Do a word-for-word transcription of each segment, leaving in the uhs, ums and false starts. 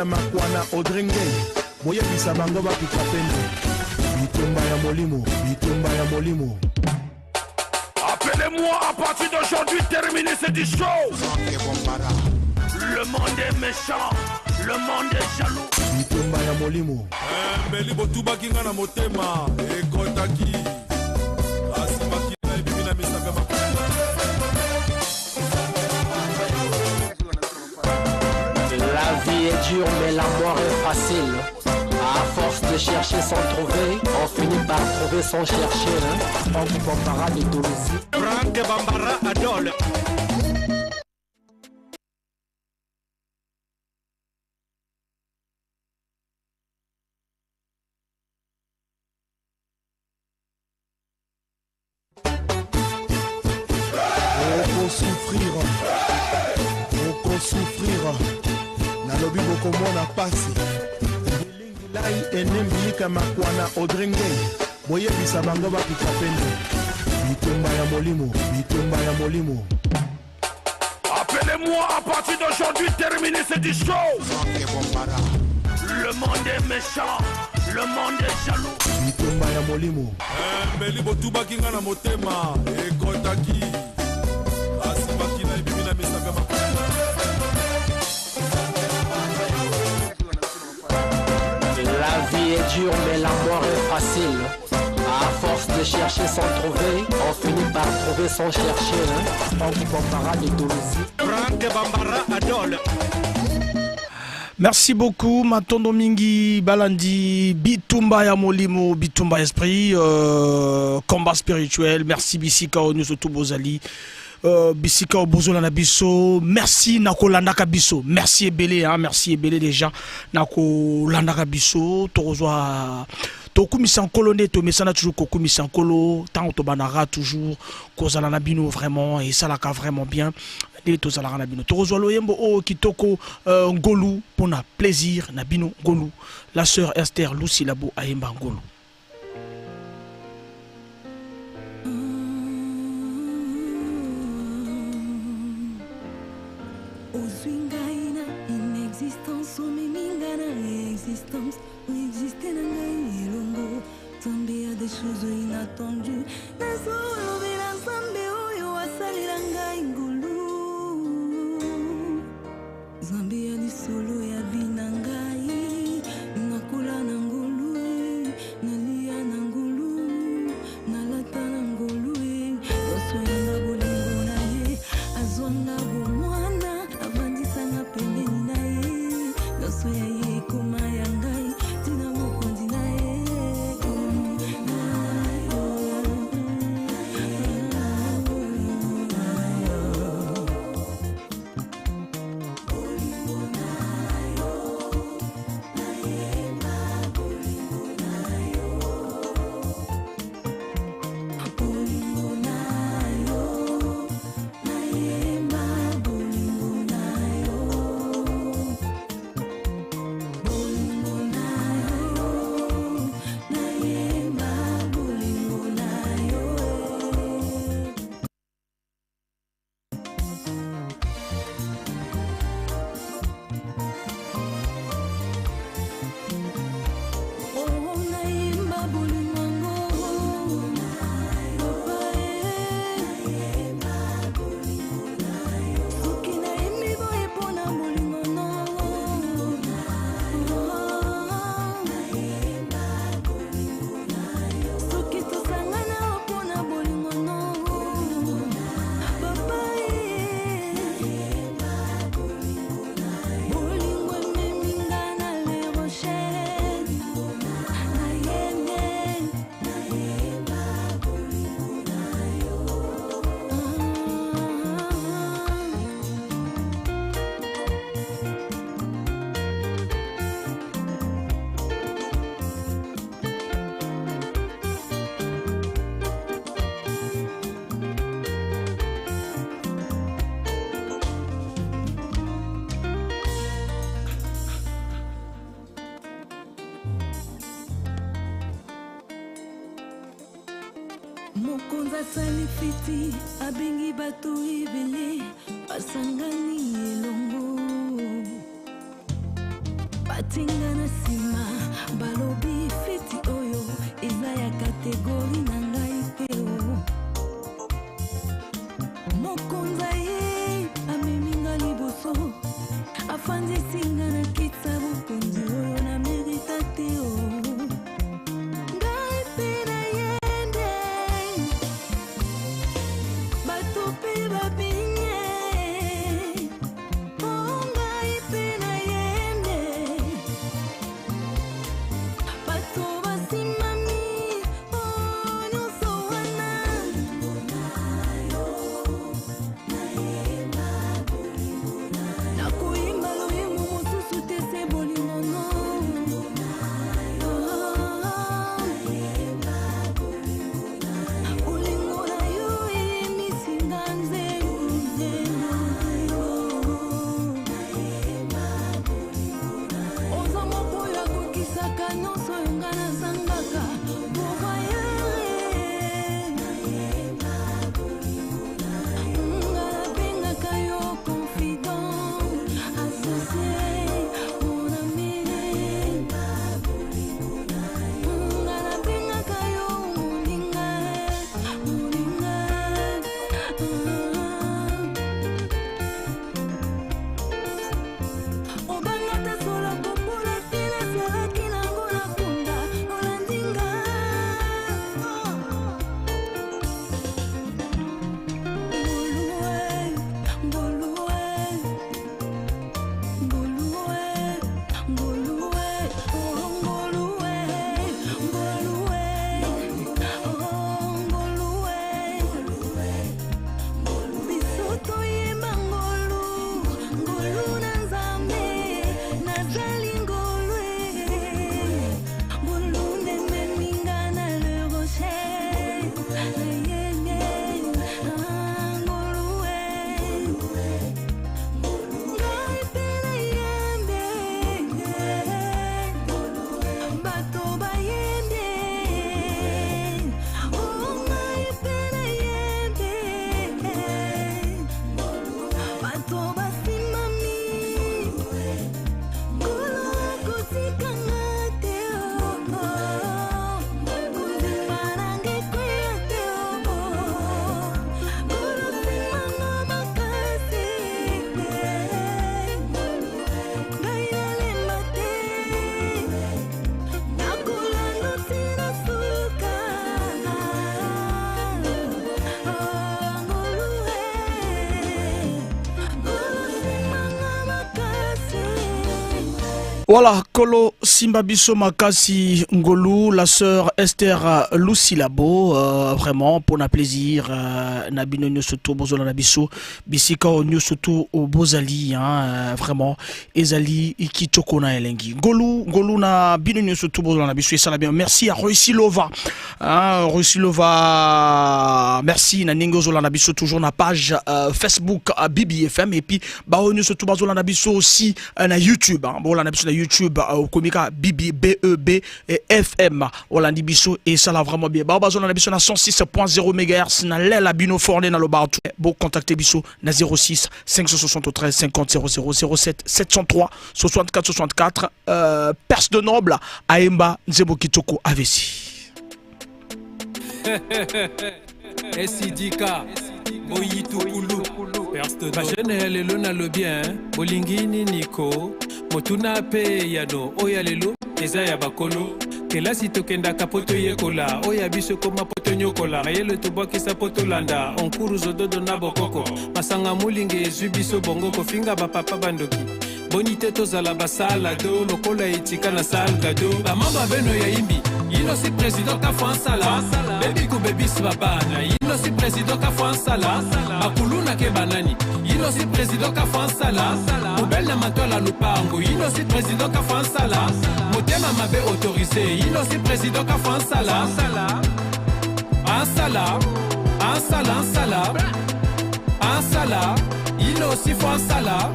Makwana Odrenge, boyebisa bango bakita pene. Bitumba ya molimo, bitumba ya molimo. Appelez-moi à partir d'aujourd'hui, terminez cette chose. Le monde est méchant, le monde est jaloux. Bitumba ya molimo. Eh, mbeli botubaki nga na motema, ekotaki. Asimaki na ebimi na misapi ya makundi. La vie est dure, mais la mort est facile. À force de chercher sans trouver, on finit par trouver sans chercher, hein. Franck Bambara de Dolosie. Franck Bambara Adol. Bokosouffrir. Bokosouffrir. Nalobi bokomona mpasi. Mbilingi lai ene mbilika Makwana Odrenge. Boyebisa bango bakita pene. Bitumba ya molimo, bitumba ya molimo. Appelez-moi à partir d'aujourd'hui, terminez cette chose. Le monde est méchant, le monde est jaloux. Bitumba ya molimo. Eh, mbeli botubaki nga na motema, ekotaki. Asimaki na ebimi na misapi ya makundi. La vie est dure, mais la mort est facile. À force de chercher sans trouver, on finit par trouver sans chercher, hein. Franck Bambara de Dolosie. Franck Bambara Adol. Merci beaucoup, matondo mingi, balandi Bitumba ya molimo, Bitumba ya esprit, euh, combat spirituel. Merci bisika oyo nyonso tout bozali. Euh, bisika oyo bozolanda biso, merci na kolandaka biso. Merci ebele, hein, merci ebele déjà na kolandaka biso. Tokozwa, tokumisa Nkolo nde tomesana toujours kokumisa Nkolo. Ntango tobandaka toujours kozala na bino vraiment, esalaka vraiment bien. Nde tozalaka na bino. Tokozwa loyembo oyo kitoko, euh, Ngolu, mpo na plaisir na bino, Ngolu. La sœur Esther Lusilabo ayemba Ngolu. Ozwi ngai na inexistence, omemi ngai na existence, o existe na ngai elongo. Nzambe ya des choses inattendues. Nazolobela Nzambe oyo asalela ngai ngolu. Nzambe ya lisolo ya vie na ngai, nakula na ngolu, nalia na ngolu, nalata na ngolu, eh. Nyonso ya nga bolingo na ye, azwa nga bomwana, avandisa nga pembeni na ye. Nyonso ya ye ekoma ya ngai, tii na bokonzi na ye. Soki tosangana mpo na bolingo no, papa, eh. Bolingo ememi nga na Les Rochers, na yende. Mokonzi asali feti, abengi bato ebele, basangani elongo. Atinga na sima, balobi feti oyo eza ya catégorie na ngai te o. Mokonzi aye amemi nga liboso, afandisi nga na kiti ya bokonzi oyo na mérita te o. Ngai pe nayende, bato pe babingi, o ngai pe nayende. Bato basimbami, o nyonso wana. Nakoyemba loyembo mosusu te se bolingo no. Bolingo na yo eyemisi nga nzengo, nzengo. Oza moko oyo akokisaka nyonso oyo nga nazangaka. Pourvoyeur, nga nabengaka yo confident, associé, mon ami. Nga nabengaka yo moninga, moninga. Obanga ta solo kopola te, nasalaki nango na kunda, olandi nga. Ngolu e, ngolu e. Ngolu e, ngolu e, oh, ngolu e, ngolu e, oh, ngolu e. Biso toyemba ngolu, ngolu na Nzambe, nazali ngolu e. Ngolu nde ememi nga na le rocher. Ye, ye, ye, ah, ngolu e. Ngai pe nayembe, bato bayembe, oh, ngai pe nayembe, bato basimbami, ngolu akotika nga te, oh, oh. Voilà, kolo simba biso makasi ngolu, la sœur Esther, euh, Lusilabo, euh, vraiment, pona plaisir, euh, na bino nyonso tu bozolanda biso, bisika nyonso tu bozali, hein, euh, vraiment, ezali kitoko na elengi. Ngolu, ngolu na bino nyonso tu bozolanda biso, esala bien. Merci à Royce Lova, hein, Royce Lova, merci, na ndenge ozolanda biso toujours na page, euh, Facebook, euh, B B F M, et puis, baoyo nyonso tu bazolanda biso aussi, euh, na YouTube, hein. Bolanda biso na YouTube, euh, okomi kaka B B, B E B, et F M. Olandi biso, esala vraiment bien. Baoyo bazolanda biso na cent six point zéro mégahertz, nalela bino fort, nde naloba tu. Bo contacter biso na zéro six, cinq cent soixante-treize, cinquante, zéro zéro, zéro sept, sept cent trois, soixante-quatre, soixante-quatre, euh, Perse de Noble, ayemba nzembo kitoko avesi. S D K, Boyitukulu, Perse de Noble. Ba jeune ya lelo nalobi, hein, bolingi nini ko, motuna pe yano, oyo ya lelo, eza ya bakolo. Kelasi tokendaka po toyekola, oyo ya biso ekoma po tonyokola, mayele tobwakisa po tolanda, onkuru zododo na bokoko, masanga molinga ezwi biso bongo, kofinga bapapa bandoki. Boni te tozala basalado, lokola Etika na Salgado. Bamama beno ya imbi, yino si président ka fansala. Baby ku baby si babana, yino si président ka fansala. Bakuluna ke banani, yino si président ka fansala. Poubelle na matola lupango, yino si président ka fansala. Motema mabe autorisé, yino si président ka fansala. Ansala, ansala, ansala. Ansala, yino si fansala.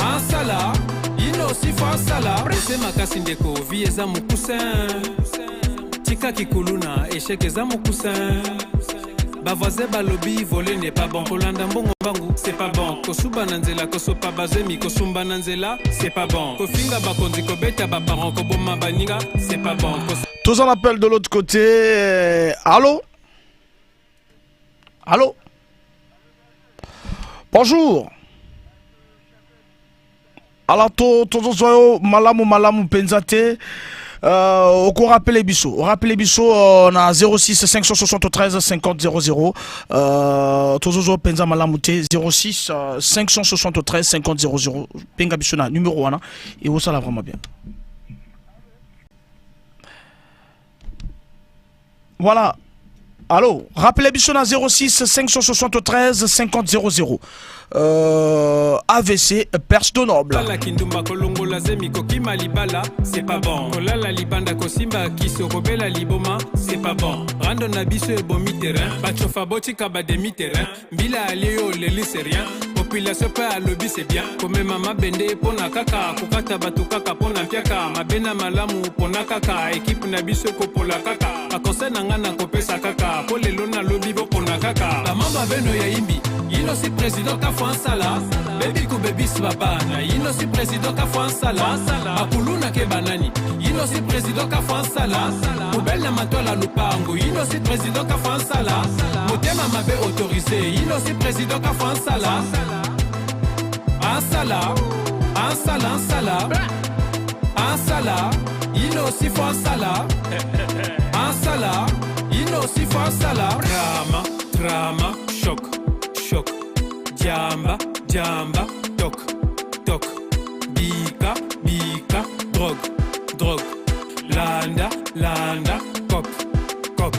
Ansala, yino si fansala. Pressé makasi ndeko, vie eza mokuse. Tika kikuluna, échec eza mokuse. Ba voisins balobi voler n'est pas bon. Kolanda mbongo mbangu, c'est pas bon. Kosuba na nzela, kosopa bazemi, kosumba na nzela, c'est pas bon. Kofinga bakonzi, kobeta ba parents, koboma baninga, c'est pas bon. Kos- Toza un appel de l'autre côté. Euh, allô ? Allô ? Bonjour. Alors, to, tozozwa yo malamu, malamu mpenza te. Euh, oko rappeler biso. Rappeler biso, euh, na zéro six cinq cent soixante-treize cinquante zéro zéro. Euh, tozozwa yo mpenza malamu te. Zéro six, euh, cinq cent soixante-treize cinquante zéro zéro. Benga biso na numéro wana. Et osala vraiment bien. Voilà. Allô, rappeler biso na zéro six cinq cent soixante-treize cinquante zéro zéro. Euh, A V C, Perche de Noble. Kala kindumba, kolongola zemi, kokima libala, c'est pas bon. Kolala libanda, kosimba kiso, kobela liboma, c'est pas bon. Rando na biso ebomi terrain, bachofa botika ba demi-terrain. Mbila alei yo leli, c'est rien. Population pe alobi c'est bien. Komema mabende mpo na kaka, kokata bato kaka mpo na mpiaka. Mabe na malamu pona kaka, équipe na biso ekopola kaka. Ba conseil na nga nakopesa kaka, mpo lelo na lobi bopona kaka. Ba mama beno ya Imbi, yino si président kafwa nsala. Bebi kubebisi babana, yino si président kafwa nsala. Ba kuluna ke banani, yino si président kafwa nsala. Poubelle na matola lupango, yino si président kafwa nsala. Motema mabe autorisé, yino si président kafwa nsala. Nsala, nsala, nsala. Nsala, yino si fwa nsala. Nsala, yino si fwa nsala. Drama, drama, choc, choc. Diamba, diamba, toc, toc. Bika, bika, drogue, drogue. Landa, landa, cop, cop.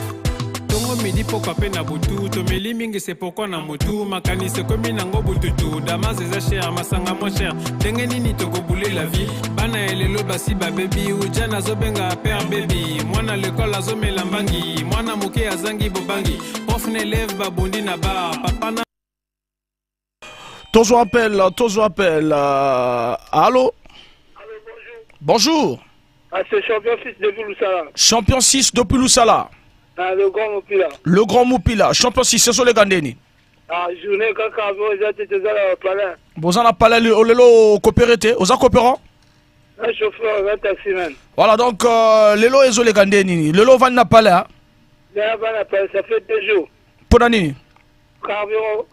Ntongo midi pokwa pe na butu, tomeli mingi, c'est pourquoi na mutu makanisi ekomi na ngo bututu. Damas eza cher, masanga moins cher. Ndenge nini toko bouler la vie? Bana ya lelo basi babebi, uja nazobenga père baby. Mwana l'école azomela mbangi, mwana moke azangi bobangi. Prof na élève babundi na bar, papa na Tozwa appel, tozwa appel, euh, allô ? Allô, bonjour. Bonjour. Ah, c'est Champion six depuis Lusala. Champion six depuis Lusala. Ah, le grand Mupila. Le grand Mupila. Champion six, ezo leka ndeni? Ah, journée kaka, bo eza te, toza na palais. Boza na palais, le, lelo coopéré te, oza coopérant ? Un chauffeur, un taximan. Voilà, donc, euh, lelo ezo leka ndeni? Lelo ovandi na palais, hein ? Lelo navandi na palais, ça fait deux jours. Pona nini? Carburant.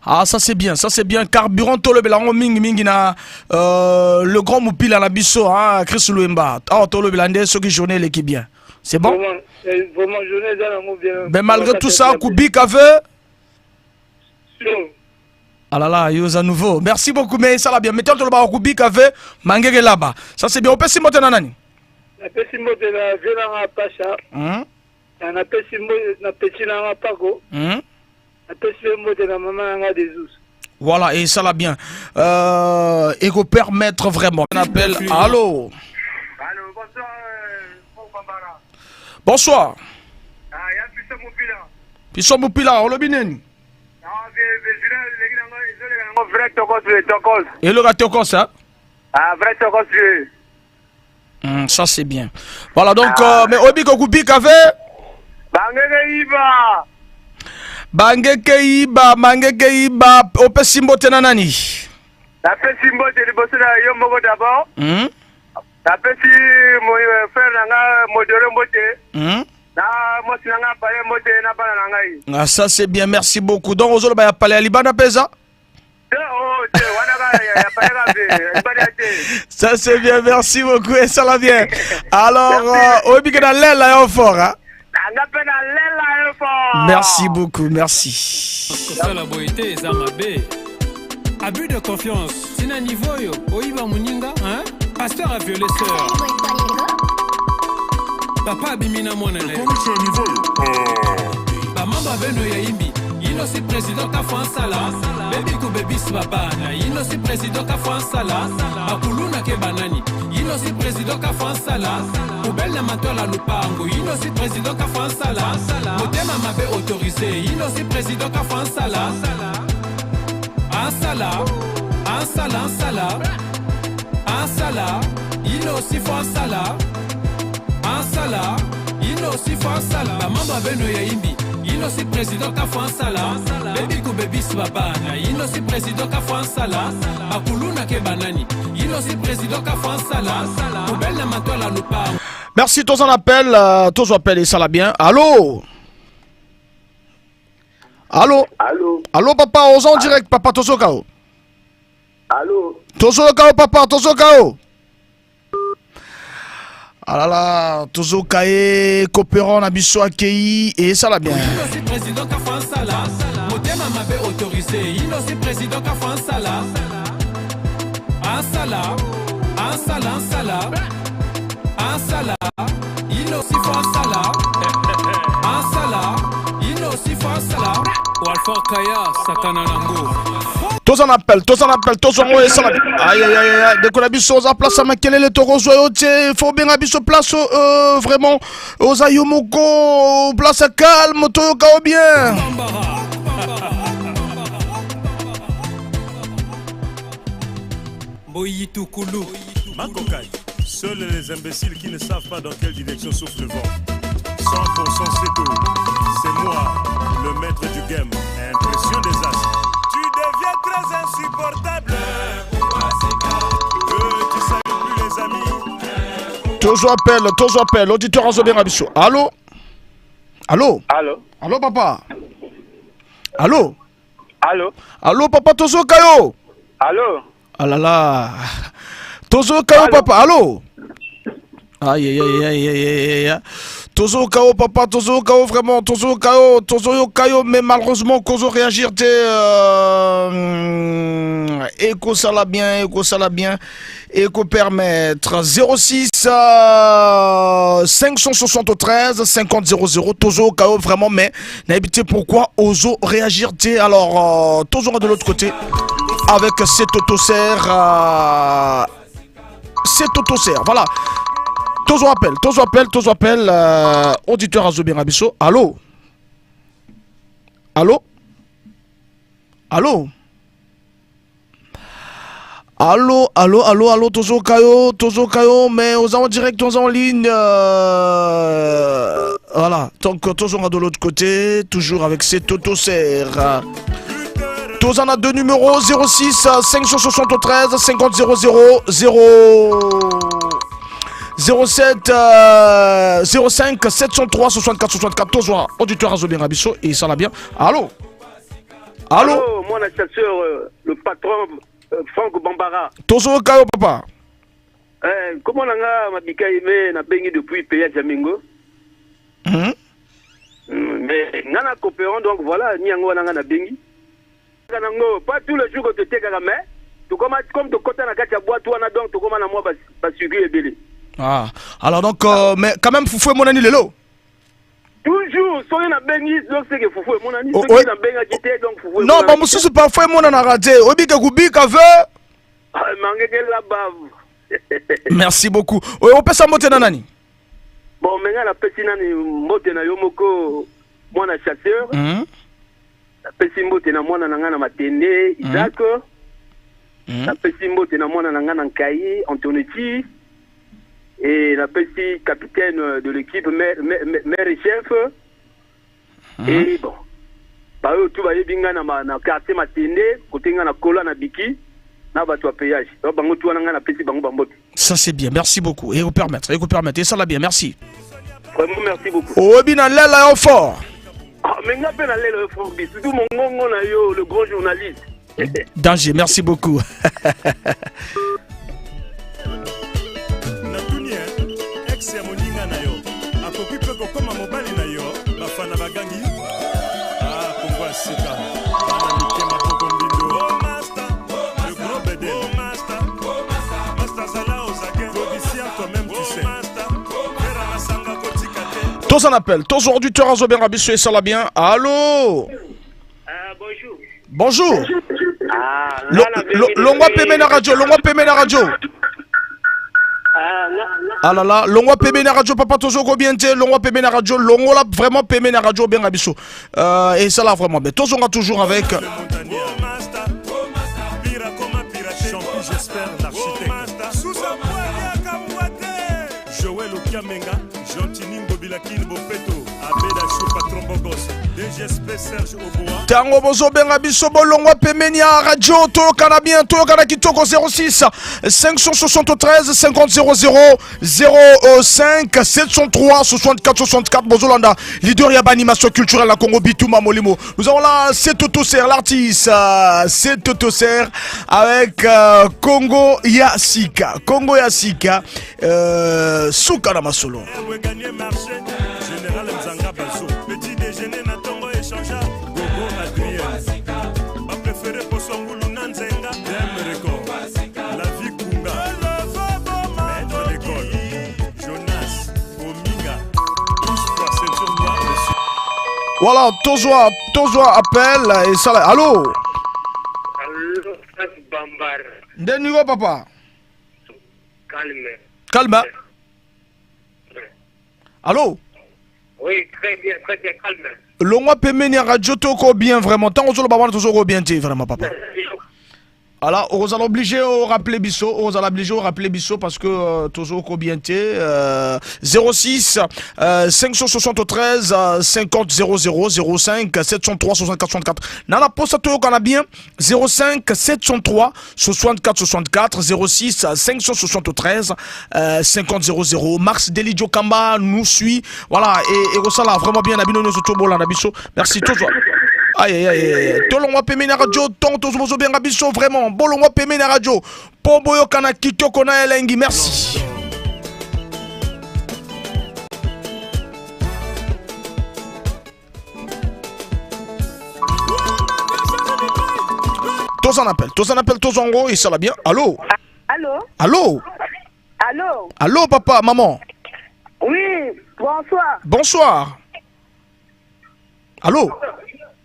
Ah, ça c'est bien, ça c'est bien. Carburant, tolobela yango mingi mingi na, euh, le grand Mupila na biso, hein, Chris Luemba. Ah, tolobela nde soki journée eleki bien. C'est bon? Vraiment, eh, vraiment, journée eza nango bien. Mais malgré tout ça, kubika ve. Sûr. Ah là là, yo oza nouveau. Merci beaucoup, mais esala bien. Maintenant, toloba kubika ve, mangeke laba. Ça c'est bien. Opesi mbote na nani? Napesi mbote na vieux na nga Pasha. Hein? Na, napesi mbo-, na petit na nga Pako. Mhm. Napesi pe mbote na mama na nga Desus. Voilà, esala bien. Euh, eko permettre vraiment. On appelle. Allô? Allô, bonsoir, euh, Paul Bambara. Bonsoir. Ah, ya Piso Mupila. Piso Mupila, olobi nini? Ah, ve, ve, zina, leki na ngo, ezo leka na ngo, vrai tokos, vrai tokos. Eloka tokos, hein? Ah, vrai tokos, vrai. Hmm, ça c'est bien. Voilà, donc, ah, euh, mais oyebi ko kubika ve? Bangeke iba. Bangeke iba, mangeke iba, opesi mbote na nani? Napesi mbote liboso na yo moko d'abord. Hmm. Napesi mo-, euh, frère na nga Modero mbote. Hmm. Na mwasi na nga Pale mbote na bana na ngai. Ah, ça c'est bien, merci beaucoup. Donc, ozoloba ya Pale ya libanda pe eza? Te, oh, te, wana ka ya, ya Pale ka ve, ya libanda ya te. Ça c'est bien, merci beaucoup, esala bien. Alors, merci, euh, oyebi ke nalela yo fort, hein? Nga pe nalela yo fort. Merci beaucoup, merci. Kosala boye te, eza mabe. Abus de confiance. Tii na niveau oyo, oyiba moninga, hein? Pasteur a violé sœur. Papa abimi na mwana na ye. Bamama beno ya Imbi, yino si président kafwa nsala. Bebi kubebisi babana, yino si président kafwa nsala. Ba kuluna ke banani, yino si président kafwa nsala. Poubelle na matola lupango, yino si président kafwa nsala. Motema mabe autorisé, yino si président kafwa nsala. Nsala, nsala, nsala. Nsala, yino si fwa nsala. Nsala, yino si fwa nsala. Bamama beno ya Imbi, yino Yino si président kafwa nsala, baby ku baby si babana. Yino si président kafwa nsala, bakuluna ke banani. Yino si président kafwa nsala, kubela matwala lupangu. Merci, tozwa na appel, euh, tozwa appel, esala bien. Allô? Allô? Allô? Allô, papa, oza en direct, papa, tozoka yo. Allô? Tozoka yo, papa, tozoka yo. Ah là là, tozoka ye, coopérant na biso akeyi, esala bien. Yino si président kafwa nsala, motema mabe autorisé. Yino si président kafwa nsala. Nsala, nsala, nsala. Nsala, yino si fwa nsala. Nsala, yino si fwa nsala. Walford Kaya, sakana na ngo. Toza na appel, toza na appel, tozwa ngo, esala. Aïe, aïe, aïe, aïe, ndeko na biso oza place ya makelele, tokozwa yo te, faut obenga biso place, euh, vraiment, oza yo moko, place ya calme, toyoka yo bien. Mboyi tukulu. Makokai, seuls les imbéciles qui ne savent pas dans quelle direction souffle le vent. Cent pour cent Seto, c'est moi, le maître du game. Impression des as. Tu deviens très insupportable. Euh, tu salues plus les amis. Tozwa appel, tozwa appel, auditeur azo benga biso. Allô? Allô? Allô? Allô, papa? Allô? Allô? Allô, papa, tozoka yo. Allô? Ah là là. Tozoka yo, allô? Papa, allô? Aïe, aïe, aïe. Tozoka yo, papa, tozoka yo, vraiment, tozoka yo, tozoyoka yo, mais malheureusement, kozo réagir te, euh, ekosala bien, ekosala bien. Eko permettre. Zéro six, euh, cinq cent soixante-treize, cinquante, zéro zéro, tozoka yo vraiment, mais nayebi te pourquoi ozo réagir te. Alors, euh, tozonga de l'autre côté avec Seto Toser, euh, Seto Toser, voilà. Tozwa appel, tozwa appel, tozwa appel, euh, auditeur azo benga biso. Allô? Allô? Allô? Allô, allô, allô, allô, tozoka yo, tozoka yo, mais oza en direct, oza en ligne, euh, voilà. Donc, tozonga de l'autre côté, toujours avec Seto Toser. Toza na deux numéros, zéro six, cinq cent soixante-treize, cinquante, zéro zéro, zéro, zéro sept, euh, zéro cinq, sept cent trois, soixante-quatre, soixante-quatre, tozwa, auditeur azo benga biso, esala bien. Allô? Allô? Allô, mwana Chasseur, euh, le patron, euh, Franck Bambara. Tozoka yo, papa. Eh, kombo na nga Mabika Aimé, nabengi depuis péage ya Mengo. Mhm. Mm, mais nga na coopérant, donc voilà, ni yango wana nga nabengi. Kaka na ngo, pas tous les jours que totekaka, mais tokoma, comme tokota na kati ya boîte wana, donc tokoma na mwa ba, ba sucre ebele. Ah, alors donc, euh, mais quand même, fufu emonani lelo? Toujours, soki nabengi, donc c'est que fufu emonani, oh, soki nabengaki te, donc fufu emonani. Non, bamosusu parfois emonanaka te, oyebi ke kubika ve. Ah, mangeke la bave. Merci beaucoup. Oyo, opesa mbote na nani? Bon, mais nga napesi nani mbote na yo moko, mwana Chasseur. Mhm. Napesi mbote na mwana na nga na Matende, mhm, Isaac. Mhm. Napesi mbote na mwana na nga na Nkayi, Antonetti. Et napesi capitaine de l'équipe, maire, maire, maire, maire chef. Mhm. Et bon, baoyo tout bayebi nga na ma, na quartier Matende, kote nga nakola nabiki, na bato ya péage. Donc bango tout wana nga napesi bango bambote. Ça c'est bien, merci beaucoup. Eko permettre, eko permettre. Esala bien, merci. Vraiment, merci beaucoup. Oyebi nalela yo fort. Ah, mais nga pe nalela yo fort, surtout mongongo na yo, le grand journaliste. Danger, merci beaucoup. Natuni, eh, ex ya moninga na yo akoki pe kokoma mobali na yo? Bafana bagangi. Ah, Kongo ya sika. Bana mike, maboko mbindo. Oh, master. Le gros bédé. Oh, master. Master, zala aux aguets. Codicien, toi-même, tu sais. Toza na appel. Toza auditeur azo benga biso, esala bien. Allô? Ah, bonjour. Bonjour. Ah, lo-, lo-, longwa pembeni na radio, longwa pembeni na radio. Ah, nga, nga. Ah là là, longwa pembeni na radio, papa, tozoko bien te, longwa pembeni na radio, longola vraiment pembeni na radio, benga biso. Euh, esala vraiment bien. Tozonga toujours avec. Jean-Pierre, j'espère, l'architecte. Joël Okiamenga, Gentini Ngobila Kin Bopeto. Abeda Chou, patron beau gosse. D G S P Serge Oboa. Ntango bozobenga biso, bolongwa pembeni ya radio, toyokana bien, toyokana kitoko. Zéro six, cinq cent soixante-treize, cinquante, zéro zéro, zéro cinq, sept cent trois, soixante-quatre, soixante-quatre. Bozolanda leader ya ba animation culturelle na Kongo, Bitumba Molimo. Nous avons là Setoto Serre, l'artiste, euh, Setoto Serre avec, euh, Kongo ya Sika. Kongo ya Sika, euh, Suka na Masolo. Général Nzanga Bazo. Petit déjeuner na tongo échangeable. Gogo Adrien. Ba préféré Poso Ngulu na Nzenga. Dem Record. La vie Kunga. Maître d'école. Jonas Ominga. Tous trois, ceinture noire, monsieur. Voilà, tozwa, tozwa appel, esala. Allô? Allô, Franck Bambara. Nde ni ko, papa? Calme. Calme. Allô? Oui, très bien, très bien, calme. Longwa pembeni ya radio, toko bien vraiment. Ntango ozoloba wana tozoloba bien te vraiment, papa. Voilà, okozala obligé o rappeler biso, okozala obligé o rappeler biso parce que, euh, tozoloba bien te, euh, zéro six, euh, cinq cent soixante-treize, euh, cinquante, zéro zéro, zéro cinq, sept cent trois, soixante-quatre, soixante-quatre. Na, na posa toyokana bien, zéro cinq, sept cent trois, soixante-quatre, soixante-quatre, zéro six, cinq cent soixante-treize, euh, cinquante, zéro zéro. Max Delidio Kamba nous suit. Voilà, e, ekosala vraiment bien na bino nyonso tobolanda biso. Merci, tozwa. Aïe, aïe, aïe, aïe. Tolongwa pembeni ya radio, ntango tozo, bozobenga biso vraiment. Bolongwa pembeni ya radio. Po boyokana kitoko na elengi. Merci. Tozwa na appel, tozwa na appel, tozwa yango, esala bien. Allô? Allô? Allô? Allô? Allô, papa, maman? Oui, bonsoir. Bonsoir. Allô?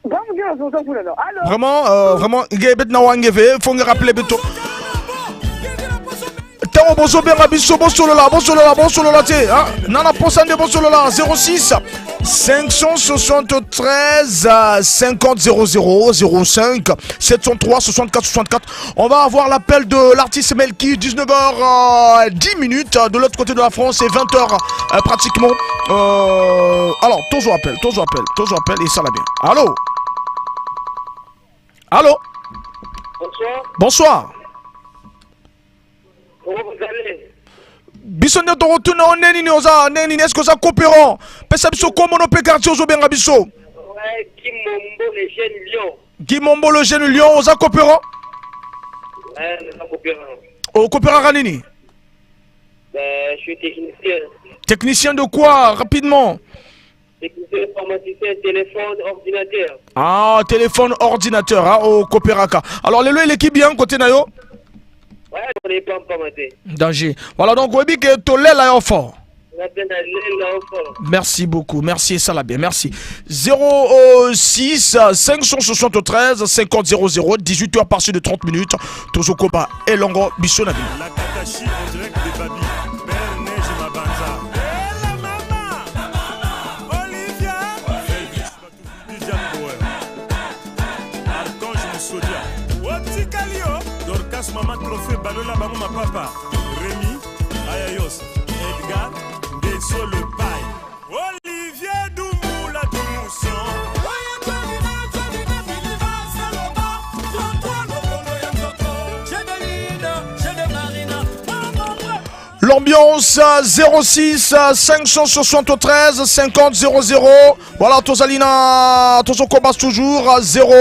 Bonjour, bonjour, bonjour. Allô? Vraiment, euh, vraiment, nge beto na wa nge ve, faut nge rappeler beto. Ntango bozobenga biso, bosolola, bosolola, bosolola te, hein? Na, na posa nde bosolola, zéro six, cinq cent soixante-treize, cinquante, zéro zéro, zéro cinq, sept cent trois, soixante-quatre, soixante-quatre. On va avoir l'appel de l'artiste Melky, dix-neuf heures, euh, dix minutes, euh, de l'autre côté de la France, c'est vingt heures, euh, pratiquement. Euh, alors, tozwa appel, tozwa appel, tozwa appel, esala bien. Allô? Allô? Bonsoir. Bonsoir. Comment vous allez? Biso nde tokotuna yo, nde nini oza, nde nini, est-ce que oza coopérant? Pesa biso kombo na yo pe quartier ozobenga biso. Ouais, Kimombo, le jeune lion. Kimombo, le jeune lion, oza coopérant? Ouais, oza coopérant. O coopéraka nini? Ben, je suis technicien. Technicien de quoi, rapidement? Technicien informaticien, téléphone, ordinateur. Ah, téléphone, ordinateur, hein, o coopéraka. Alors, lelo eleki bien côté na yo? Ouais, on est pas, pas maté. Danger. Voilà, donc, oyebi ke tolela yo fort. On a bien d'aller là au fort. Merci beaucoup, merci, esala bien, merci. Zéro six, cinq cent soixante-treize, cinquante, zéro zéro, dix-huit heures passées de trente minutes. Tozokoba elongo, biso na bino. La Kakashi en direct de Babi. Belle Neige Mabanza. Bella mama. Olivia. Viviane Boer. Archange Musodia. Otikali yo. Dorcas, mama Trophée, balola bango mapapa. Rémi Ayayos. Edgar Ndeso le Pai. Olivier Dumboula Dumouson. L'ambiance, euh, zéro six, euh, cinq cent soixante-treize, cinquante, zéro zéro. Voilà, tozali na, tozokoba toujours, euh, zéro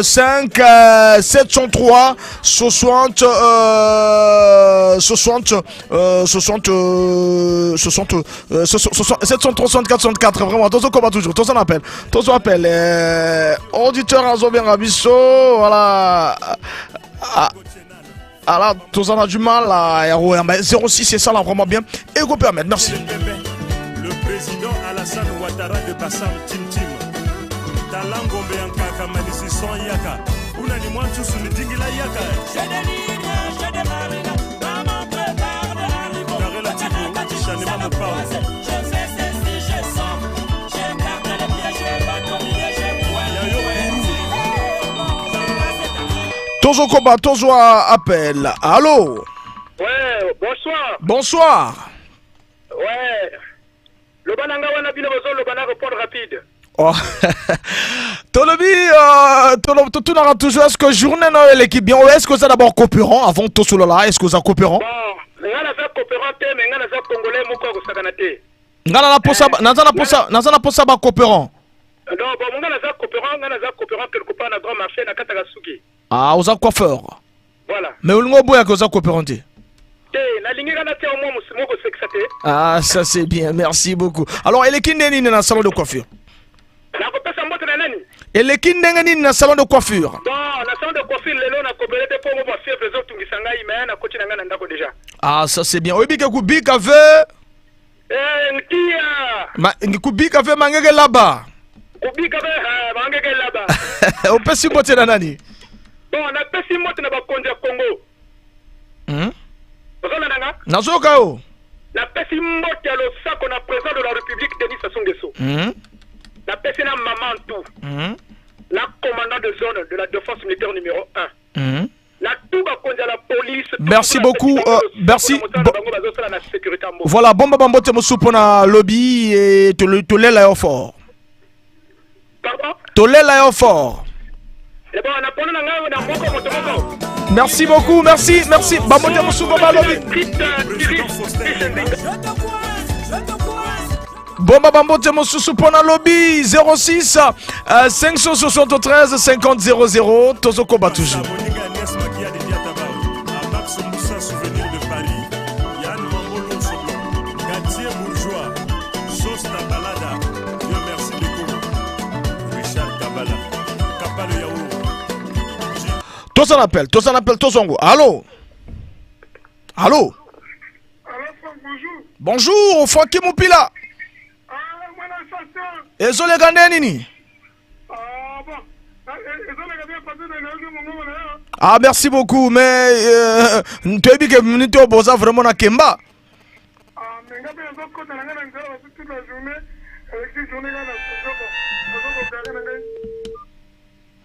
cinq, euh, sept cent trois, soixante, euh, soixante, euh, soixante, euh, soixante, euh, soixante, sept cent trois, soixante-quatre, soixante-quatre, vraiment, tozokoba toujours, tozo na appel, tozo appel, euh, auditeur azobenga biso, voilà. Ah. Alors, tozana du mal, euh, ya koyamba, zéro six, esala vraiment bien. Eko permettre, merci. Le président Alassane Ouattara de Bassam Tim Tim. Tala ngombe ya nkaka, manisi son yaka. Una ni mwa nsusu ni dingila yaka. Karela Tigo, Chanema Mopao. Tozokoba, tozwa appel. Allô? Ouais, bonsoir. Bonsoir. Ouais. Loba na nga wana bino bozoloba na répondre rapide. Oh. Tolobi, euh, tolo-, totunaka toujours, est-ce que journée na yo eleki bien? Ou est-ce que oza d'abord coopérant avant tosolola? Est-ce que oza coopérant? Bon, nga naza coopérant te, mais nga naza Congolais moko ya kosakana te. Nga naza na posa, eh, naza na posa, naza na posa ba coopérant. Non, bon, nga naza coopérant, nga naza coopérant quelque part na grand marché, nakataka suki. Ah, oza coiffeur. Voilà. Mais olingi oboya que oza coopérant te? Te, nalingi kaka natia mwa mos-, mwa kosekisa te. Ah, ça c'est bien, merci beaucoup. Alors, eleki ndenge nini na salon de coiffure? Nakopesa mbote na nani? Eleki ndenge nini na salon de coiffure? Bon, na salon de coiffure lelo nakobele te po mwa ba fièvre ezotungisa ngai, mais nakoti na ngai na ndako déjà. Ah, ça c'est bien. Oyebi que kubika ve Eh, ntia. Ma, ngi kubika ve mangeke laba. Kubika ve, eh, mangeke laba. Opesi mbote na nani? Bon, napesi mbote na bakonzi ya Congo. Hmm? Ozolanda nga? Nazoyoka yo. Napesi mbote ya losako na président de la République, Denis Sassou Nguesso. Hmm? Napesi na Mama Ntou. Hmm? Na commandant de zone de la défense militaire numéro un. Hmm? Na tout bakonzi ya la police, tout. Merci beaucoup, euh, merci. Mosala na bango bazosala na sécurité ya mboka. Voilà, bomba bambote mosusu mpo na lobi, eh, tole-, tolela yo fort. Pardon? Tolela yo fort. Eh bon, na pona na ngai na moko moto moko. Merci beaucoup, merci, merci. Bambote mosusu mpo na lobi. Bomba bambote mosusu mpo na lobi, zéro six, euh, cinq cent soixante-treize, cinquante, zéro zéro, tozokoba toujours. Toza na appel, toza na appel, tozongo. Allô? Allô? Allô, Franck, bonjour. Bonjour, Francky Mupila. Ah, mwana sasa. Ezoleka ndenge nini? Ah, bon. Ah, e-, ezoleka bien parce que nayoki mongongo na yo. Ah, merci beaucoup, mais, euh, toyebi que minute oyo boza vraiment na kemba. Ah, mais nga mpe nazokota na ngai na nzela, parce que toute la journée, eleki journée nga na studio, bon, nazokota na ngai.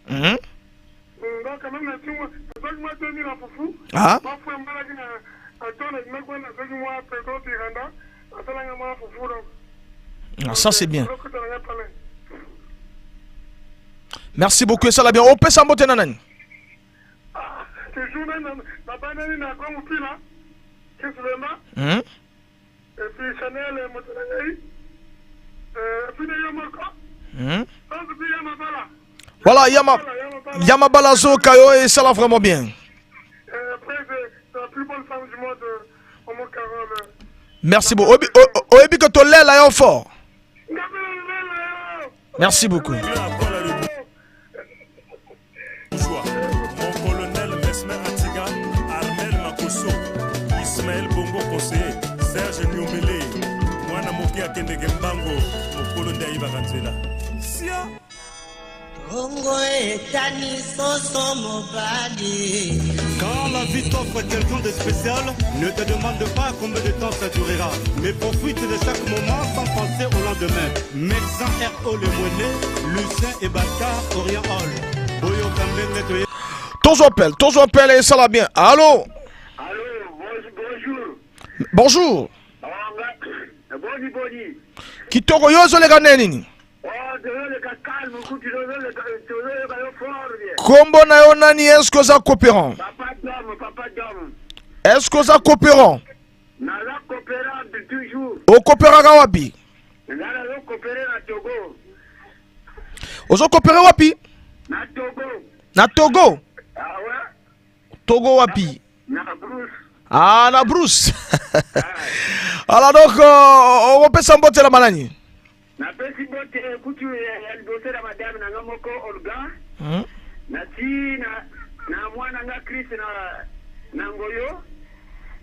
Mhm. Mm, donc, quand même, na tingwa, nazwaki mwa deux mille ya fufu. Ah. Mwa fufu embalaki na, na tona, nazwaki mwa peko piranda, nasalanga mwa fufu, donc. Ah, ça, c'est bien. Merci beaucoup, esala bien. Opesa mbote na nani? Ah, toujours na, na, na bana ni na Kongo pila, Chris Lema. Mhm. Et puis Chanel, moto na ngai. Euh, et puis na yo moko. Mhm. Donc, puis ya mabala. Voilà, ya ma-, ya mabala. Ya mabala azoyoka yo, esala vraiment bien. Euh, après, c'est la plus bonne femme du monde, euh, Omo Carole. Merci beaucoup. Oyebi, o-, o-, oyebi que tolela yo fort. Nga mpe nalela yo. Merci beaucoup. Mon colonel Mesmer Atiga, Armel Makosso, Ismaël Bongo conseiller, Serge Niomele, mwana moke akendeke mbango, mokolo nde ayibaka nzela. Sia. Bongo etani soso mobali. Quand la vie t'offre quelqu'un de spécial, ne te demande pas combien de temps ça durera, mais profite de chaque moment sans penser au lendemain. Mexan R O Lemwene, Lucien Ebaka, Orient Hall. Boyoka ndenge toye. Tozwa appel, tozwa appel, esala bien. Allô? Allô, bonjour, bonjour. Bonjour. Ah, nga-, boni, boni. Kitoko, yo ozoleka ndenge nini? Oh, tozoleka calme, kutu tozoleka, tozoleka yo fort bien. Kombo na yo nani, est-ce que oza coopérant? Papa Dom, Papa Dom. Est-ce que oza coopérant? Naza coopérant toujours. Ocoopéraka wapi? Nga nazo coopérer na Togo. Ozo coopérer wapi? Na Togo. Na Togo? Ah ouais. Togo wapi? Na, na Brousse. Ah, na Brousse. Ah. Alors donc, euh, okopesa mbote na banani? Napesi mbote kutu ya, ya liboso na madame na nga moko Olga. Hmm. Na ti na, na mwana nga Chris na, na Ngoyo.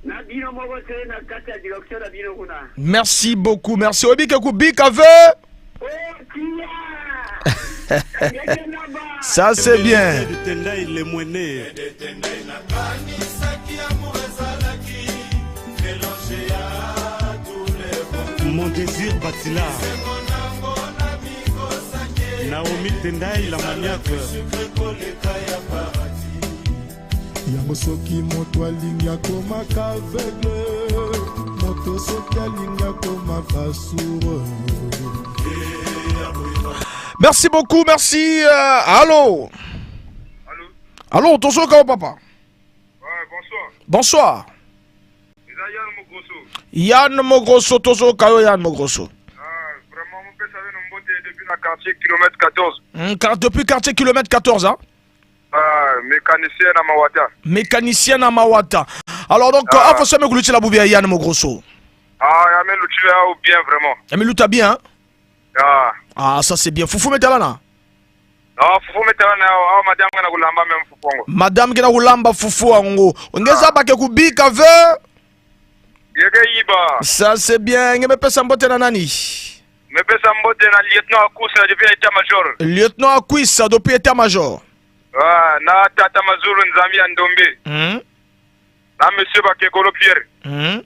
Na bino moko se na kati ya direction na bino kuna. Merci beaucoup, merci. Oyebi que kubika ve. Oh, tia. Ça, c'est bien. Mon désir Batila. Naomi Tendai, la maniaque. Yango soki moto alingi akoma qu'aveugle, moto soki alingi akoma Merci beaucoup, merci. Euh, allô? Allô? Allô, tozoyoka yo papa. Ouais, bonsoir. Bonsoir. Eza Yann Mogrosso. Yann Mogrosso, tozoyoka yo Yann Mogrosso. Ah, vraiment, mopesa beno mbote depuis na quartier kilomètre quatorze. Hmm, car-, depuis quartier kilomètre quatorze, hein? Ah, mécanicien na Mawata. Mécanicien na Mawata. Alors donc, ah, euh, afa so me kulutila bubu ya Yann Mogrosso. Ah, ya me lutila yawu bien vraiment. Ya me luta bien, hein? Ah. Ah, ça c'est bien. Fufu me talana? Ah, fufu me talana, ah, madame ke na kulamba même fufu yango. Madame ke na kulamba fufu yango. Nge, ah, zaba ke kubika ve. Nge ke yiba. Ça c'est bien. Nge me pesa mbote na nani? Me pesa mbote na lieutenant Akwisa depuis na état-major. Lieutenant Akwisa depuis état-major. Ah, na tata Mazulu Nzambi ya Ndombe. Hmm. Na monsieur Bakekolo Pierre. Hmm.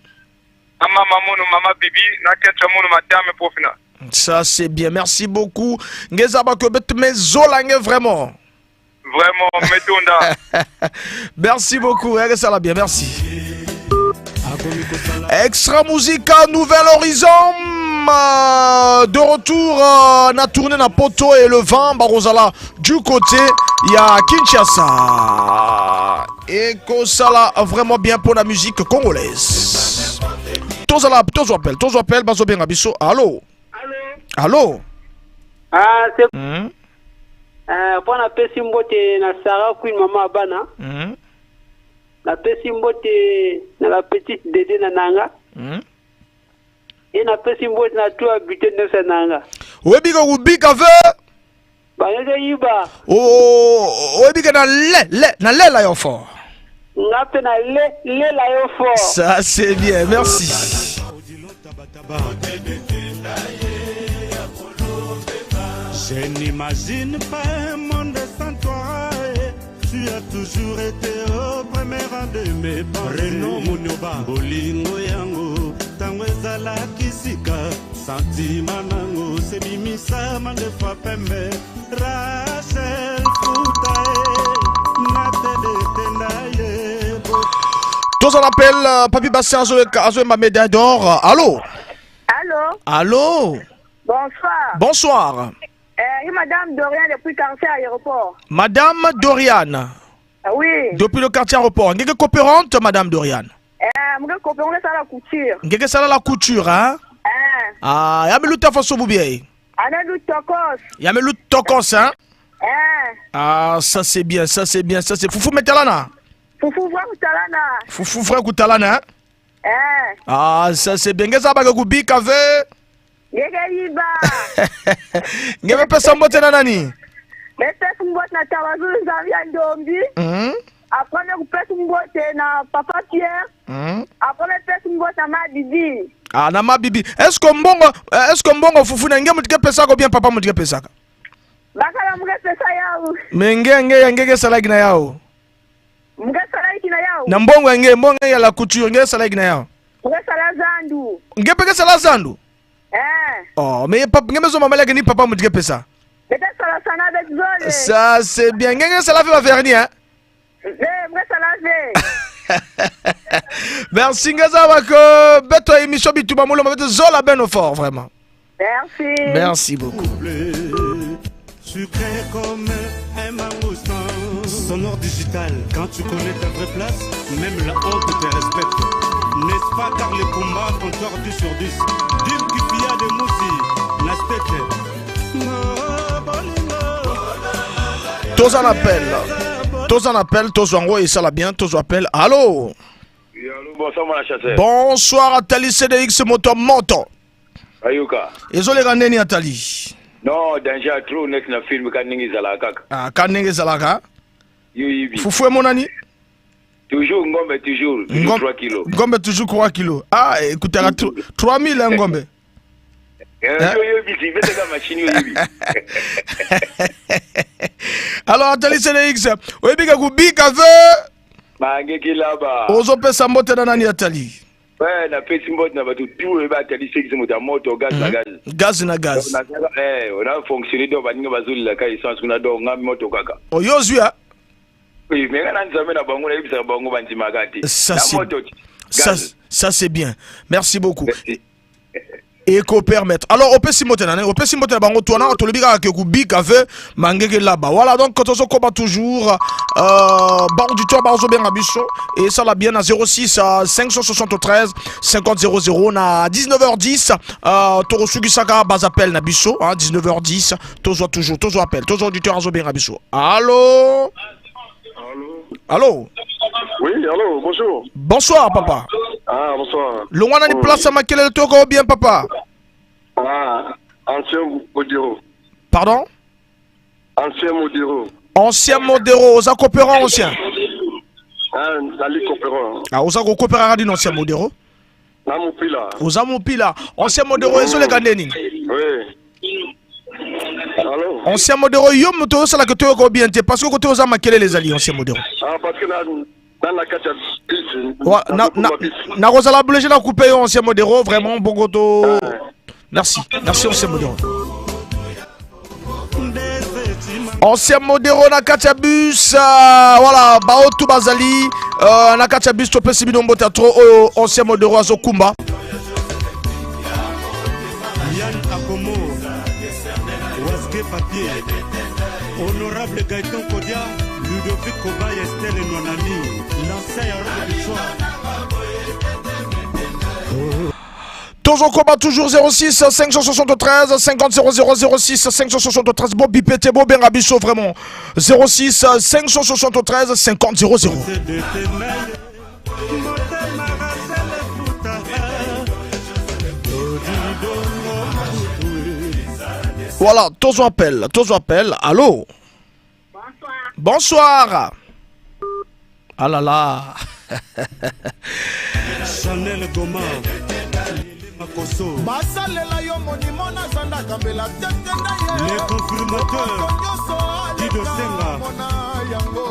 Na mama munu, mama Bibi, na kento munu, madame Pofina. Ça c'est bien. Merci beaucoup. Nge zaba que beto me zola nge vraiment. Vraiment, me tonda. Merci beaucoup. Ya ke sala bien, merci. Extra Musica, Nouvel Horizon, euh, de retour, euh, na tournée na Poto et le vent, bakozala du côté ya Kinshasa. Ekosala vraiment bien pour la musique congolaise. Tozala, tozwa appel, tozwa appel, bazobenga biso. Allô? Allô? Allô? Ah, c'est, hmm, euh, po napesi mbote na Sarah Queen, mama ya bana. Hmm. Napesi mbote na la petite Dédé na nanga. Hmm. E napesi mbote na tout habitant nyonso ya nanga. Oyebi ke kubika ve. Ba nge ke yiba. O, o, oyebi ke na le, le, na lela yo fort. Nga pe na le, lela yo fort. Ça c'est bien, merci. Je n'imagine pas un monde sans toi. Tu as toujours été au premier rang de mes pensées. Renaud Munioba. Bolingo yango, tango ezalaki sika, sentiment nango se bimisama nde fwa pembe. Rachel Futa e, na tede tenda ye bo. Tozwa na appel, euh, Papy Bastien azo, azo yemba médaille d'or. Allô? Allô? Allô? Bonsoir. Bonsoir. Euh, madame Dorian depuis quartier aéroport. Madame Dorian. Ah oui. Depuis le quartier aéroport. Nge ke coopérante, madame Dorian? Eh, nge ke coopérante, nge ke sala couture. Nge ke sala la couture, hein? Eh. Ah, ya me luta faso bubu e. Ah, na luta tokos. Ya me luta tokos, hein? Eh. Ah, ça c'est bien, ça c'est bien, ça c'est. Fufu me talana? Fufu vrai kutalana. Fufu vrai kutalana, hein? Eh. Ah, ça c'est bien. Nge zaba ke kubika ve. Nge ke yiba. Nge me pesa mbote na nani? Me pesa mbote na tata Mazulu Nzambi ya Ndombe. Mhm. Après me kupesa mbote na papa Pierre. Mhm. Après me pesa mbote na mama Bibi. Ah, na mama Bibi. Est-ce que mbongo, euh, est-ce que mbongo fufu na nge mutu ke pesaka ou bien papa mutu ke pesaka? Bakala mu ke pesa yawu. Mais nge, nge, ya nge ke salaki na yawu? Mu ke salaki na yawu. Na mbongo ya nge, mbongo ya la couture, nge ke salaki na yawu? Mu ke sala zandu. Nge pe ke sala zandu? Eh. Oh, mais pap-, nge me zomamela ke ni papa mutu ke pesa? Beto ke sala sana beto zole. Ça c'est bien. Nge, nge ke sala ve ba vernis, hein? Eh, mu ke sala ve. Merci, nge zaba que beto émission Bituba mu lomba, beto zola beno fort, vraiment. Merci. Merci beaucoup. Sucré comme un mangostan. Sonore Digital, quand tu connais ta vraie place, même la honte te respecte. N'est-ce pas, Karl Kumba, compteur dix sur dix. Dim Kifia de Musi, na State. Tozwa na appel. Tozwa na appel, tozwa yango, esala bien, tozwa appel. Allô? Oui, allô, bonsoir, mon chasseur. Bonsoir, Atali C D X, moto moto. Ayoka. Ezoleka nde nini, Atali? Non, danger trop net na film, ka ndenge ezalaka kaka. Ah, ka ndenge ezalaka? Yo yebi. Fufu emonani? Toujours ngombe, toujours, toujours trois kilos. Ngombe toujours trois kilos. Ah, ekutaka tro-, trois mille ya ngombe. Eh, hein? Yo, yo yebi, si, beto ka machine, yo yebi. Alors, Atali C D X, oyebi ke kubika ve? Ba nge ke laba. Ozopesa mbote na nani, Atali? Ouais, napesi mbote na bato tout, oyebi Atali C D X, moto ya moto, gaz na gaz. Mhm. Gaz na gaz. Donc, na, eh, on a fonctionné, donc, baninga bazolila kaka essence kuna, donc, nga moto kaka. Oh, yo ozwi, hein? Oui, mais nga na Nzambe na bango, nayebisaka bango, bandimaka te. Ça, na c'est, moto ti. Ça, gaz. Ça, c'est bien. Merci beaucoup. Merci. Eko permettre. Alors, opesi mbote na nani? Opesi mbote na bango tout, na tolobi kaka ke kubika ve, mangeke laba. Voilà, donc, tozokoba toujours, euh, ba auditeur bazobenga biso. Esala bien na zéro six, euh, cinq cent soixante-treize, cinquante zéro zéro, na dix-neuf heures dix, euh, tokosukisaka ba appel na biso, hein, dix-neuf heures dix, tozwa toujours, tozwa appel, tozwa auditeur azobenga biso. Allô? Allô? Allô? Oui, allô, bonjour. Bonsoir, papa. Ah, bonsoir. Longwa nani place ya makelele, toyokaka yo bien, papa? Ah, ancien Modero. Pardon? Ancien Modero. Ancien Modero, oza coopérant ancien? Ah, nazali coopérant. Ah, oza ko coopérant kaka na ancien Modero? Na mupila. Oza mupila. Ancien Modero, mm, ezo leka ndenge nini? Oui. Allô? Ancien Modero, yo moto osalaka toyokaka yo bien te, parce que kote oza makelele ezali, ancien Modero. Ah, parce que na, na, na kati ya bus. Wa-, na, na, nakozala obligé na couper yo, ancien Modero, vraiment, bongo to. Ah. Merci, merci, ancien Modero. Ancien Modero na kati ya bus, euh, voilà, baoyo tout bazali, euh, na kati ya bus, topesi bino mbote ya trop, oyo ancien Modero azokumba. Yann Akomo, Wazke Papier, Honorable Gaëtan Kodia, Ludovic Koba, Estelle Nonami, l'ancien Rock du Soir. Tozokoba toujours, zéro six cinq cent soixante-treize cinquante zéro zéro, zéro six cinq cent soixante-treize, bo biper te, bobenga biso vraiment. Zéro six cinq cent soixante-treize cinquante zéro zéro. Voilà, tozwa appel, tozwa appel. Allô? Bonsoir. Bonsoir. Ah là là. Chanel Goma. Makoso. Basalela yo monimo na zanda kambela tete na ye. Le confirmateur. Moto nyonso Dido alinga Senga. Mona yango.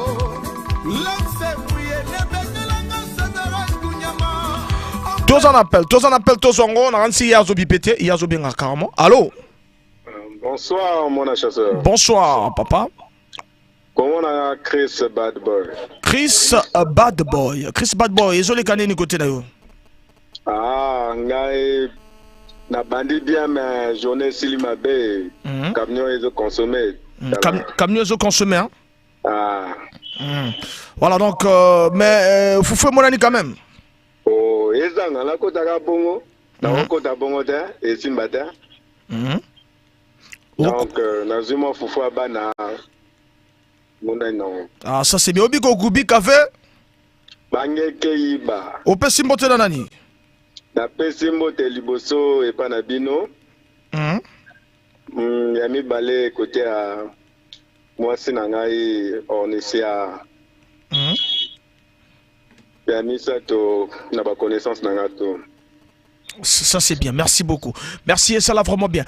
Lance muyene betelanga Severus Kunyama. Tozwa na appel, tozwa na appel, tozwa ngo, na kansi ye azo biper te, ye azobenga carrément. Allô? Euh, bonsoir, mon chasseur. Bonsoir, papa. Comment on a Chris Bad Boy? Chris, euh, Bad Boy. Chris Bad Boy, ezo leka nini kote na yo? Ah, ngai nabandi bien, mais journée esili mabe. Mhm. Camion ezo consommer. Mhm. Cam-, camion ezo consommer, hein? Ah. Mhm. Voilà, donc, euh, mais, euh, fufulu emonani quand même. Oh, ezanga, nakotaka bongo. Mhm. Nakokota bongo te, esimba te. Mhm. Donc, euh, nazwi mwa fufulu ya bana, mona nango. Ah, ça c'est bien. Oyebi ko kubika ve? Mangeke iba. Opesi mbote na nani? Napesi mbote liboso epai na bino. Mhm. Mm, ya mibale côté ya mwasi na ngai, Ornisia. Mhm. Ya misato na ba connaissances na ngai tout. Ça, c'est bien. Merci beaucoup. Merci, esala vraiment bien.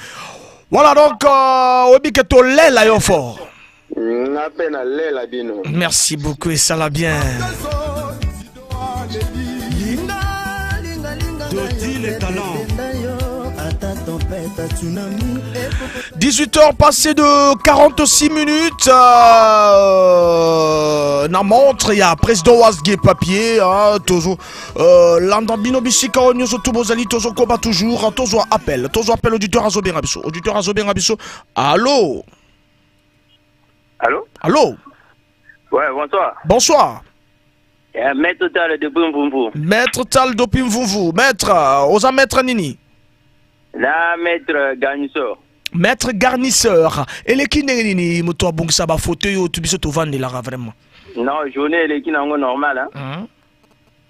Voilà, donc, euh, oyebi ke tolela yo fort. Nga mpe nalela bino. Merci beaucoup, esala bien. Dodi le talent. Dix-huit heures passées de quarante-six minutes, euh, na montre ya président Wazke Papier, hein, tozo, euh, landa bino bisika oyo nyonso tout bozali, tozokoba toujours, hein, tozwa appel, tozwa appel, auditeur azobenga biso, auditeur azobenga biso. Allô? Allô? Allô? Ouais, bonsoir. Bonsoir. Eh, Maître Tal depuis Mvumvu. Maître Tal depuis Mvumvu. Maître, euh, oza maître nini? Na maître garnisseur. Maître garnisseur. Eleki ndenge nini moto abongisa ba fauteuil oyo tout biso tovandela vraiment? Non, journée eleki nango normal, hein.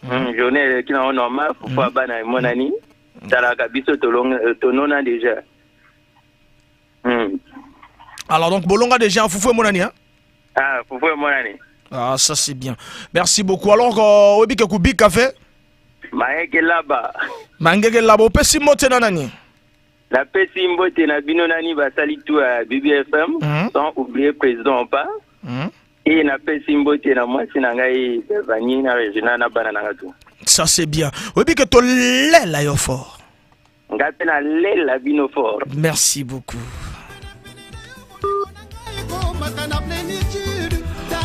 Mhm. Hmm, journée eleki nango normal, fufulu ya bana emonani. Mhm. Talaka biso tolong-, euh, tonona déjà. Hmm. Alors donc, bolonga déjà, fufulu emonani, hein? Ah, fufulu emonani. Ah, ça c'est bien. Merci beaucoup. Alors, euh, oyebi ke kubika ve? Mangeke laba. Mangeke laba, opesi mbote na nani? Napesi mbote na bino nani basali tout ya B B F M, mhm, sans oublier président Ompa. Mhm. Et napesi mbote na mwasi na ngai, Bevani, na Regina, na bana na ngai tout. Ça c'est bien. Oyebi ke tolela yo fort. Nga mpe nalela bino fort. Merci beaucoup.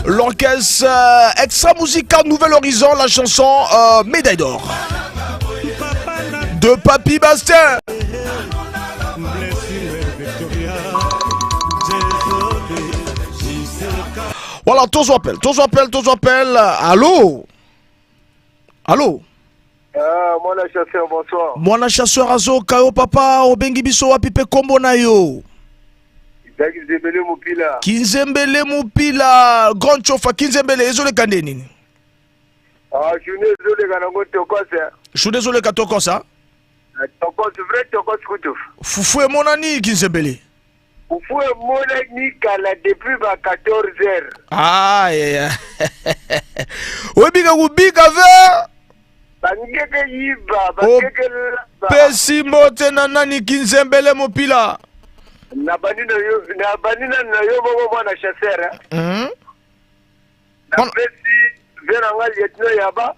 L'orchestre, euh, Extra Musica, Nouvel Horizon, la chanson, euh, Médaille d'or. Le Papy Bastien. Voilà, tozo appel, tozo appel, tozo appel. Allô? Allô? Ah, mwana Chasseur, bonsoir. Mwana Chasseur azo ka yo papa, obengi biso wapi pe kombo na yo? Nza Kinzembele Mupila. Kinzembele Mupila, Grand Chofa, Kinzembele, ezo leka nde nini? Ah, journée ezo leka na ngo tokos. Journée ezo leka tokos, ah? Ah, tokos, vrai tokos kutu. Fufu emonani Kinzembele? Fufu emonani kala depuis ba quatorze heures. Ah, ya, ya. Oyebi ke kubika ve? Ba nge ke yiba, ba nge ke laba. Opesi mbote na nani Kinzembele Mupila? Na banina yo, na banina na yo moko mwana Chasseur. Mhm. Napesi ve na nga lieutenant Yaba.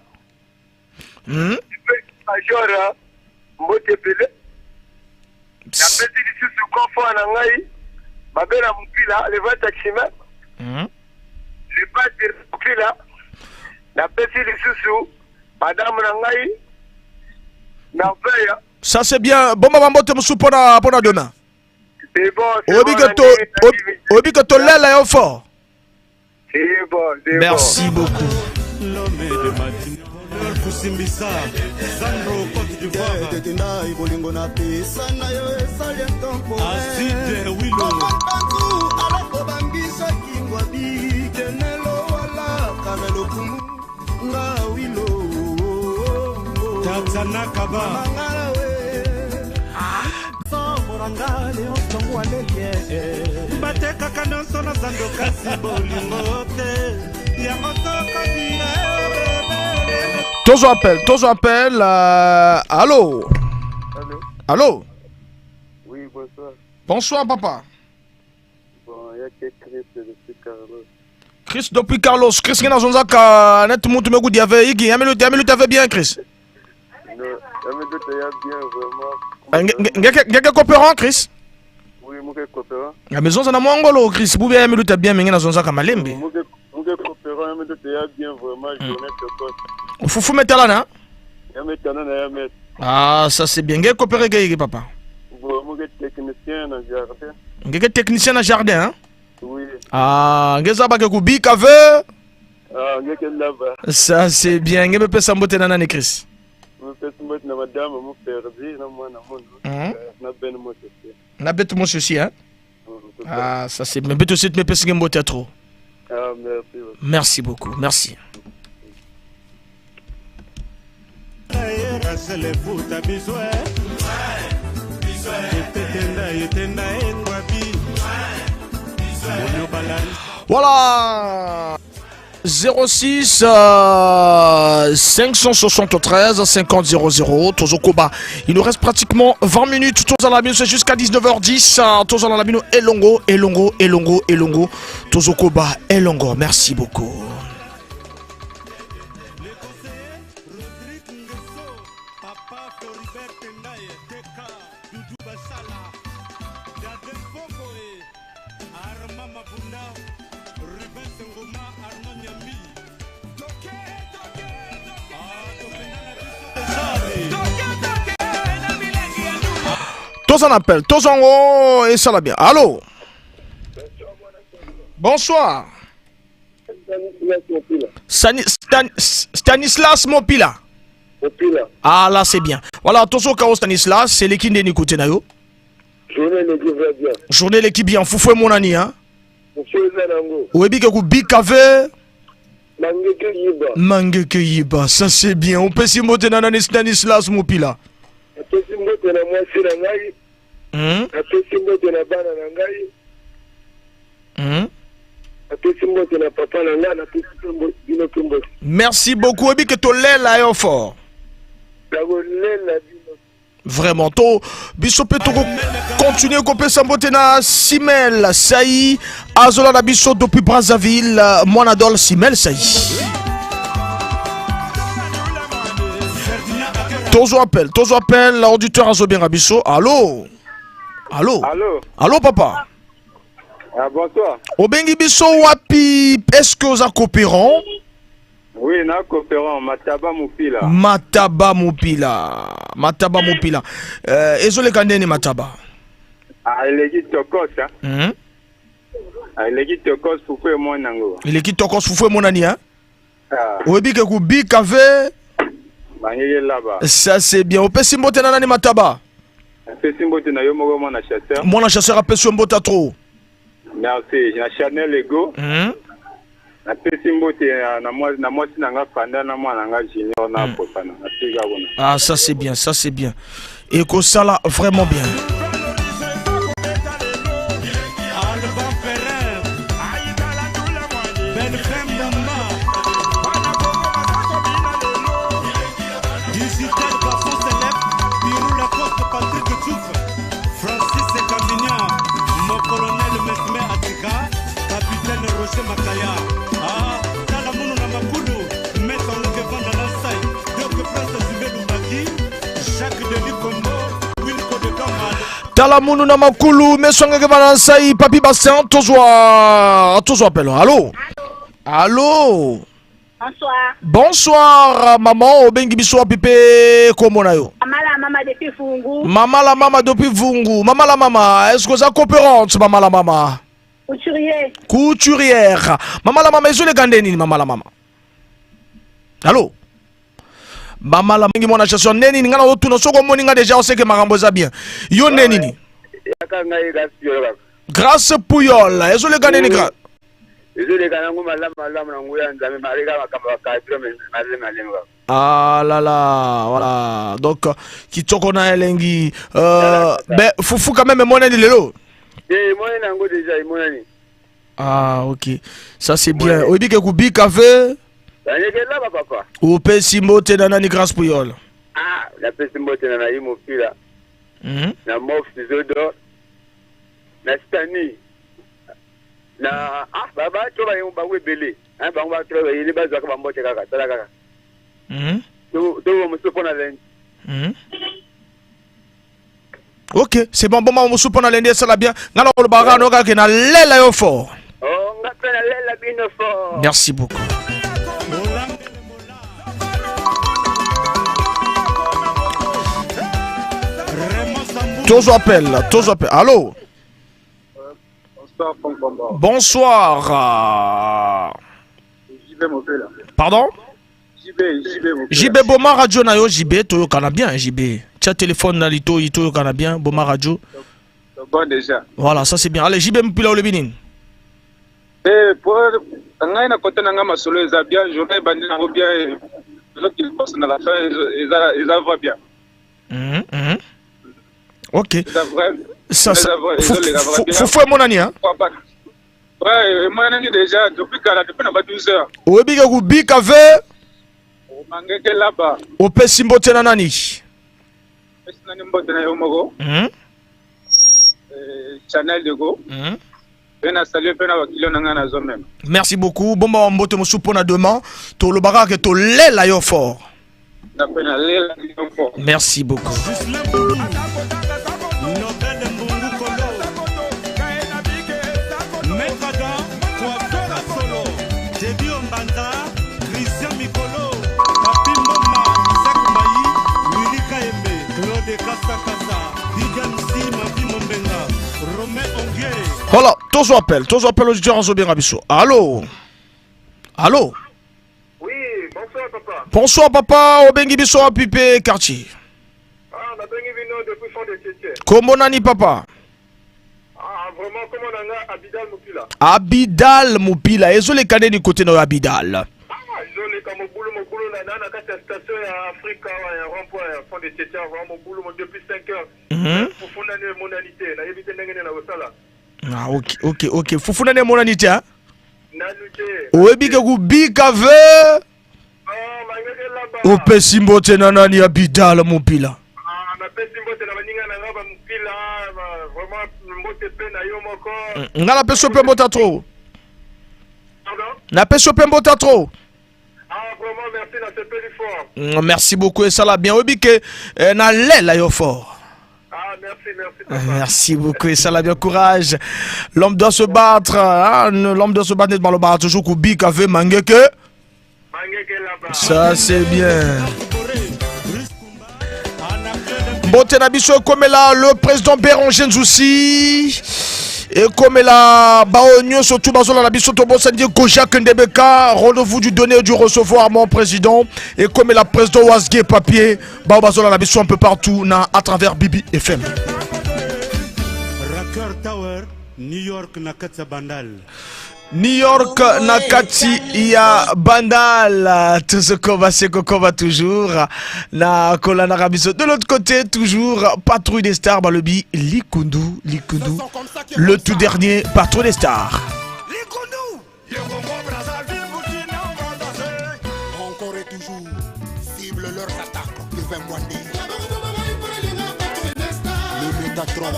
Mhm. Napesi major mbote ebele. Napesi lisusu kofo na ngai, Babela Mupila, le vrai taximan. Mhm. Le patron Mupila. Napesi lisusu madame na ngai, na Veya. Ça c'est bien. Bomba bambote mosusu mpo na, mpo na Dona. C'est bon, c'est bon. Oyebi ke to-, oyebi ke tolela yo fort. C'est bon, c'est bon. Merci beaucoup. L'homme de matinée. Kusimbisa, Sandro, Côte d'Ivoire. Acide, Wilo. Tata Nakaba. Sombora nga Léonce Tongo Alelie. Batekaka nyonso na zando kasi bolingo te. Yango soko dia. Tozo appel, tozo appel, euh, allô? Allô? Allô? Oui, bonsoir. Bonsoir, papa. Bon, ya ke Chris depuis Carlos. Chris depuis Carlos. Chris, nge nazonzaka neti muntu me kudia ve inki? Ya me luta, ya me luta ve bien, Chris? Non, ya me luta ya bien, vraiment. Ah, nge, nge, nge ke, nge ke coopérant, Chris? Oui, mu ke coopérant. Ya me zonza na mwa ngolo, Chris, bubu ya me luta bien, mais nge nazonzaka malembe. Mu ke, mu ke coopérant, ya me luta ya bien, vraiment, journée tokos. Fufu me talana? Ya me talana, ya me. Ah, ça c'est bien. Nge coopérant ke inki, papa? Bon, mu ke technicien na jardin. Nge ke technicien na jardin, hein? Oui. Ah, nge zaba ke kubika ve? Ah, nge ke laba. Ça c'est bien. Nge me pesa mbote na nani, Chris? Me pesa mbote na madame, mu Ferdi, na mwana munu. Mhm. Eh, na beno mosi aussi. Na beto mosi aussi, hein? Mhm. Ah, ça c'est bien. Beto aussi, me pesa nge mbote ya trop. Ah, merci beaucoup. Merci beaucoup. Merci. Voilà. Zéro six, euh, cinq cent soixante-treize, cinquante, zéro zéro. Tozo koba. Il nous reste pratiquement vingt minutes. Tozala na bino jusqu'à dix-neuf heures dix. Euh, tozala na bino elongo, elongo, elongo, elongo. Tozo koba, elongo. Merci beaucoup. Toza na appel, tozwa ngo, esala bien. Allô? Bonsoir. Stanislas Mopila. Sani-, Stan-, S-, Stanislas Mopila. Mopila. Ah, là, c'est bien. Voilà, tozo ka wo Stanislas, eleki nde nini côté na yo? Journée eleki vraiment bien. Journée eleki bien, fufu emonani, hein? Fufu eza na ngo. Oyebi ke kubika ve? Mange ke yiba. Mange ke yiba, ça c'est bien. Opesi mbote na nani, Stanislas Mopila? Napesi mbote na mwasi na ngai. Hmm? Napesi mbote na bana na ngai. Hmm? Napesi mbote na papa na ngai, napesi mpe mbo-, bino mpe mbote. Merci beaucoup. Oyebi ke tolela yo fort. Nakolela bino. Vraiment, to, biso mpe toko continuer kopesa mbote na Simel Saï, azolanda biso depuis Brazzaville, mwana Dol Simel Saï. Tozwa appel, tozwa appel, auditeur azobenga biso. Allô? Allô? Allô? Allô, papa? Ah, bonsoir. Obengi biso wapi? Est-ce que oza coopérant? Oui, na Cooperant, Mataba Mupila. Mataba Mupila. Mataba Mupila. Eh, ezo leka nde ni Mataba? Ah, eleki tokos, hein? Mhm. Ah, eleki tokos, fufu emonani ngo. Eleki tokos, fufu emonani, hein? Ah. Oyebi ke kubika ve. Mangeke laba. Ça, c'est bien. Opesi mbote na nani, Mataba? Napesi mbote na yo moko, mwana Chasseur. Mwana Chasseur apesi yo mbote trop. Merci. Na Chanel Ego. Mhm. Napesi mbote na, na mwa-, na mwasi na nga Fanda, na mwana na nga Junior, na Papa na nga. Napesi kaka kuna. Ah, ça, c'est bien, ça, c'est bien. Ekosala vraiment bien. Digital Garçon Célèbre, Pirou Lacoste, Patrick Diouf, Francis Camignon, mon colonel Mesme Atika, capitaine Roger Makaya. Ah, tala munu na makulu, meso nge kevanda na nsayi, Doc Prince Zimbe Lubaki, Jacques Denis Kombo, Wilco de Kamal. Tala munu na makulu, meso nge kevanda na nsayi, Papy Bastien, tozwa, tozwa appel. Allô? Allô? Bonsoir. Bonsoir, maman. Obengi biso wapi pe kombo na yo? Mama la mama depuis Vungu. Mama la mama depuis Vungu. Mama la mama, est-ce que oza Cooperant, mama la mama? Couturier. Couturière. Mama la mama, ezo leka nde nini, mama la mama? Allô? Mama la mama, mwana Chasseur, nde nini? Nga nazo tuna, soki omoni nga déjà, oseke makambo eza bien. Yo nde nini? Yaka ngai Grâce Puyol kaka. Grâce Puyol. Ezo leka nde ni, Gra- Ezo leka nango malamu, malamu na nguya ya Nzambe, maleka makambo ya cadre, mais malamu, malamu kaka. Ah là là, voilà. Donc, kitoko na elengi. Euh, ben, fufu quand même, emonani lelo? Eh, emonani nango déjà, emonani. Ah, ok. Ça, c'est bien. Oyebi ke kubika ve. Mangeke laba, papa. Opesi mbote na nani, Grâce Puyol? Ah, napesi mbote na Naïm Mupila. Mhm. Na Mof Zodor. Na Stani. Na, ah, ba, ba, to ba yo ba we bele. Hein, bango ba to ba yele ba zwa ka ba mbote kaka, tala kaka. Mhm. To, to mosusu mpo na lendi. Mhm. Ok, c'est bon, bon, maman, mosusu mpo na lendi, esala bien. Nga nakolobaka na yo kaka ke nalela yo fort. Oh, nga pe nalela bino fort. Merci beaucoup. Tozwa appel, tozwa appel. Allô? Bonsoir, Franck Bamba. Bonsoir. J B Mopela. Pardon? J B, J B Mopela. J B, boma radio na yo, J B, toyokana bien, J B. Tia téléphone na litoyi, toyokana bien, boma radio. Bon, déjà. Voilà, ça c'est bien. Allez, J B Mopela, olobi nini? Eh, po ngai na côté na ngai masolo eza bien, journée ebandi nango bien, eh, ezo kende na la fin, eza, eza, eza va bien. Mhm, mhm. Ok. Eza vrai. Ça, eza vrai, fu-, fu-, fufu emonani, hein? Ouais, emonani déjà depuis kala, depuis na ba douze heures. Oyebi ke kubika ve. Mangeke laba. Opesi mbote na nani? Pesi nani mbote na yo moko? Mhm. Eh, Chanel de Go. Mhm. Pe na salut pe na ba clients na ngai na zo même. Merci beaucoup. Bomba mbote mosusu mpo na demain. Tolobaka ke tolela yo fort. Nga pe nalela bino fort. Merci beaucoup. Ghislain Boulou, Nobel Mbungu Kolo, Maître Adam, coiffeur ya solo, Teddy Ombanza, Christian Mikolo, Papy Mboma, Isaac Mbayi, Willy Kayembe, Claude Kasa Kasa, Big M C, Mavi Mombenga, Romain Ongue. Voilà, tozwa appel, tozwa appel, auditeur azo benga biso. Allô? Allô? Oui, bonsoir, papa. Bonsoir, papa. Obengi biso wapi pe quartier? Ah, nabengi bino depuis Fond de Tietie. Kombo nani, papa? Ah, vraiment, kombo na nga Abidal Mupila. Abidal Mupila. Ezo leka nde ni côté na yo, Abidal? Ah, ezo leka mobulu, mobulu na, na, na kati ya station ya Afrika, awa ya rond-point ya Fond de Tietie, vraiment mobulu, mo-, depuis cinq heures. Mhm. Fufu nani emonani te, nayebi te ndenge nini nakosala. Ah, ok, ok, ok. Fufu nani emonani te, hein? Nanu te. Oyebi ke kubika ve. Ah, mangeke laba. Opesi mbote na nani, Abidal Mupila? Ah, napesi mbote na baninga na nga ba Mupila, ba, vraiment mbote pe na yo moko. Mm, nga napesi yo pe mbote trop. Pardon? Napesi yo pe mbote trop. Ah, vraiment, merci, nasepeli fort. Mm, merci beaucoup, esala bien. Oyebi ke, eh, nalela yo fort. Ah, merci, merci, papa. Merci beaucoup, esala bien, courage. L'homme doit se battre, hein, l'homme doit se battre, neti maloba toujours kubika ve, mangeke. Ça, c'est bien. Mbote na biso ekomela le président Béranger Nzusi. Ekomela baoyo nyonso tout bazolanda biso, tobosani te, Kojak Ndebeka, rendez-vous du donner et du recevoir, mon président. Ekomela président Wazge Papier, baoyo bazolanda biso un peu partout na à travers Bibi F M. Racker Tower, New York na kati ya Bandal. New York na kati ya Bandal. Tout ce qu'on va, c'est qu'on va toujours. Na kola na rabiso. De l'autre côté, toujours, Patrouille des Stars, balobi Likundu, Likundu. Le tout dernier, Patrouille des Stars. Likundu. Encore et toujours, cible leurs attaques de vingt moins dix. Le Métatron.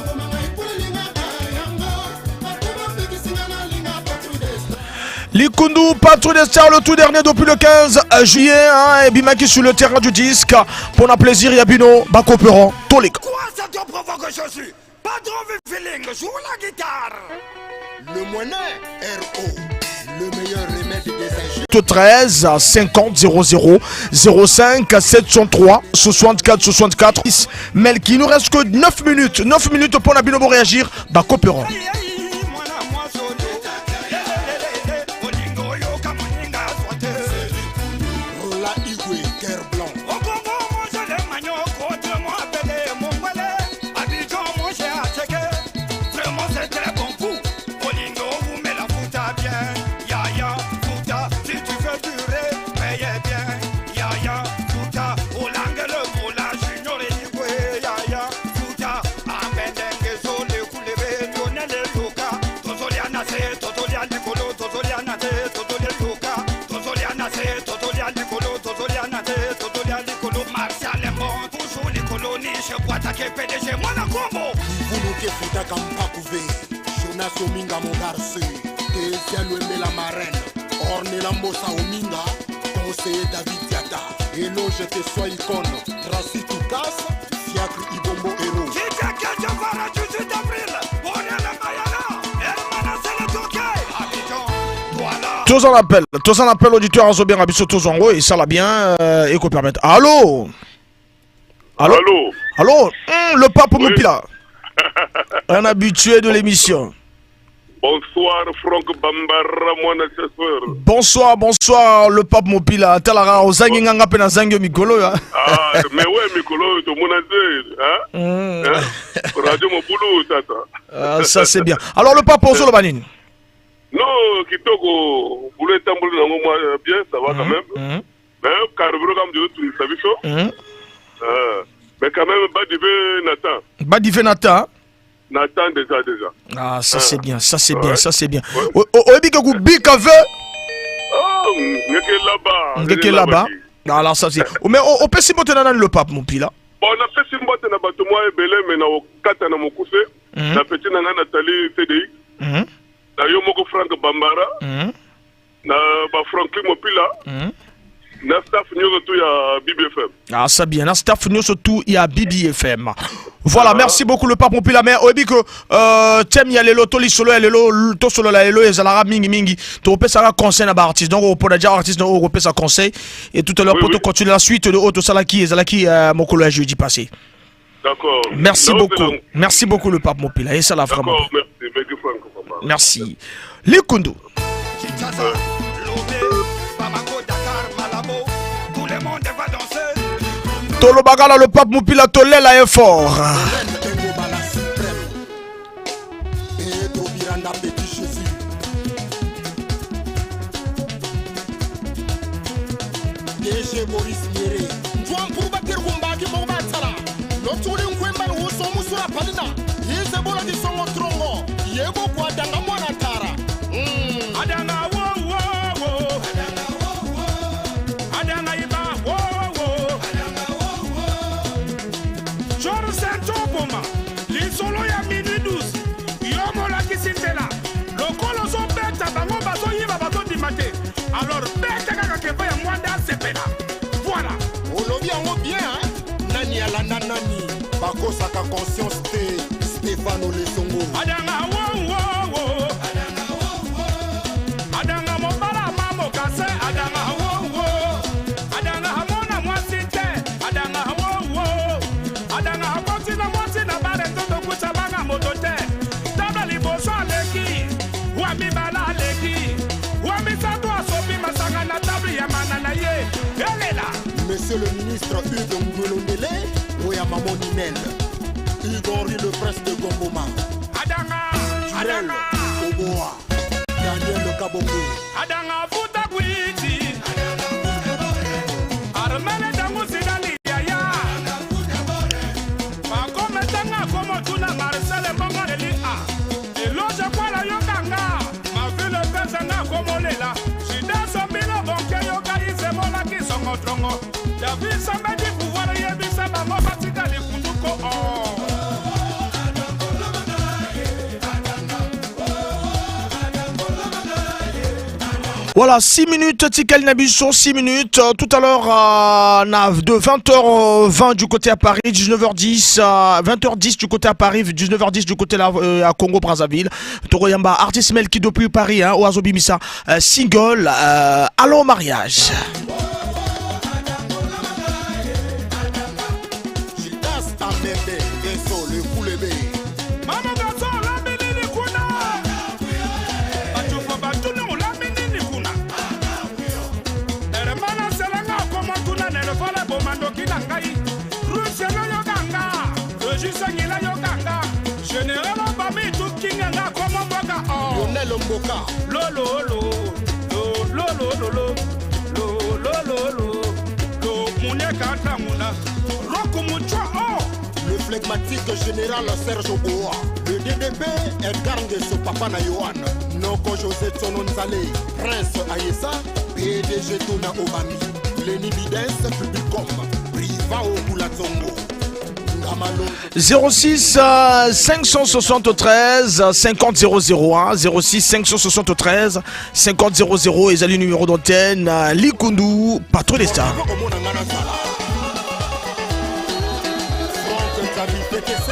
Likundu, Patrouille des Stars, le tout dernier depuis le quinze juillet, hein, ebimaki sur le terrain du disque. Pona plaisir ya bino, ba coopérants, toleka. Quoi, ça te provoque, Jésus ? Pas trop feeling, joue la guitare. Le Monet R O, le meilleur remède des injures. Treize cinquante zéro zéro zéro cinq sept cent trois soixante-quatre soixante-quatre. Melky, il nous reste que neuf minutes. Neuf minutes pona bino bo réagir. Ba coopérants. Rola Igwe, cœur blanc. Au Congo, moi, je l'aime, manioc, autrement appelé Mongolais. Abidjan, moi, j'ai attaqué. Vraiment, c'est très bon goût. Bolingo, vous me la fouta bien. Yaya, fouta, si tu veux durer, payez bien. Yaya, fouta, Olangue, le moula, junior, Igwe, yaya, fouta, Abendenge, Zole, Kulebe, Lionel, Yoka, Tozolia, Nase, Tozolia, Likolo, Tozolia, Nase, Tozolia, Yoka, Tozolia, Nase, Tozolia, Likolo, Tozolia, Nase, Tozolia, Likolo, Martial, Mbon, toujours Likolo, Niche, Boitake, P D G, Mwana Kombo. Mvuluke futaka mpaku ve. Jonas Ominga, mon garçon. Theresia Luembe, la marraine. Ornella Mbosa Ominga. Conseiller David Diata. Hello, je te sois icône. Tracy Toukas. Fiacre Ibombo Hero. Tozwa na appel, tozwa na appel, auditeur azo benga biso, tozwa ngo, esala bien, euh, eko permettre. Allô ? Allô ? Allô ? Allô ? Hmm, le pape Mupila. Un habitué de l'émission. Bonsoir, Franck Bambara, mwana Chasseur. Bonsoir, bonsoir, le pape Mupila. Tala kaka, ozangi nga, nga pe nazangi yo mikolo oyo, hein. Ah, mais ouais, mikolo oyo, tomona nde, hein ? Hmm. Hein ? Radio Mobulu, tata. Ah, ça, c'est bien. Alors, le pape, ozoloba nini ? Non, kitoko, boulot etamboli nango mwa, euh, bien, ça va quand même. Mhm, mhm. Mais carburant, comme Dieu, tout, ça, biso. Mhm. Euh, mais quand même, badive nata. Badive nata. Nata déjà, déjà. Ah, ça, c'est bien, ça, c'est bien, ça, c'est bien. Ouais. O, o, oyebi ke kubika ve ? Oh, nge ke là-bas. Nge ke là-bas. Ah, là, ça, c'est. Oh, mais o, opesi mbote na nani, le pape Mupila ? Bon, napesi mbote na bato mwa ebele, mais nakokata na mokuse. Mhm. Na petit na ngai Nathalie C D I. Mhm. Na yo moko Franck Bambara. Mhm. Na ba Franklin Mopila. Mhm. Na staff nyonso tout ya B B F M. Ah, ça bien. Na staff nyonso tout ya B B F M. Voilà, ah, merci beaucoup, le pape Mopila. Mais oyebi ke, euh, thème ya lelo, to lisolo ya lelo, to solo ya lelo, ezalaka mingi mingi. Topesaka conseil na ba artistes. Donc, okopona déjà artiste, donc, okopesa conseil. Et tout à l'heure, oui, po, oui, tocontinuer la suite de oyo tosalaki, ezalaki, euh, mokolo ya jeudi passé. D'accord. Merci beaucoup. Merci beaucoup, le pape Mopila. Esala vraiment. D'accord, merci. Merci, Franck, papa. Merci. Likundu. Tolobaka na le pape Mopila, tolela ye fort. Pedro Miranda, Petit Jésus. D G Boris Nyere. Nzwa mpuru bateri kumbaki mo batala. Lotuli nkwemba luhuso musula palina. Yize bola disongo trongo. Yebo kwa danga mwana tara. Mm. Adanga wo, wo, wo. Adanga iba wo, wo. George Saint-Oboma, lisolo ya minuit douze, yo molakisi nzela. Lokola ozobeta, bango bazoyiba, bazondima te. Alors, beta kaka ke epai ya mwana asepela. Voilà. Olobi yango bien, hein? Nani alanda nani? Bakosaka conscience te. Stefano Lesongo. Adanga wo, wo, wo. Adanga mobala mamo kase, adanga wo, wo. Le ministre Hugues Ngwelondele, oya Mamo Ninel. Hugues Henri le prince de Gomboma. Adanga, Jurel, Adanga. Oboa. Daniel Kabongo. Adanga futa kwiti. Armele tangu sidali yaya. Bakome tanga komo tuna Marcel Mbongo leli a. Eloge kwala yokanga. Mavilo pesa na komolela. Sida sombilo bonke yoka ise mola kisongo trongo. David Samba di pouvoir yebisa bango batikali kunduko o. Voilà, six minutes, tikali na biso, six minutes. Euh, tout à l'heure, euh, na de vingt heures vingt du côté à Paris, dix-neuf heures dix, euh, vingt heures dix du côté à Paris, dix-neuf heures dix du côté là, euh, à Congo Brazzaville. Tokoyamba artiste Melky depuis Paris, hein, oyo azobimisa, euh, single, euh, Allons au mariage. Gildas Amebe, Geso, le Kulebe. Mama Gaso, olambi nini kuna? Batu fo batu ni olambi nini kuna? Hermana Selanga, komo tuna nene fala boma ndoki na ngai. Russe lo yokanga. Régis Angila yokanga. Général Obami tukinganga komo mboka o. Lionel Mboka. Lo, lo, lo. Lo, lo, lo, lo, lo. Lo, lo, lo, lo. Lo, munyeka tamuna. Rock Mucho o. Le flegmatique général Serge Oboa. Le D D P, Edgar Ngeso, papa na Yohan. Noko José Tsono Nzale, Prince Ayesa, P D G Tuna Obami. Lenny Bidens, Publicom, Priva Okula Tsongo. Ngamalo. Zéro six, euh, cinq cent soixante-treize, cinquante zéro zéro, hein, zéro six, cinq cent soixante-treize, cinquante zéro zéro, ezali numéro d'antenne, euh, Likundu, Patro des Stars. Franck Nzambi P T C,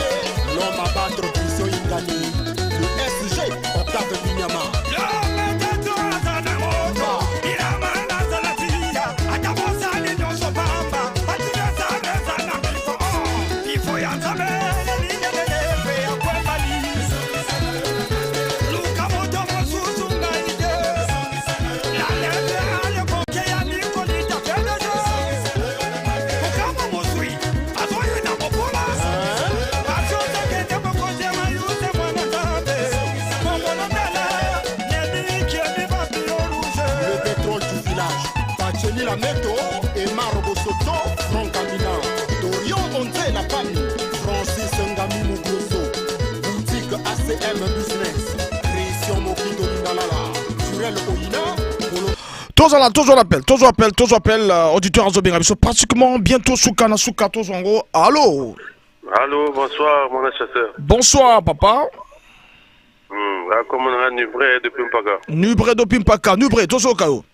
l'homme à battre, Christian Ingani, le S G, Octave Binyama. Le pétrole du village. Pacheli Lameto, Emaro Bosoto, Franck Amina, Dorion Onze la famille, Francis Ngami Mugroso, boutique A C M Business, Christian Mokito Lindalala, Jurel Oyina, Polo. Tozwa la, tozwa l'appel, tozwa appel, tozwa appel, euh, auditeur azobenga biso, pratiquement bientôt suka na suka, tozwa yango. Allô? Allô, bonsoir, mon chasseur. Bonsoir, papa. Hmm, ah, comment on a Nubre depuis Mpaka. Nubre depuis Mpaka, Nubre, tozoyoka yo.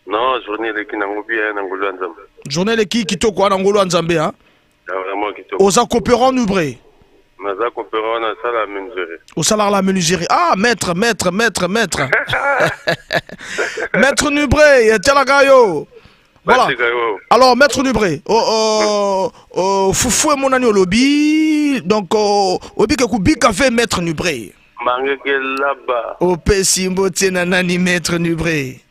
Non, journée eleki na ngolo bien, na ngolo ya Nzambe. Journée eleki kitoko, na ngolo ya Nzambe, hein? Ah, vraiment kitoko. Oza coopérant, Nubre? Naza coopérant, nasala menuiserie. Osalaka la menuiserie. Ah, maître, maître, maître, maître. Maître Nubre, talaka yo. Voilà. Maître Gayo. Alors, maître Nubre, oh, oh, oh, fufue mona ni olobi, donc, oh, oyebi ke kubika ve maître Nubre. Mange ke laba. Opesi mbote na nani, maître Nubre?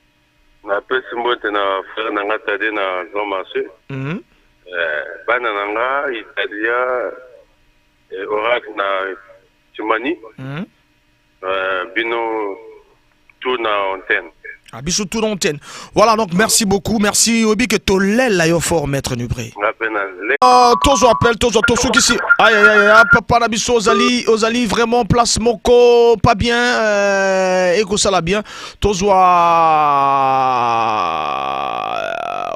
Napesi mbote na frère na nga Tade na Grand Marché. Mhm. Eh, bana na nga Italia, eh, Oracle na Timani. Mhm. Eh, bino tout na antenne. Ah, biso tout na antenne. Voilà, donc merci beaucoup. Merci. Oyebi ke tolela yo fort, maître Nubre. Nga pe nale. Euh, tozwa appel, tozwa, tosukisi. Aïe, aïe, aïe, ah, papa na biso, ozali, ozali vraiment place moko pas bien, euh, ekosala bien. Tozwa,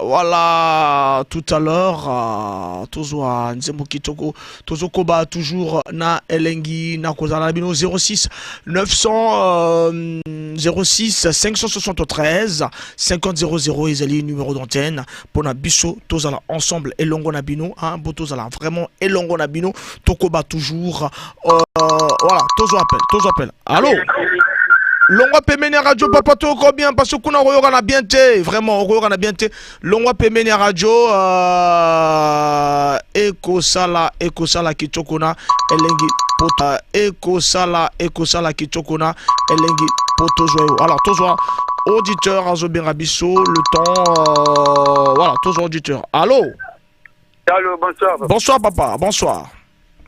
voilà, tout à l'heure, euh, tozwa nzembo kitoko, tozokoba toujours na elengi na kozala na bino. Zéro six neuf cents, euh, zéro six cinq cent soixante-treize cinquante zéro zéro ezali numéro d'antenne. Mpo na biso tozala ensemble elongo na bino, hein, mpo tozala vraiment elongo na bino, tokoba toujours. Euh, voilà, tozwa appel, tozwa appel. Allô? Longwa pembeni ya radio, papa, tokoyoka bien, parce que kuna okoyoka na bien te, vraiment, okoyoka na bien te. Longwa pembeni ya radio, euh, ekosala, ekosala kitoko na elengi mpo to-, euh, ekosala, ekosala kitoko na elengi mpo tozwa yo. Alors, tozwa auditeur azo bera biso, le temps, euh, voilà, tozwa auditeur. Allô ? Allô, bonsoir, papa. Bonsoir, papa, bonsoir.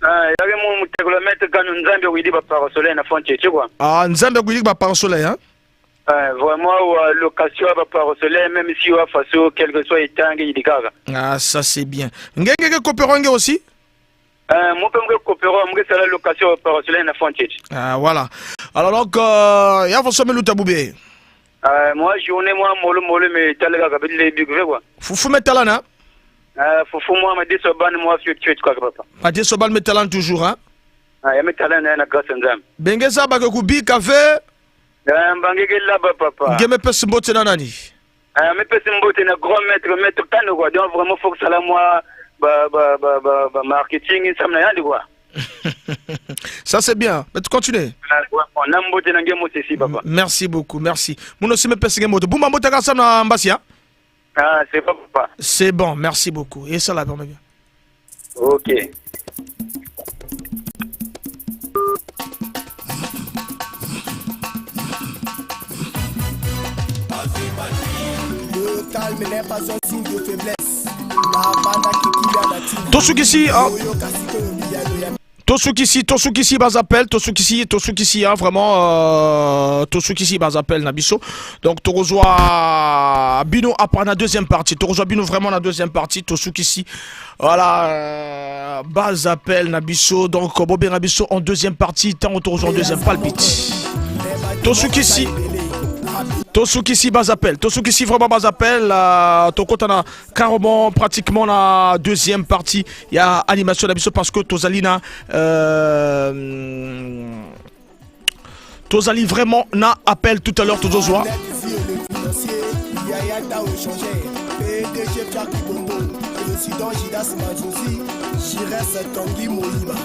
Ah, ya ke mu, mu teko la Maître Kano, Nzambi wiri ba pare soleil na Fontchette, tu vois. Ah, Nzambi wiri ba pare soleil, hein ? Euh, vraiment, wa location ba pare soleil, même si wa faso, quel que soit état, nge yidikaka. Ah, ça c'est bien. Nge, nge, nge coopérant nge aussi ? Euh, mu pe mu ke coopérant, mu ke sala location ba pare soleil na Fontchette. Ah, voilà. Alors donc, euh, ya faso me luta bubé. Euh, moi, journée, moi, molo, molo, me tala kaka bile big ve, quoi. Fufu me talana ? Euh, fufu, moi, ma deso ban, moi, fiot, fiot, quoi, papa. Ma deso ban me talana toujours, hein ? Ah, ya me talana na grâce Nzambi. Benge sa ba ke kubi café. Eh, mbangi ke laba, papa. Nge me pesi mbote na nani ? Eh, me pesi mbote na grand maître, Maître Kano, quoi. Donc, vraiment, faut que ça la, moi, ba, ba, ba, ba, ba marketing, ça me l'a dit, quoi. Ça, c'est bien. Mais tu continues. Ah, ouais, bon, na mbote na nge mo sisi, papa. M-, merci beaucoup, merci. Muna aussi me pesi nge mbote. Bumba mbote kasa na mbasi, hein ? Ah, c'est bon, papa. C'est bon, merci beaucoup. Et ça, là, vraiment bien. Ok. Le calme n'est pas un signe de faiblesse. Na banda kiki ya na ti. Tosukisi, hein. Tosukisi, tosukisi ba appel, tosukisi, tosukisi, hein, vraiment, euh, tosukisi ba appel na biso. Donc, tokozwa bino après na deuxième partie. Tokozwa bino vraiment na deuxième partie, tosukisi. Voilà, euh, ba appel na biso. Donc, bobenga biso en deuxième partie, ntango tokozwa en deuxième palpite. Tosukisi. Tosukisi ba appel, tosukisi vraiment ba appel, euh, tokota na carrément, pratiquement na deuxième partie ya animation na biso parce que tozali na, euh, tozali vraiment na appel tout à l'heure, tozozwa. Président Judas Mazuzi, Giresse Tanguy Moïba,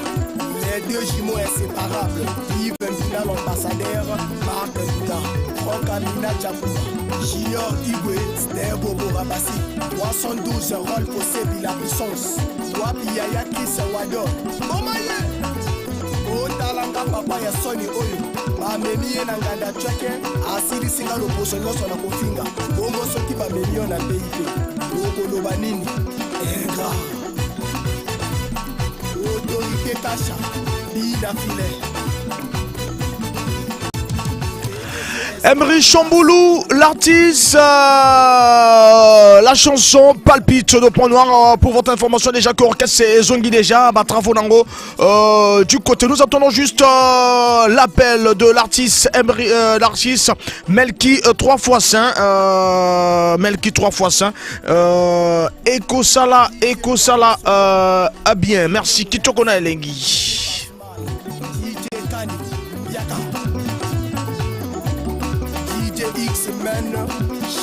les deux jumeaux inséparables, Yves Mbina l'ambassadeur, Marc Mbina, Franck Amina Djakoua, Junior Igwe, Stebo Borabasi, trois cent douze Rolf Osebi la puissance, wapi yaya Chris Wador, Bomaye, otalanga papa ya soni oyo, bamemi ye na nganda tcheke, asilisi nga loposo nyonso na kofinga, bongo soki bamemi yo na P I P, okoloba nini? Ingrat. Autorité Kasha, Bina Filet. Emery Shambulu, l'artiste, euh, la chanson Palpite de Point Noir. Euh, pour votre information, déjà que orchestre ezongi déjà, ba travaux na ngo, euh, du côté. Nous attendons juste, euh, l'appel de l'artiste Emery, euh, l'artiste Melky, euh, trois fois saint, euh, Melky trois fois saint. Euh, ekosala, ekosala, euh, ah bien, merci. Kitoko na elengi. D J Kani, Yaka. D J X-Men,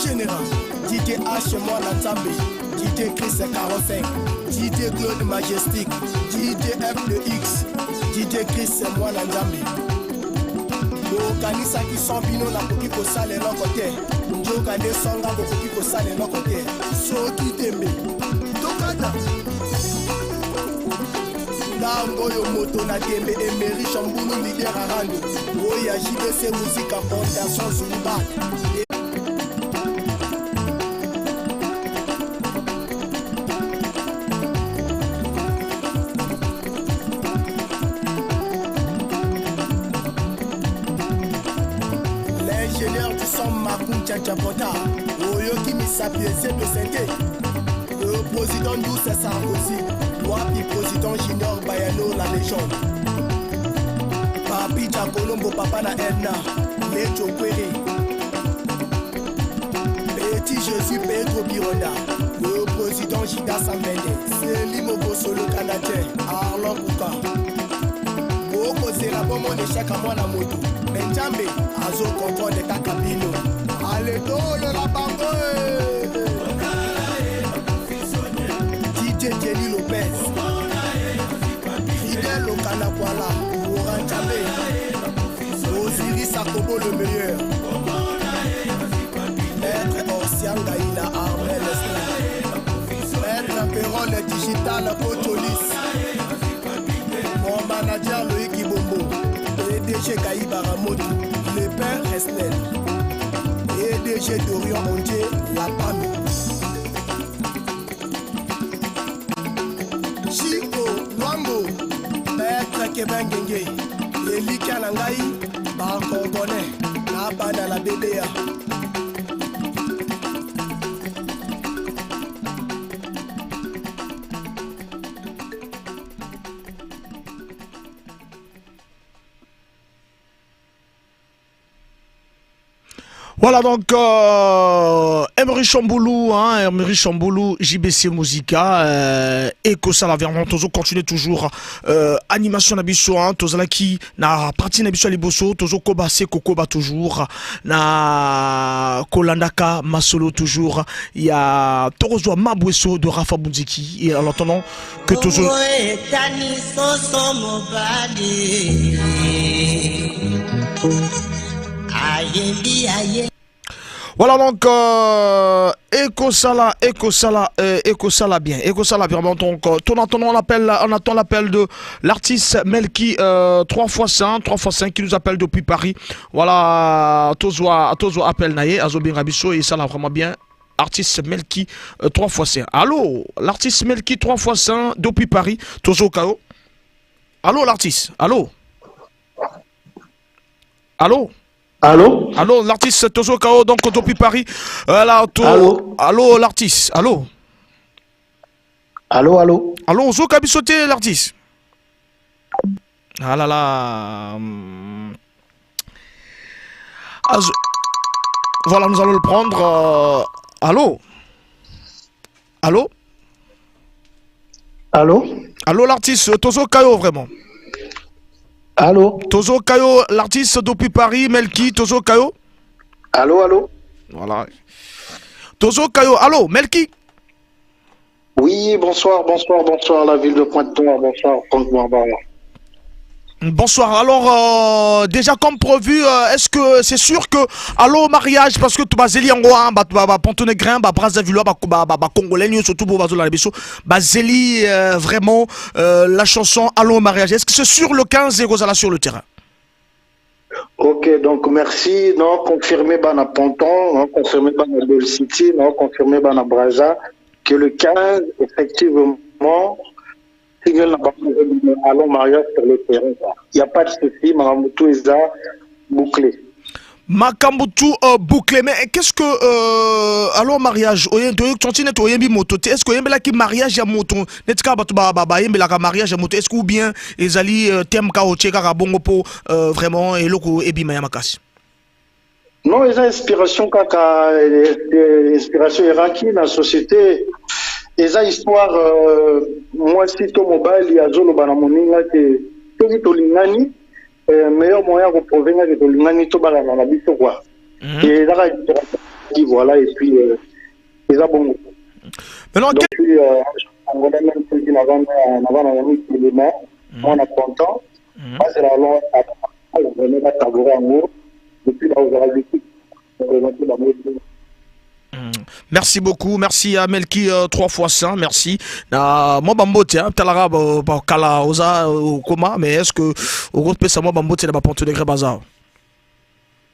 Général. D J H, Mwana Nzambe. D J Chris quarante-cinq. D J Claude Majestic. D J F deux X. D J Chris, Mwana Nzambe. Bokanisaki sans bino nakoki kosala eloko te. Nzokande sans nga bokoki kosala eloko te. Soki tembe. Tokata. Ntango oyo moto na tembe, Emery Shambulu, leader ya Rando. Oyo ya J B C Musica, Fondation Zuluba. L'ingénieur du son, Makou Tchatchapota. Oyoki misapi ese de synthé. Le président Douce Sarkozy, wapi président Junior Bayano, la légende. Papi Jacolombo, papa na Edna, Lecho Kwere. Petit Jésus, Pedro Bironda, le président Jida Sambende, Seli Mokoso, le Canadien, Arlon Kuka. Bokozela bomona échec ya mwana moto. Mais Nzambe azo comprendre kaka bino. Allez, tolola bango, eh. D J Jenny Lopez. Fidel Okana Kuala. Laurent Nzambe. Osiris Akobo le meilleur. Maître Orsian Gaïla, Armel Espoir. Maître Perron, le digital, Kocholis. Mon manager Loïc Ibombo, P D G Kaïba Ramoto, le père Resnel, P D Chez Dorian Ondié, la femme. Chico Luambo, maître Kevin Genge, elikya na ngai, ba Kongolais, na bana la bebea. Voilà donc, euh, Emery Chamboulou, hein, Emery Chamboulou, J B C Musica, euh, eko sala vraiment, tozo continuer toujours, euh, animation na biso, hein, tozalaki na partie na biso ya liboso, tozo koba se kokoba toujours, na kolandaka masolo toujours, ya tokozwa mabweso de Rafa Bunziki, et en attendant, que tozo- Bongo etani soso mobali. Ayembi, aye- Voilà donc, euh, eko sala, eko sala, euh, eko sala bien, eko sala bien. Bon, donc, euh, on attend, on appelle, on attend l'appel de l'artiste Melky, euh, trois fois cinq, trois fois cinq qui nous appelle depuis Paris. Voilà, tozwa, tozwa appel na ye, azo binga biso, e sala vraiment bien. Artiste Melky, euh, trois fois cinq. Allô, l'artiste Melky trois fois cinq depuis Paris. Tozo ka yo. Allô, l'artiste. Allô. Allô. Allô. Allô, l'artiste, tozo ka yo, donc depuis Paris. Euh, là, to- Allô. Allô, l'artiste. Allô. Allô, allô. Allô, ozo ka biso te, l'artiste. Ah là là. Hum. Azo- Voilà, nous allons le prendre. Euh, allô ? Allô ? Allô ? Allô, l'artiste, tozo ka yo vraiment ? Allô ? Tozo ka yo, l'artiste depuis Paris, Melky, tozo ka yo ? Allô, allô ? Voilà. Tozo ka yo, allô, Melky ? Oui, bonsoir, bonsoir, bonsoir, la ville de Pointe-Noire, bonsoir, Franck Barbara. Bonsoir. Alors, euh, déjà comme prévu, euh, est-ce que c'est sûr que Allô Mariage, parce que tout ba zeli yango, hein, ba, ba, ba Pontonegrin, ba Brazzavillois, ba, ba, ba, ba Congolais, surtout pour ba zola biso, ba zeli, euh, vraiment, euh, la chanson Allô Mariage. Est-ce que c'est sûr le quinze ekozala sur le terrain ? Ok, donc merci. Non, confirmé bana Ponton, non, confirmé bana Bell City, non, confirmé bana Brazza, que le quinze, effectivement, single na bango, Allô Mariage sur le terrain, quoi. Il y a pas de souci, makambo tout eza bouclé. Makambo tout, euh, bouclé. Mais qu'est-ce que, euh, Allô Mariage, oye-, to-, tontine to oyembi moto te. Est-ce que oyembelaki mariage ya moto ? Neti kaka bato ba, ba, bayembelaka mariage ya moto. Est-ce que ou bien ezali, euh, thème kaka otie kaka bongo po, euh, vraiment, eloko ebima ya makasi ? Non, eza inspiration kaka, euh, euh, inspiration eyaki na société. Eza histoire, euh, mwasi to mobali azoloba na moninga te, soki tolingani, euh, meilleur moyen ya ko prouver nga que tolingani, tobalana na biso, quoi. Mhm. Et eza kaka, voilà, et puis, euh, eza bongo. Maintenant, donc, que- puis, euh, Angola, même si na bana, na bana, na bana, na bana, Mhm. Mwana Ponton, Mhm. Parce que alors, vraiment, ba tabura yango, et puis, ba ozala l'équipe, représenter bango. Mm. Merci beaucoup, merci à Melky, euh, trois fois cent, merci. Na mwa bambote, hein, talaka ba, ba kala oza, euh, comment, mais est-ce que okopesa mwa bambote na ba Pontonegrin baza awa ?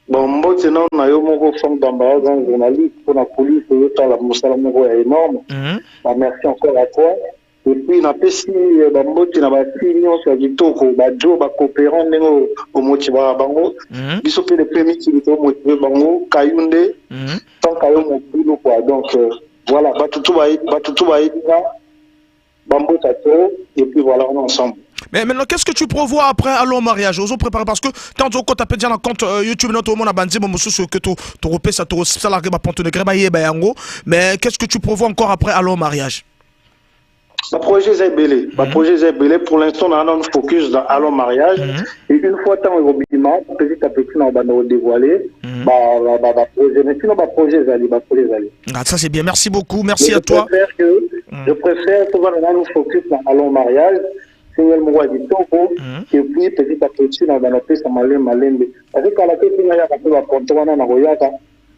Bon, mbote na, na yo moko, Franck Bambara, grand journaliste, mpo na coulisse, ozosala mosala moko ya énorme. Mhm. Ba merci encore à toi. Et puis, napesi, euh, bambote na bafille nyonso ya kitoko, ba Joe, ba coopérant, ndenge o-, omotivaka bango. Mhm. Biso mpe, le premier qui tomotive bango, Kayunde, Mhm. Tant Kayo Mokulu, quoi. Donc, euh, voilà, bato tout ba-, bato tout bayebi nga, bambote à toi, et puis voilà, on est ensemble. Mais maintenant, qu'est-ce que tu prévois après Allô Mariage ? Ozo préparer parce que tant que tu as déjà un compte, euh, YouTube, notamment, on a bandé, bon, sous ce que tu, tu repères ça, tu repères ça, là, ba Pontonegrin bayeba yango. Mais qu'est-ce que tu prévois encore après Allô Mariage ? Ba projet eza ebele. Ba Mhm. projet eza ebele. Pour l'instant, on a un focus dans Allô Mariage. Mhm. Et une fois tant que petit à petit, on va nous dévoiler. Mhm. Ba, ba, ba, ba projet. Mais sinon, ba projet ezali, ba projet ezali. Ah, ça c'est bien. Merci beaucoup. Merci à toi. Mais je préfère que, Mhm. je préfère que, voilà, on a un focus dans Allô Mariage. Single moko ya kitoko. Mhm. Et puis, petit à petit, na bana pesa malembe, malembe. Parce que kala te, tina ya kape ba Ponton wana na koyaka.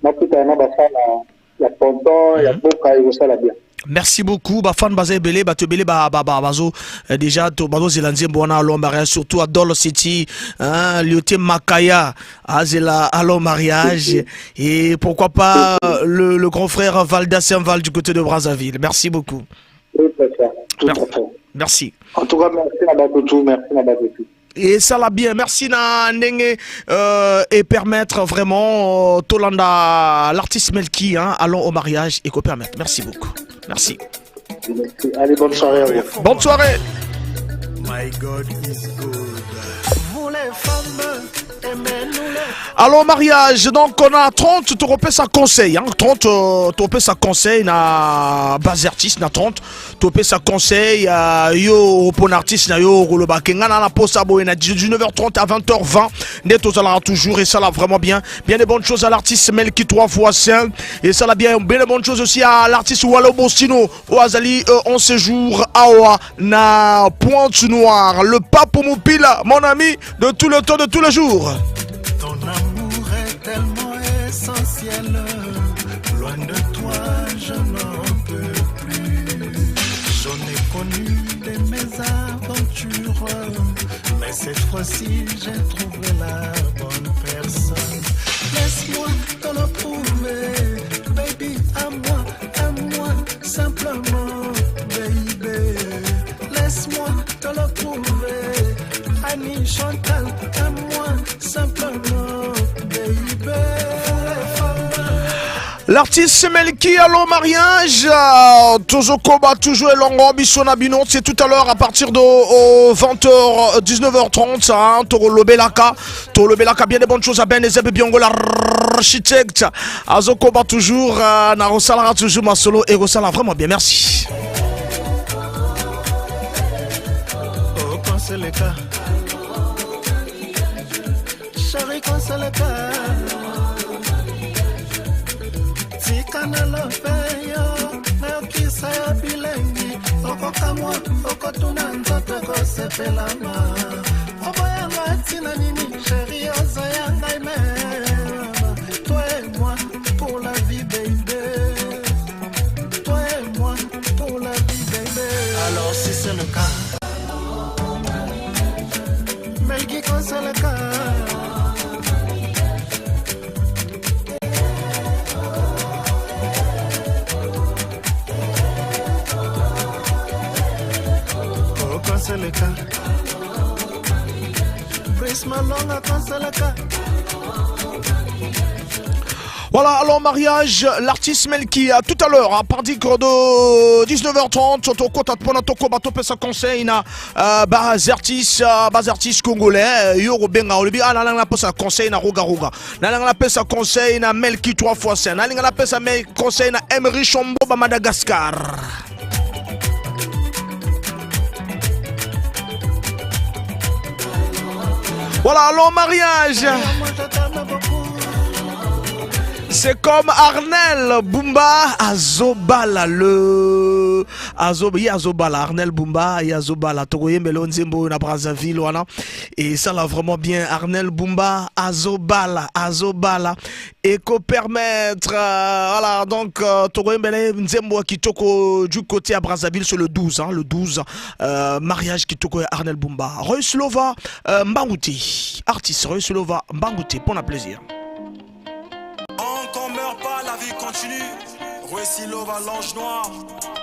Na kuta na ba fana ya Ponton, ya Mhm. Boka, ekosala bien. Merci beaucoup. Ba fan baza ebele, bato ebele ba, ba, ba, bazo, euh, déjà, to, bazo zela nzembo wana Allons au mariage, surtout à Dolo City, hein, Lyoté Makaya, azela Allons au mariage, et pourquoi pas le, le grand frère Valda Saint-Val du côté de Brazzaville. Merci beaucoup. Oui, c'est ça. Tout à fait. Merci. En tout cas, merci à Bakutu, merci à Bakutu. Esala bien, merci na ndenge, euh, e permettre vraiment, euh, tolanda l'artiste Melky, hein, Allons au mariage, eko permettre. Merci beaucoup. Merci. Merci. Allez, bonne soirée à vous. Bonne soirée. My God is good. Vous les femmes, aimez-nous les... Allons au mariage, donc on a trente, tokopesa conseil, hein, trente, euh, tokopesa conseil na bas artiste, na trente, topesa conseil, euh, yo, pona artiste na yo, koloba ke nga nana posa boye na dix-neuf heures trente à vingt heures vingt, nde tozalaka toujours, esala vraiment bien. Bien des bonnes choses à l'artiste Melky trois fois cinq, esala bien, bien des bonnes choses aussi à l'artiste Walo Bosino, oyo azali, euh, en séjour awa na Pointe-Noire. Le Pape Mupila, mon ami de tout le temps, de tous les jours. Ton amour est tellement essentiel, loin de toi, je n'en peux plus. J'en ai connu des mésaventures, mais cette fois-ci, j'ai trouvé la bonne personne. Laisse-moi te le prouver, baby, à moi, à moi, simplement, baby. Laisse-moi te le prouver, Annie Chantal, à moi, simplement, baby. L'artiste Melky, Allons au mariage, euh, tozokoba toujours elongo biso na bino, c'est tout à l'heure à partir de, euh, vingt heures, euh, dix-neuf heures trente, hein, tokolobelaka, tokolobelaka bien des bonnes choses à Ben Ezebe Biongo, l'architecte, azokoba toujours, euh, na kosala toujours masolo, ekosala vraiment bien, merci. Chérie, consoleka. Tika na love yo, nayokisa yo bilengi. Okokamwa, okotuna nzoto ekosepela ma. Oboya nga tina nini, chérie, ozoya ngai même. Toi et moi, pour la vie, baby. Toi et moi, pour la vie, baby. Alors, si c'est le cas, Melky, consoleka. Oh, consoleka. Brice Malonga, consoleka. Voilà, alors mariage, l'artiste Melky, à tout à l'heure, à partir de dix-neuf heures trente, tokota pona tokoba topesa conseil na, euh, bas artistes, euh, bas artistes congolais, euh, yo kobenga, olobi, ah, nalingaka napesa conseil na Roga Roga. Nalingaka napesa conseil na Melky trois fois cinq. Nalingaka napesa Mel-, conseil na Emery Shombo ba Madagascar. Voilà, alors mariage. C'est comme Arnel Bumba azobala le, azo-, ye azobala, Arnel Bumba, ye azobala. Tokoyembela nzembo na Brazzaville wana. Esala vraiment bien, Arnel Bumba azobala, azobala. Eko permettre, euh, voilà, donc, euh, tokoyembela nzembo kitoko du côté à Brazzaville, c'est le douze, hein, le douze, euh, mariage kitoko ya Arnel Bumba. Royce Lova, euh, Mbangute, artiste Royce Lova Mbangute, pona plaisir. On qu'on meurt pas, la vie continue. Royce Lova, l'ange noir.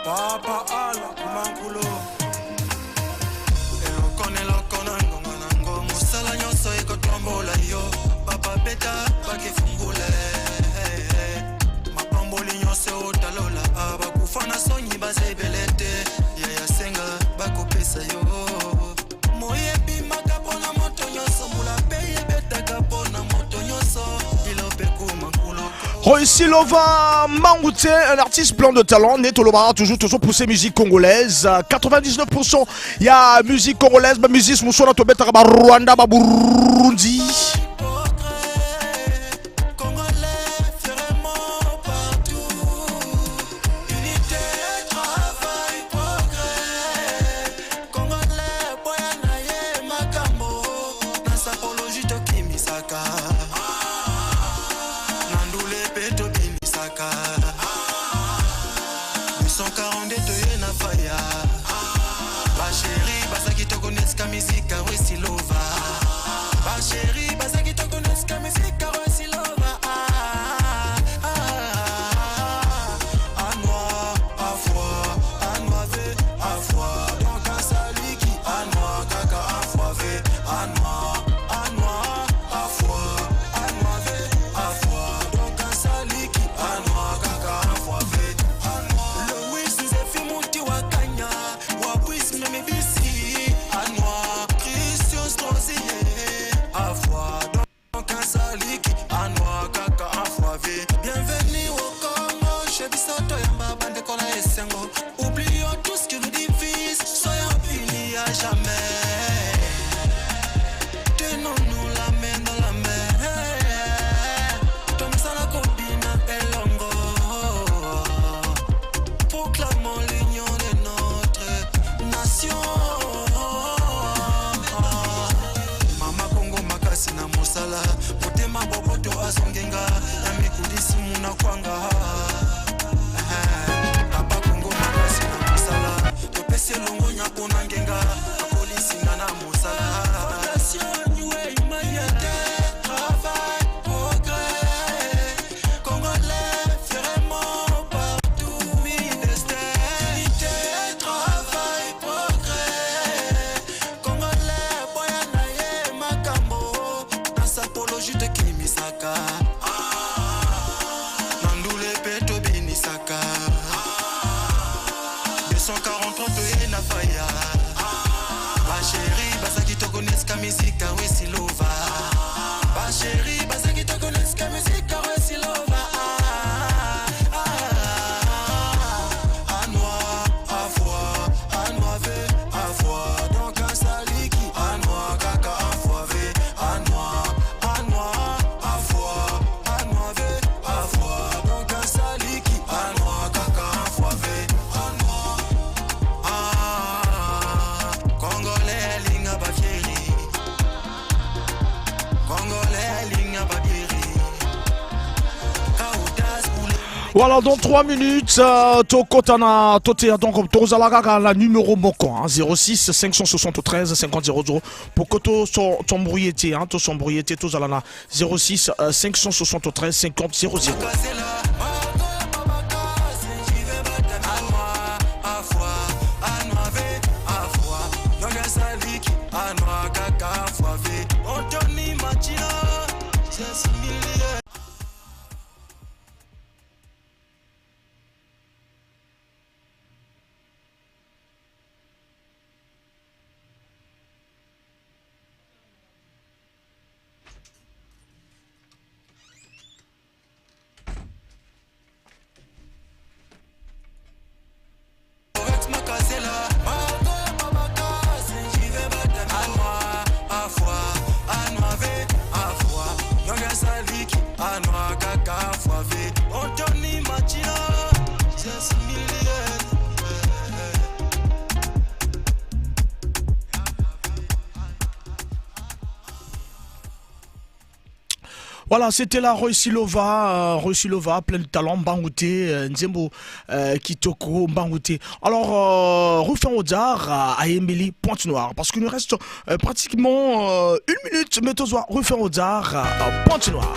Papa Al, Mankulo. Eloko na eloko na ngonga na yango, mosala nyonso ekotombola yo. Papa beta, bakefungula. Mapamboli nyonso euta lola, ah, bakufa na nsoni baza ebele te. Yaya senga, bakopesa yo. Moyi ebimaka pona moto nyonso, mbula mpe ebetaka pona moto nyonso. Ilo mpe kuma nkulo. Royce Lova Mbangute, un artiste plein de talent, nde tolobaka toujours, toujours pousser musique congolaise. Euh, quatre-vingt-dix-neuf pour cent ya musique congolaise, ba musique mosusu wana tobetaka ba Rwanda, ba Burundi. Congolais, fièrement partout. Unité, travail, progrès. Congolais, boya na ye makambo. Na sapologie tokimisaka. Na ndule mpe tobimisaka. Nous sommes Kwanga, eh, Papa Kongo makasi na mosala. Topesi longonya mpo na ngenga, akolisi nga na mosala. Fondation New Age Mayete, travail, progrès. Congolais, fièrement partout, mi destin, unité, travail, progrès. Congolais, boya na ye makambo, na sapologie te kimisaka. Na ndule mpe tobinisaka. Deux cent quarante-trois toye na faya. Ba chérie, baza kitoko, neska mizika, wesi lova. Ba chérie, baza kitoko, neska mizika, wesi lova. Ah, ah, ah, ah. Anwa, afwa, anwa ve, afwa. Donc, asaliki, anwa kaka, afwa ve, anwa, anwa, afwa, anwa ve, afwa. Donc, asaliki, anwa kaka, afwa ve, anwa. Ah, Congolais, linga ba fieri. Congolais, linga ba fieri. Voilà, dans trois minutes, euh, tokota na toteya, donc, tozala kaka na numéro moko, hein, zéro six cinq cent soixante-treize cinquante zéro zéro. Pour que to so-, to s'embrouiller te, hein, to s'embrouiller te, tozala na zéro six, euh, cinq cent soixante-treize cinquante zéro zéro. Voilà, c'était la Roy Silova, euh, Roy Silova, plein de talent, Mbangu te, euh, nzembo, euh, kitoko, Mbangu te. Alors, euh, Rufin Odar, euh, ayembeli Pointe Noire, parce qu'il nous reste, euh, pratiquement, euh, une minute, mais tozwa Rufin Odar, euh, Pointe Noire.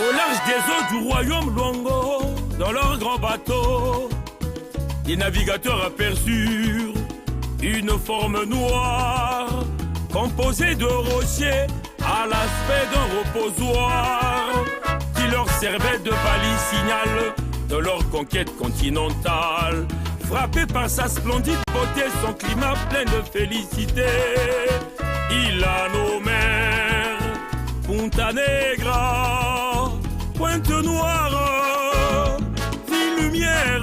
Au large des eaux du royaume Luango, dans leur grand bateau, les navigateurs aperçurent une forme noire, composée de rochers, à l'aspect d'un reposoir, qui leur servait de balise signal de leur conquête continentale. Frappé par sa splendide beauté, son climat plein de félicité, ils la nommèrent Punta Negra, Pointe Noire, ville lumière,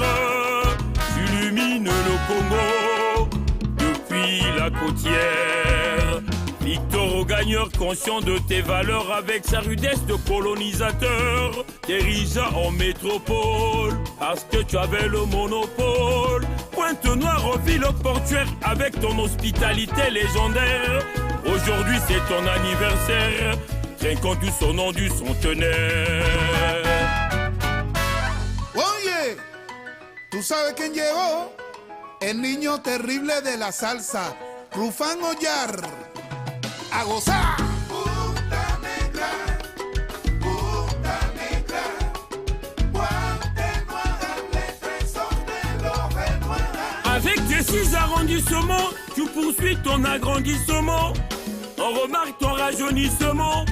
s'illumine le Congo depuis la côtière. Victor Augagneur, conscient de tes valeurs, avec sa rudesse de colonisateur, t'érigea en métropole, parce que tu avais le monopole. Pointe-Noire, ville portuaire, avec ton hospitalité légendaire. Aujourd'hui, c'est ton anniversaire, trinquons tous au nom du centenaire. Oye, ¿tú sabes quién llegó? El niño terrible de la salsa, Rufin Odar. A gozar. Avec tes six arrondissements, tu poursuis ton agrandissement. On remarque ton rajeunissement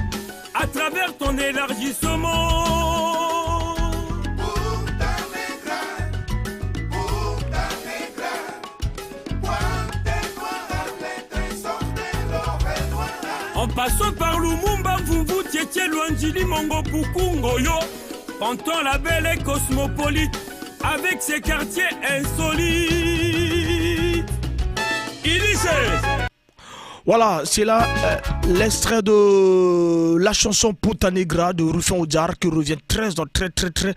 à travers ton élargissement. En passant par Lumumba, Mvumvu, Tiétié, Loandjili, Mongo, Poukou'Ngoyo, Pantan, la belle et cosmopolite, avec ses quartiers insolites. Élysée. Voilà, c'est là, euh, l'extrait de la chanson Puta Negra de Rufin Odjar qui revient très, très, très, très,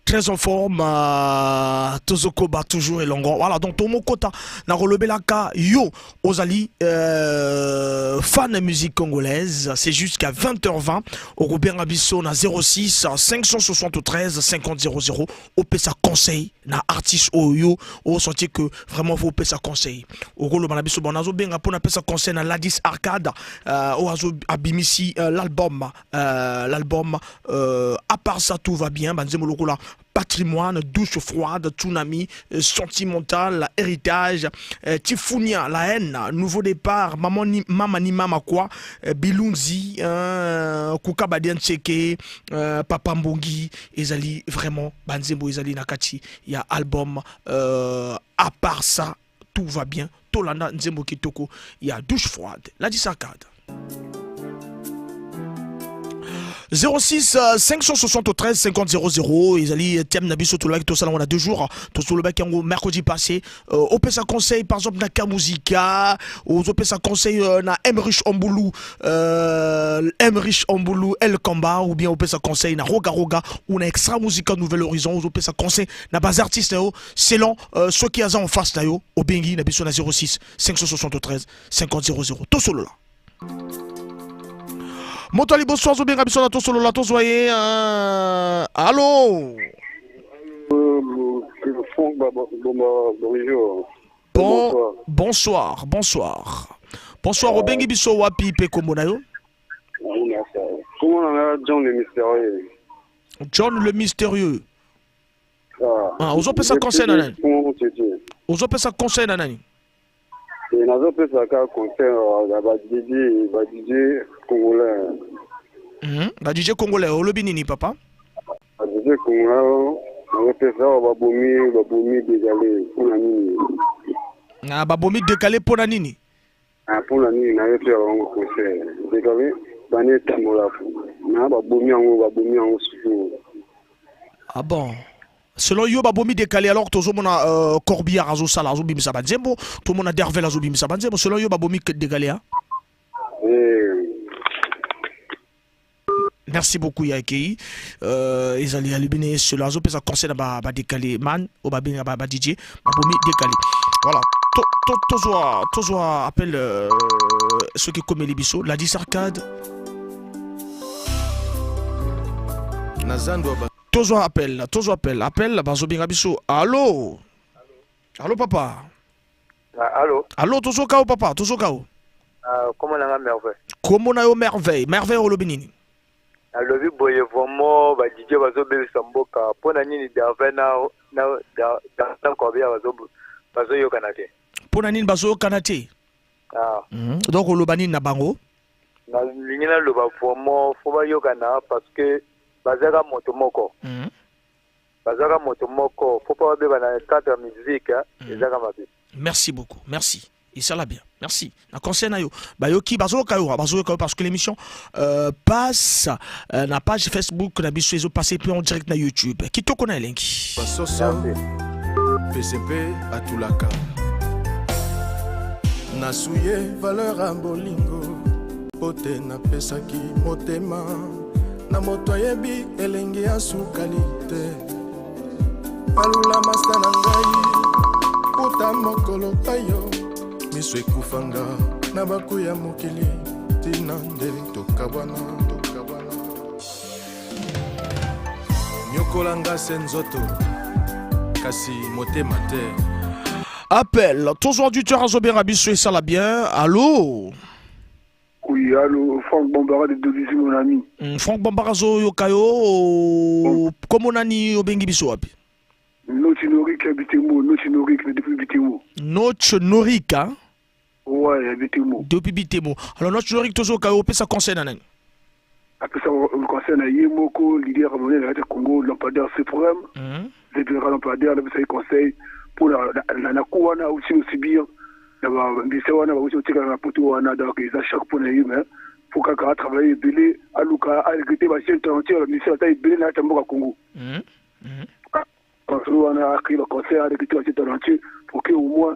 très en forme, euh, tozo koba toujours elongo. Voilà, donc tomo kota na kolobelaka yo, ozali, euh, fan ya musique congolaise, c'est jusqu'à vingt heures vingt. Okobenga biso na zéro six cinq cent soixante-treize cinquante zéro zéro, opesa conseil na artiste oyo, o sentir que vraiment faut pesa conseil. Okoloba na biso, bon, nazobenga mpo napesa conseil na Ladis Arcade, euh, oyo azo abimisi, euh, l'album, euh, l'album, euh, À part ça, tout va bien, banzembo lokola Patrimoine, Douche froide, Tsunami, euh, Sentimental, Héritage, euh, Tifunia, La haine, Nouveau départ, Mama ni, Mama ni Mama kwa, euh, Bilunzi, euh, Kuka Badia Nseke, euh, Papa Mbongi, ezali vraiment banzembo ezali na kati ya album, euh, À part ça, tout va bien. Tolanda nzembo kitoko ya Douche froide. Ladis Arcade. Zéro six cinq cent soixante-treize cinquante zéro zéro, ezali thème na biso tolobaki tosala yango na deux jours. Tolobaki yango mercredi passé. Euh, opesa conseil, par exemple, na Kamusika, ozopesa conseil, euh, na Emmerich Amboulou, euh, Emmerich Amboulou, El Kamba, ou bien opesa conseil na Roga Roga, ou na Extra Musica Nouvel Horizon, ozopesa conseil na ba artistes na yo, selon, euh, soki aza en face na yo, obengi na biso na zéro six cinq cent soixante-treize cinquante zéro zéro. Tosolola. Moto ya liboso azobenga biso na Tosolola, tozwa ye, euh, allô? Euh, Franck, ba-, ba-, ba-, ba-, bonjour. Bon, bonsoir. Bonsoir, bonsoir. Bonsoir, euh, obengi biso wapi mpe kombo na yo? Kombo na nga John le Mystérieux. John le Mystérieux. Ah, ozopesa conseil na nani? Ozopesa conseil na nani? Eh, nazopesa kaka conseil, euh, ya ba D J, ba D J congolais. Mhm. Ba D J congolais, olobi nini, papa? Ba D J congolais, nazopesa, oh, babomi, babomi Décalé, mpo na nini? Ah, babomi Décalé mpo na nini? Ah, mpo na nini nayebisa bango conseil? Décalé, bani tambola fu. Na babomi yango, babomi yango suku. Ah bon? Selon yo, babomi Décalé, alors tozomona, euh, Corbillard azosala, azobimisa banzembo, tomona Dervel azobimisa banzembo, selon yo, babomi ke-, Décalé, hein? Eh. Merci beaucoup, ya accueilli. Euh, ezali ya lubine selon azopesa conseil na ba, ba Décalé man, o ba bina ba, ba D J, babomi Décalé. Voilà. To-, to-, tozwa, tozwa appel, euh, soki ekomeli biso, Ladis Arcade. Na zando ya ba- Tozwa appel, tozwa appel, appel, bazobenga biso. Allô? Allô, papa? Ah, allô? Allô, tozoyoka yo, papa, tozoyoka yo. Ah, kombo na nga Merveille. Kombo na yo Merveille. Merveille, olobi nini? Nalobi boye, vraiment, ba D J bazobebisa mboka. Mpo na nini Dervel na, na, Da-, Da-, na Corbillard bazo-, bazoyokana te? Mpo na nini bazoyokana te? Ah. Mhm. Donc, oloba nini na bango? Nalingi naloba vraiment, faut bayokana parce que bazaka moto moko. Mhm. Bazaka moto moko, faut pas babebana na cadre ya musique, hein, mhm, ezaka mabe. Merci beaucoup, merci. Esala bien, merci. Na conseil na yo. Bayoki, bazoyoka yo, bazoyoka yo parce que l'émission, euh, passe, euh, na page Facebook na biso, ezopasser mpe en direct na YouTube. Kitoko na elengi. Basoso, merci. Pese mpe atulaka. Nasuye valeur ya bolingo, mpo te napesaki motema na moto ayebi elengi ya sukali te. Alula masta na ngai, uta mokolo oyo miso ekufa nga na baku ya mokili, tina nde tokabwana, tokabwana. Nyokola nga se nzoto, kasi motema te. Appel, tozwa auditeur azobenga biso, esala bien. Allô? Oui, allô, Franck Bambara de Dolisie, mon ami. Mm, Franck Bambara, tozoyoka yo, bon. Kombo nani, obengi biso wapi? Notch Norik ya Bitemo, Notch Norik, depuis Bitemo. Notch Norik, hein? Ouais, ya Bitemo. Depuis Bitemo. Alors, Notch Norik, tozoyoka yo, opesa conseil na nani? Napesa conseil na ye moko, leader camerounais na kati ya Congo, lampadaire suprême. Mhm. Libéral lampadaire, napesa ye conseil mpo na, na, na, na coup wana, auti aussi bien. Na ba, ba musiciens wana, bauti kotikala na poteau wana, donc eza choc mpo na ye, mais faut kaka atravailler ebele, aluka, arecruter ba jeunes talentueux, ba musiciens ata ebele na kati ya mboka Congo. Mhm. Mhm. Conseil wana, accueillir ba conseils, recruter ba jeunes talentueux, pour que au moins,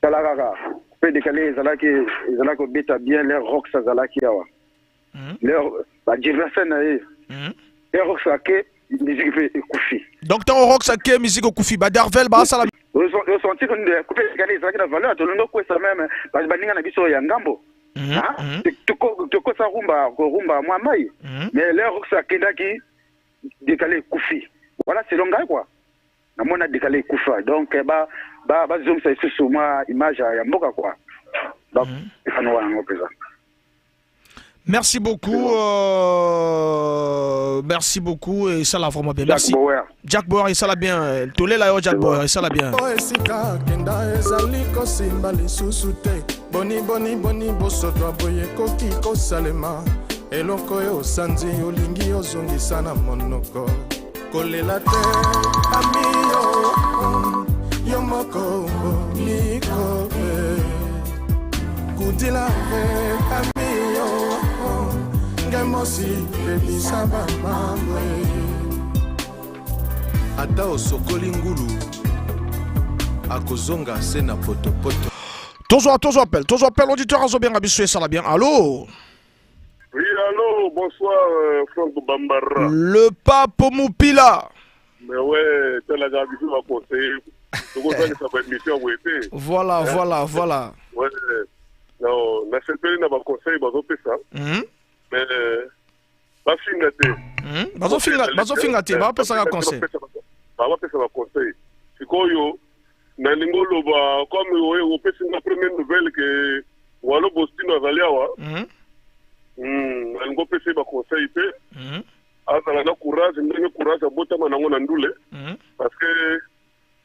Tala kaka. Pe décalé ezalaki, ezalaki kobeta bien, l'heure Rox azalaki awa. Mhm. L'heure, ba adversaire na ye. Mhm. L'heure Rox ake, musique pe ekufi. Donc, ntango Rox ake, musique ekufi. Ba Darvel, basala. Osen-, osentir que nde, pe décalé ezalaki na valeur, tolingaki kokwesa même, ba, baninga na biso ya ngambo. Mhm, hein? Mhm. Te-, toko-, tokosa rumba, ko rumba mwa mai. Mhm. Mais l'heure Rox akendaki, décalé ekufi. Voilà, selon ngai, quoi. Namona décalé ekufa. Donc, eh, ba, ba, bazongisa lisusu mwa image ya mboka, quoi. Donc, mhm, efano wana ngo mpenza. Merci beaucoup, euh, merci beaucoup, esala vraiment bien. Jack, merci. Bauer. Jack Bauer, esala bien. Tolela yo, Jack Bauer, esala bien. O esika kenda ezali kosimba lisusu te. Boni, boni, boni, bosoto boye ekoki kosalema. Eloko yo osanzi olingi ozongisa na monoko. Kolela te, ami yo, yo moko omikobe. Kudila te, ami yo, nge mosi bebisa bamamwe. Ata osokoli ngulu, akozonga se na potopoto. Tozwa, tozwa appel, tozwa appel, auditeur azo benga biso, esala bien. Allô? Oui, allô, bonsoir, euh, Franck Bambara. Le Pape Mupila. Mais ouais, tala kaka biso ba conseiller. Tokosalisa ba émission ya boye te. Voilà, hein? Voilà, voilà. Ouais. Non, nasepeli na ba conseil bazopesa. Mhm. Mais, euh, bafinga te. Mhm. Bazofinga, bazofinga te, bapesa kaka conseil. Ba, bapesa ba conseil. Sikoyo, nalingi oloba, comme o-, opesi nga première nouvelle que Walo Bostino azali awa. Mhm. Hmm, nalingi opesa ye ba conseil pe. Mhm. Azala na courage, ndenge courage abotama na yango na ndule. Mhm. Parce que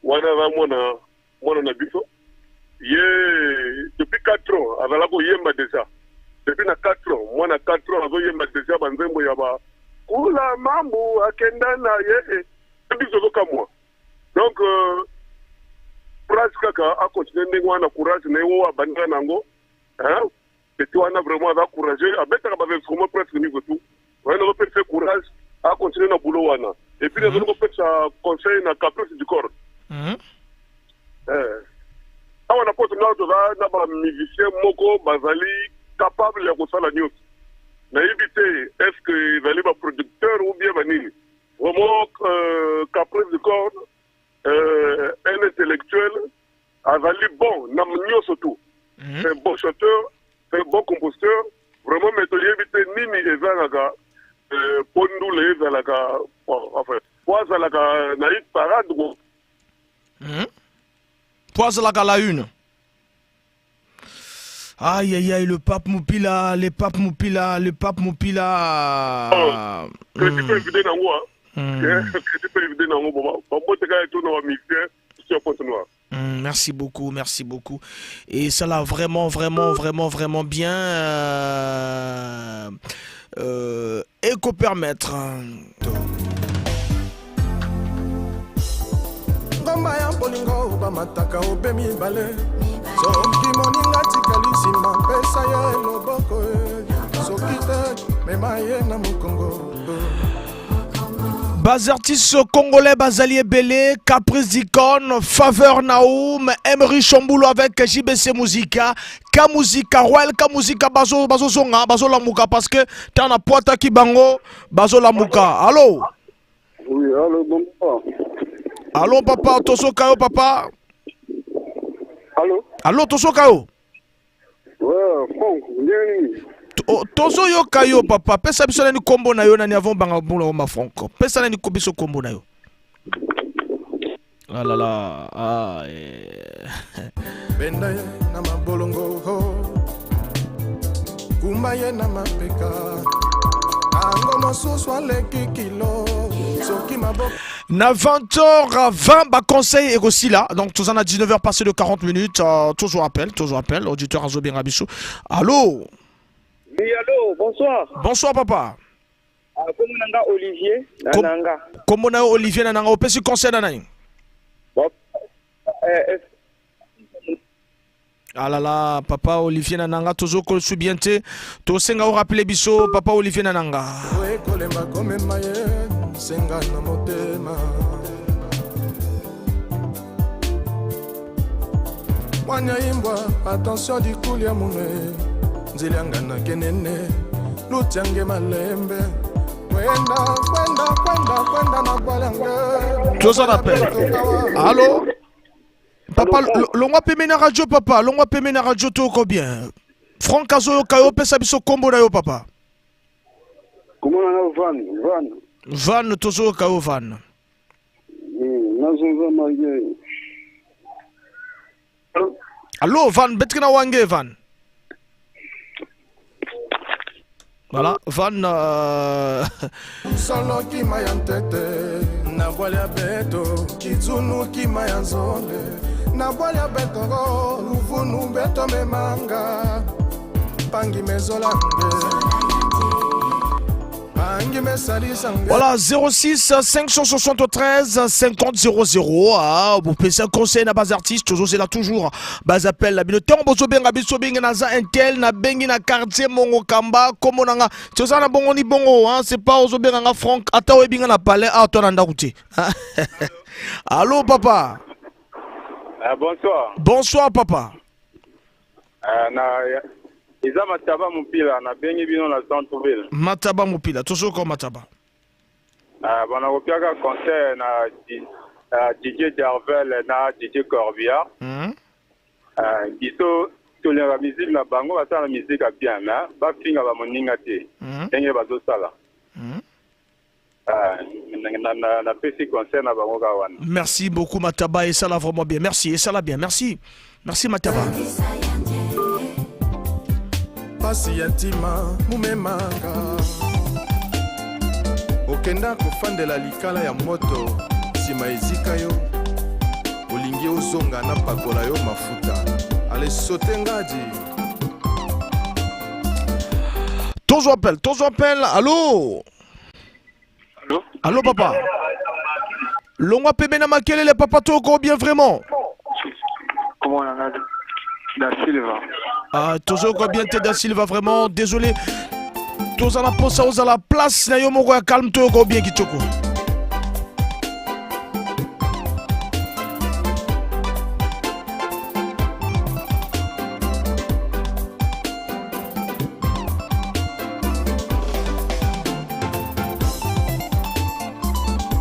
wana aza mwana, mwana na biso. Ye, depuis quatre ans, azalaki koyemba déjà. Depuis na quatre ans, mwana quatre ans azoyemba déjà ba nzembo ya ba Kula Mambu akenda na ye, eh. Biso tozokamwa. Donc, euh, courage kaka, a continuer ndenge wana, courage na ye oyo abandaka na yango. Hein? Petit wana vraiment aza courageux, abetaka ba instruments presque nyonso tout. Vraiment, nazopesa ye courage, a continuer na boulot wana. Et puis, mhm, nazali kopesa conseil na Caprice du Corps. Mhm. Eh. Awa na Pointe-Noire, toza na ba musiciens moko bazali capable ya kosala nyonso. Nayebi te, est-ce que ezali ba producteurs ou bien ba nini? Vraiment, euh, Caprice du Corps, euh, un intellectuel, azali bon na nyonso tout. Mhm. C'est un bon chanteur, c'est un bon compositeur. Vraiment, mais toyebi te nini ezangaka, euh, po ndule ezalaka, bon, enfin, po azalaka na hit parade, bon. Mhm. Po azalaka à la une. Aïe, aïe, aïe, le Pape Mupila, le Pape Mupila, le Pape Mupila. Oh, crédit pe vide na yango, hein. Hmm. Crédit pe vide na yango, bon, ba, ba mbote kaka eto na ba musiciens, sur Pointe-Noire. Hmm, merci beaucoup, merci beaucoup. Esala vraiment, vraiment, vraiment, vraiment bien. Euh, euh, eko permettre. Ngomba ya bolingo bamataka o be mibale. Soki moninga atikali nsima, pesa ye loboko, eh. Soki te, mema ye na mokongo. Ba artistes congolais bazali ebele, Caprice du Corps, Faveur Naoum, Emery Shombulo avec J B C Musica, Ka Musica, Royal Ka Musica, bazo, bazozonga, bazolamuka, parce que ntango napwataki bango, bazolamuka. Allô? Oui, allô, bonsoir. Allô, papa, tozoka yo, papa. Allô? Allô, tozoka yo. Ouais, Franck, ndenge nini? To-, o, tozoyoka yo, papa. Pesa biso nani kombo na yo, nani, avant banga bula oma Franck. Pesa nani ko-, biso kombo na yo. Ah là là, ah, eh. Benda ye na mabolongo, ho. Kumba ye na mapeka. Tango mosusu aleki kilo. Soki maboko. Na vingt heures vingt, ba conseil ekosila. Donc, toza na dix-neuf heures passées de quarante minutes. Euh, tozo appel, tozo appel. Auditeur azo benga biso. Allô? Oui, allô, bonsoir. Bonsoir, papa. Ah, kombo na nga Olivier na Kom-, Nanga. Kombo na yo Olivier na Nanga, opesi conseil na nani? Bon, eh, eh. Ah là là, papa Olivier na Nanga, tozoyoka lisusu bien te. Tosenga o rappeler biso, papa Olivier na Nanga. Oye kolemba komema ye, senga na motema. Mwanya imbwa, attention dikuli ya mune. Nzili ya ngana kenene, luti ya nge malembe. Kwenda, kwenda, kwenda, kwenda na bwala nge. Toza na appel. Allô? Papa, lo-, longwa pembeni na radio, papa. Longwa pembeni na radio, toko bien. Franck azoyoka yo, pesa biso kombo na yo, papa. Kombo na nga Van, Van. Van, tozoyoka yo, Van. Hmm, nazonza maye. Allô, Van, beto ke na wa nge, Van. Voilà, Van, euh, solo kima ya ntete, na bwala ya beto, kizunu kima ya nzole, na bwala ya beto, luvunu beto memanga, mpangi mezola nge, mpangi mesalisa nge. Voilà, zéro six cinq cent soixante-treize cinquante zéro zéro, ah, bu pesa conseil na ba artiste, tozozela toujours ba appel na bino. Ntango bozobenga biso, benga na za Intel, nabengi na quartier Mongo Kamba, kombo na nga. Toza na bongo ni bongo, hein, c'est pas ozobenga nga Franck, ata oyebi nga na palais, ah, to na ndako te. Allô, papa. Ah, bonsoir. Bonsoir, papa. Ah, na, eza Mataba Mupila, nabengi bino na Centreville. Mataba Mupila, tozoyoka yo Mataba. Ah, bana kopiaka conseil na Di-, ah, Didier Darvel na Didier Corbillard. Mhm. Ah, biso tolingaka musique na bango, basala musique ya bien, mais bafinga ba moninga te. Mhm. Ndenge bazosala. Mhm. Ah, na, na, na, napesi conseil na bango kaka wana. Merci beaucoup, Mataba, esala vraiment bien. Merci, esala bien. Merci. Merci, Mataba. Pasi ya ntima mumemanga. Okenda kofandela likala ya moto, nsima ezika yo. Olingi ozonga na pakola yo mafuta. Allez, saute ngadi. Tozwa appel, tozwa appel. Allô? Allô? Allô, papa? Longwa pembeni na makelele, papa, toyoka yo bien vraiment. Comment on a Da Silva? Ah, tozoyoka yo bien te, Da Silva, vraiment, désolé. Toza na posa ozala place na yo moko ya calme, toyoka yo bien kitoko.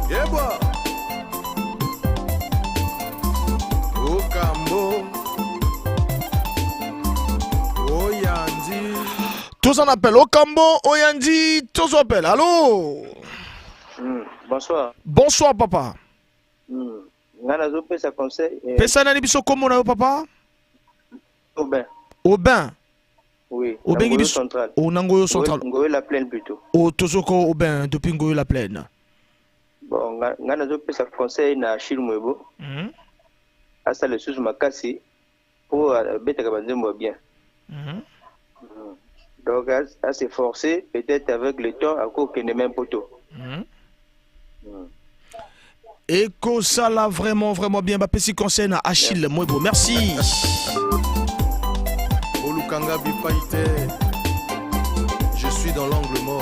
Yebwa. Okambo. Oyandi. Toza na appel. Okambo, oyandi, tozwa appel. Allô? Hmm, bonsoir. Bonsoir, papa. Hmm. Nga nazopesa conseil, eh. Pesa nani biso kombo na yo, papa? Aubin. Aubin. Oui, na Ngoyo Central. Obengi biso, o, na Ngoyo Central. Ngoyo, Ngoyo la Plaine plutôt. O, tozoyoka yo Aubin, depuis Ngoyo la Plaine. Bon, nga, nga nazopesa conseil na Achille Mwebo. Mhm. Asala lisusu makasi po abetaka banzembo ya bien. Mhm. Mm. Donc, à, à se forcer, peut-être avec le temps, akoki kokende même poto. Mhm. Mm. Ekosala vraiment, vraiment bien. Bapesi conseil na Achille Mwebo. Merci. Bolukanga bipai te. Je suis dans l'angle mort.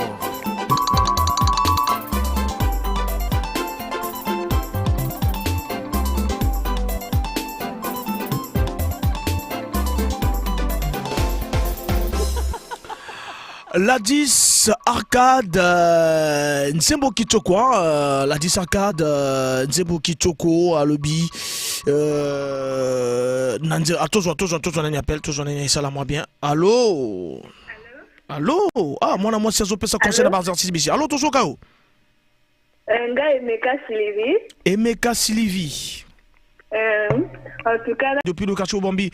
Ladis Arcade, euh, nzembo kitoko, hein, euh, Ladis Arcade, euh, nzembo kitoko, alobi, euh, na nze-, ah, tozwa, tozwa, tozwa nani appel, tozwa nani, esala mwa bien. Allô? Allô? Ah, mwana mwasi azopesa conseil na ba artiste bisi. Allô, tozoyoka yo. Euh, nga Emeka Sylvie. Emeka Sylvie. Euh, en tout cas, là, depuis le quartier Obambi,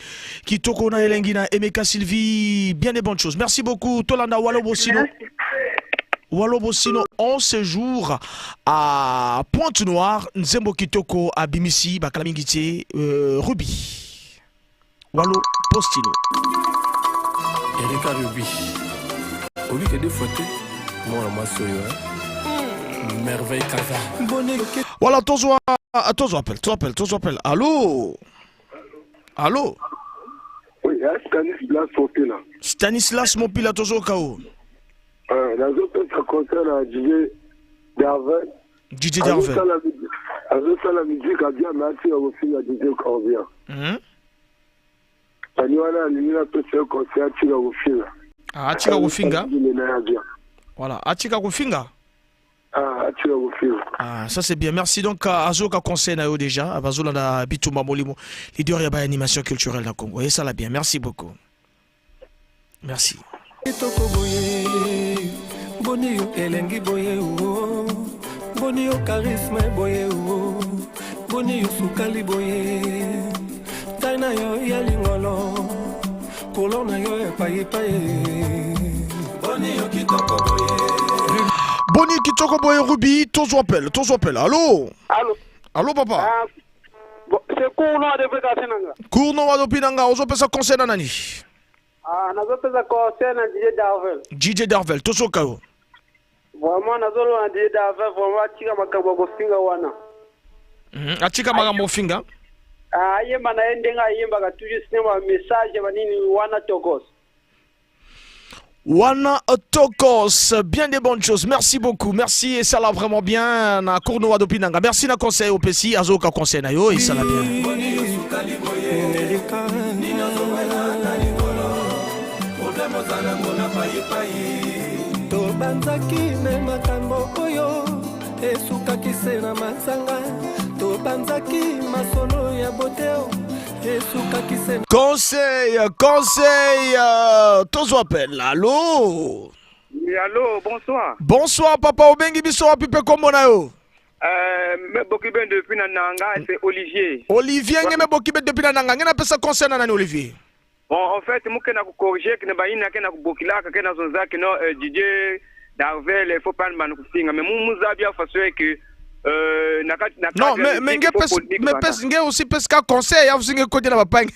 kitoko na elengi na Emeka Sylvie, bien des bonnes choses. Merci beaucoup. Tolanda Walo Bosino. Merci. Walo Bosino en séjour à Pointe-Noire, nzembo kitoko abimisi, bakala mingi te, euh, Ruby. Walo Postino. Erika Ruby. Obi ke deux fois te. Mwana mwasi oyo, hein? Merveille Kaza. Bonne équipe. Voilà, tozwa, tozwa appel, tozwa appel, tozwa appel. Allô? Allô? Oui, ya Stanislas Mopila. Stanislas Mopila, tozoyoka yo. Euh, nazopesa conseil na Didier Darvel. Didier Darvel. Azosala midi-, azosala musique ya bien, mais atika kofinga Didier Corbillard. Mhm. Ani wana alingi na pesa yo conseil atika kofinga. Ah, atika kofinga? Alingi na ya bien. Voilà, atika kofinga? Ah, atika kofinga. Ah, ça c'est bien. Merci. Donc, euh, azo ka conseil na yo déjà. Ah, bazo landa bitumba molimo. Leader ya ba animation culturelle na Congo. Esala bien. Merci beaucoup. Merci. Kitoko boye, boni yo elengi boye, oh. Boni yo charisme boye, oh. Boni yo sukali boye. Taille na yo ya lingolo. Couleur na yo epai epai. Boni yo kitoko boye. Boni kitoko boye, Ruby, tozwa appel, tozwa appel. Allô? Allô? Allô, papa? Ah, bon, c'est Cournois depuis Kasinanga. Cournois depuis Nanga, ozo pesa conseil na nani? Ah, nazo pesa conseil na D J Darvel. D J Darvel, tozo ka yo. Vraiment, nazo loba na D J Darvel, vraiment, atika makambo ya kofinga wana. Mhm, atika makambo ya kofinga? Ah, ayemba na ye ndenge ayembaka toujours, sinon ba message, ba nini, wana tokos. Wana tokos, bien des bonnes choses. Merci beaucoup. Merci, esala vraiment bien. Na Cournois depuis Nanga. Merci na conseil opesi, azo ka conseil na yo, esala bien. Tobanzaki na makambo oyo, esukaki se na manzanga. Tobanzaki masolo ya bote, esukaki se na... Conseil, conseil, euh, tozwa appel. Allô? Oui, allô, bonsoir. Bonsoir, papa, obengi biso wapi pe kombo na yo? Euh, me boki beno depuis na Nanga, c'est Olivier. Olivier, nge me boki beno depuis na Nanga, nge na pesa conseil na nani, Olivier? Bon, en fait, mu ke na ko corriger, ke na ba yina ke na ko bokilaka, ke na zonza ke non, euh, D J Darvel, il faut pas man kofinga. Mais mu, mu zaba façon ke, euh, na ka, na ka... Non, mais, mais nge pes, mais pes, nge aussi pesa ka conseil, ya fusi nge koti na ba mpangi.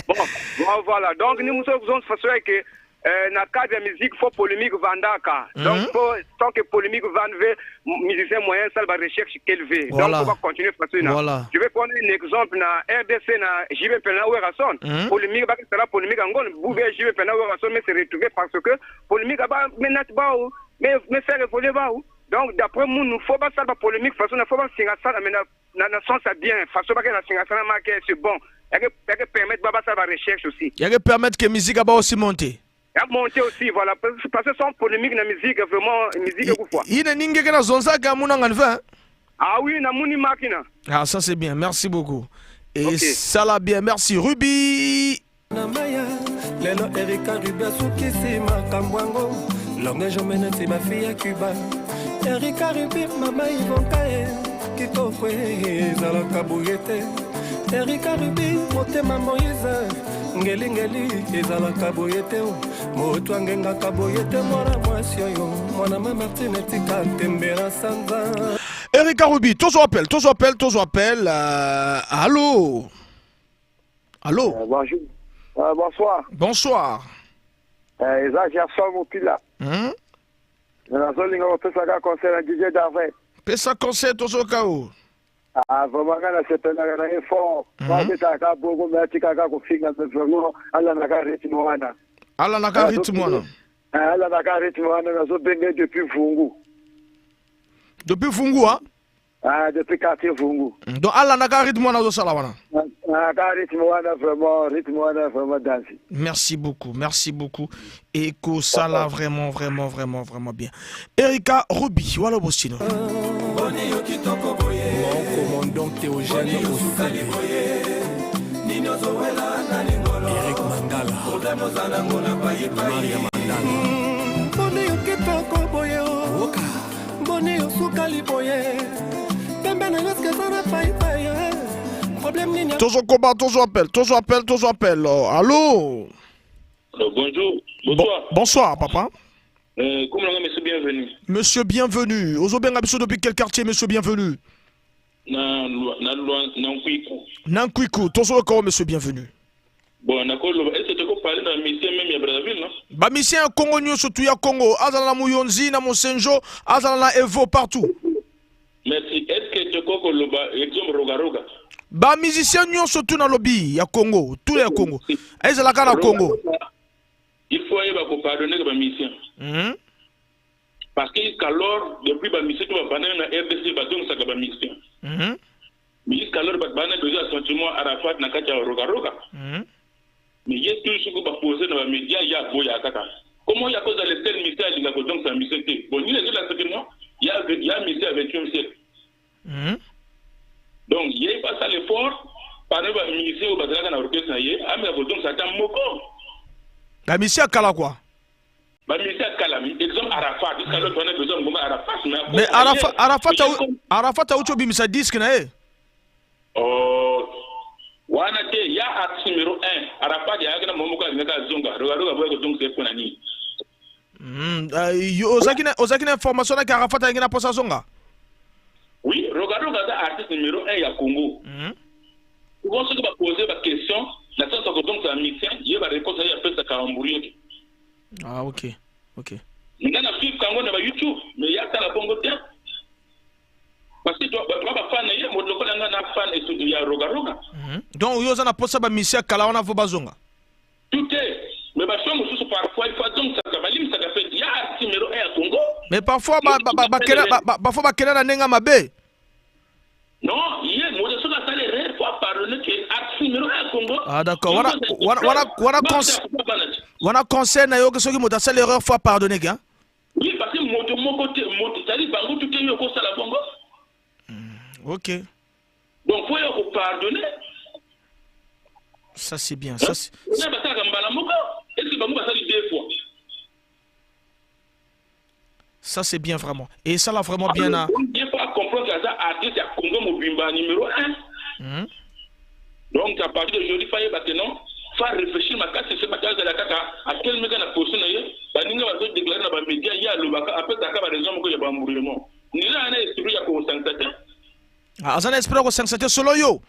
Bon, bon, voilà. Donc, ni mu zonza façon ke, euh, na cadre ya musique, faut polémique vandaka. Donc, faut, tant que polémique vanda ve, m-, musicien moyen, sala ba recherche ke levé. Voilà. Donc, faut pas continuer façon yina. Voilà. Je vais prendre un exemple na R D C na J B Mpenza na Werrason. Mhm. Polémique, ba ke sala polémique, yango, bu ve J B Mpenza na Werrason me se retrouver parce que polémique, ah, ba, me nat bawu, me, me faire évoluer bawu. Donc, d'après mu, faut ba sala ba polémique, façon yina, faut ba singa sala, mais na, na, na sens ya bien, façon ba ke na singa sala, ma ke, c'est bon. Ya ke, ya ke permettre ba, ba sala ba recherche aussi. Ya ke permettre que musique ya bawu aussi monter. Ya monter aussi, voilà. Parce, parce que sans polémique na musique, vraiment, musique, i-, kufwa. Yina ni nge ke na zonzaka, muna ngani ve. Ah oui, na muni makina. Ah, ça c'est bien, merci beaucoup. Et... Ok. Sala bien, merci. Ruby. Na maya, lelo Erika Ruby asukisi makambo yango. Longue journée neti ba fille ya Cuba. Erika Ruby, mama Ivanka, eh, kitoko, eh, ezalaka boye te. Erika Ruby, motema Moïse, ngeli ngeli, ezalaka boye te, oh. Moto angengaka boye te, mwana mwasi oyo, mwana mama Martine, tika tembe na sanza. Erika Ruby, tozwa appel, tozwa appel, tozwa appel, euh, allô? Allô? Euh, bonjour. Euh, bonsoir. Bonsoir. Euh, eza Gerson Mupila. Hmm? Nazolinga kopesa ka conseil na D J Darvel. Pesa conseil, tozo ka yo. Ah, vraiment, nga nasepelaka na ye fort. Mhm. Nga abetaka bongo, mais atikaka kofinga, mais vraiment, alandaka rythme wana. Alandaka rythme wana. Ah, alandaka rythme wana, nazobenga depuis Vungu. Depuis Vungu, ah? Ah, depuis quartier Vungu. Mm, donc, alandaka rythme wana ozosala wana. Ah, ah, ka rythme wana vraiment, rythme wana vraiment danse. Merci beaucoup, merci beaucoup. Ekosala vraiment, vraiment, vraiment, vraiment bien. Erika Ruby, wala bosino. Mon commandant Théogène Osebe. Eric Mandala. Maria Mandala. Boni yo kitoko boye o. Oka. Boni yo sukali boye. Pembe na yo eske eza na pai pai, eh. Problème nini? Tozo koba, tozo appel, tozo appel, tozo appel. Oh, allô? Allô, bonjour. Bonsoir. Bon, bonsoir, papa. Euh, comment on a, monsieur Bienvenu? Monsieur Bienvenu. Ozobenga biso depuis quel quartier, monsieur Bienvenu? Na Lwa-, na Lwa-, na Nkwiku. Na Nkwiku. Tozo ka yo, monsieur Bienvenu. Bon, nakoloba, est-ce que toko parler na musicien même ya Brazzaville, non? Ba musicien ya Congo nyonso, tout ya Congo, azala na Mouyondzi, na Mont-Saint-Jean, azala na Evo, partout. Merci. Est-ce que toko koloba, exemple, Roga Roga? Ba musicien nyonso tout nalobi ya Congo, tout ya Congo. Ezalaka na Congo. Roga Roga, il faut ayeba ko pardonner ba musicien. Mhm. Parce que jusqu'alors, depuis ba musicien tout babanda na R D C, bazongisaka ba musicien. Mhm. Mais jusqu'alors, bato babanda kozwa sentiment Arafat na kati ya Roga Roga. Mhm. Ye tout ce que ba poser na ba média, ya boya kaka. Comment ya kozala tel musicien alinga kozongisa musicien te? Bon, ni les autres, c'est que non, ya, ya musicien vingtième siècle. Mhm. Donc, ye pasala l'effort, parmi ba musicien oyo bazalaka na orchestre na ye, ameka kozongisa ata moko. Ba musicien ya kala quoi. Ba musicien ya kala, exemple Arafat, jusqu'à l'autre, on a besoin de Arafat, mais Arafat, Arafat, Arafat, Arafat, Arafat, Arafat, Arafat, Arafat, Arafat, Oh, wana te, ya artiste numéro un. Arafat ya kena momo ka, ka zonga. Roga Roga boya kozongisa mpo na nini? Mm, ah, yo, ozalaki na, ozalaki na information na ke Arafat ya kena posa zonga? Oui, Roga Roga aza artiste numéro un ya Congo. Mm. Souvent, soki ba poser ba question, na sens ya kozongisa musicien, ye ba réponse ya pesa ka embrouillé. Ah, ok. Ok. Nga na suivre ka ngo na ba YouTube, mais ya sala bongo te. Parce que toi, toi, ba fan na ye, moto lokola nga na fan et tout ya Roga Roga. Mhm. Donc, yo oza na posa ba musicien ya kala wana faut bazonga? Tout est. Mais ba son mosusu parfois, il faut azongisaka, balimbisaka fête. Ya artiste numéro un ya Congo. Mais parfois, ba, ba, ba, ba kena, ba, ba, parfois ba kena na ndenge ya mabe. Non, ye, moto soki asali erreur, faut pardonner que artiste numéro un ya Congo. Ah, d'accord. Wana, wana, wana, wana cons-, wana conseil na yo que soki moto asali erreur, faut pardonner que, hein? Oui, parce que moto moko te, moto, c'est-à-dire bango tout est yo kosala bongo. Hmm, ok. Donc, faut yo ko pardonner. Ça, c'est bien. Hein? Ça, c'est, on a basaka mbala moko. Est-ce que bango basali deux fois? Ça, c'est bien vraiment. Et ça, là, vraiment bien, hein. Bien, faut comprendre que ça, artiste ya Congo mobimba numéro un. Mhm. Donc, à partir d'aujourd'hui, faut yeba que non, faut réfléchir makasi, c'est pas ça, la kaka, à quel moment on a posé, là, baninga bazo déclarer na ba média, ya lobaka, après, ça, ba raison, moko ya ba embrouillement. Ni la, na esprit ya kosangisa te. Ah, aza na esprit ya kosangisa te, selon yo.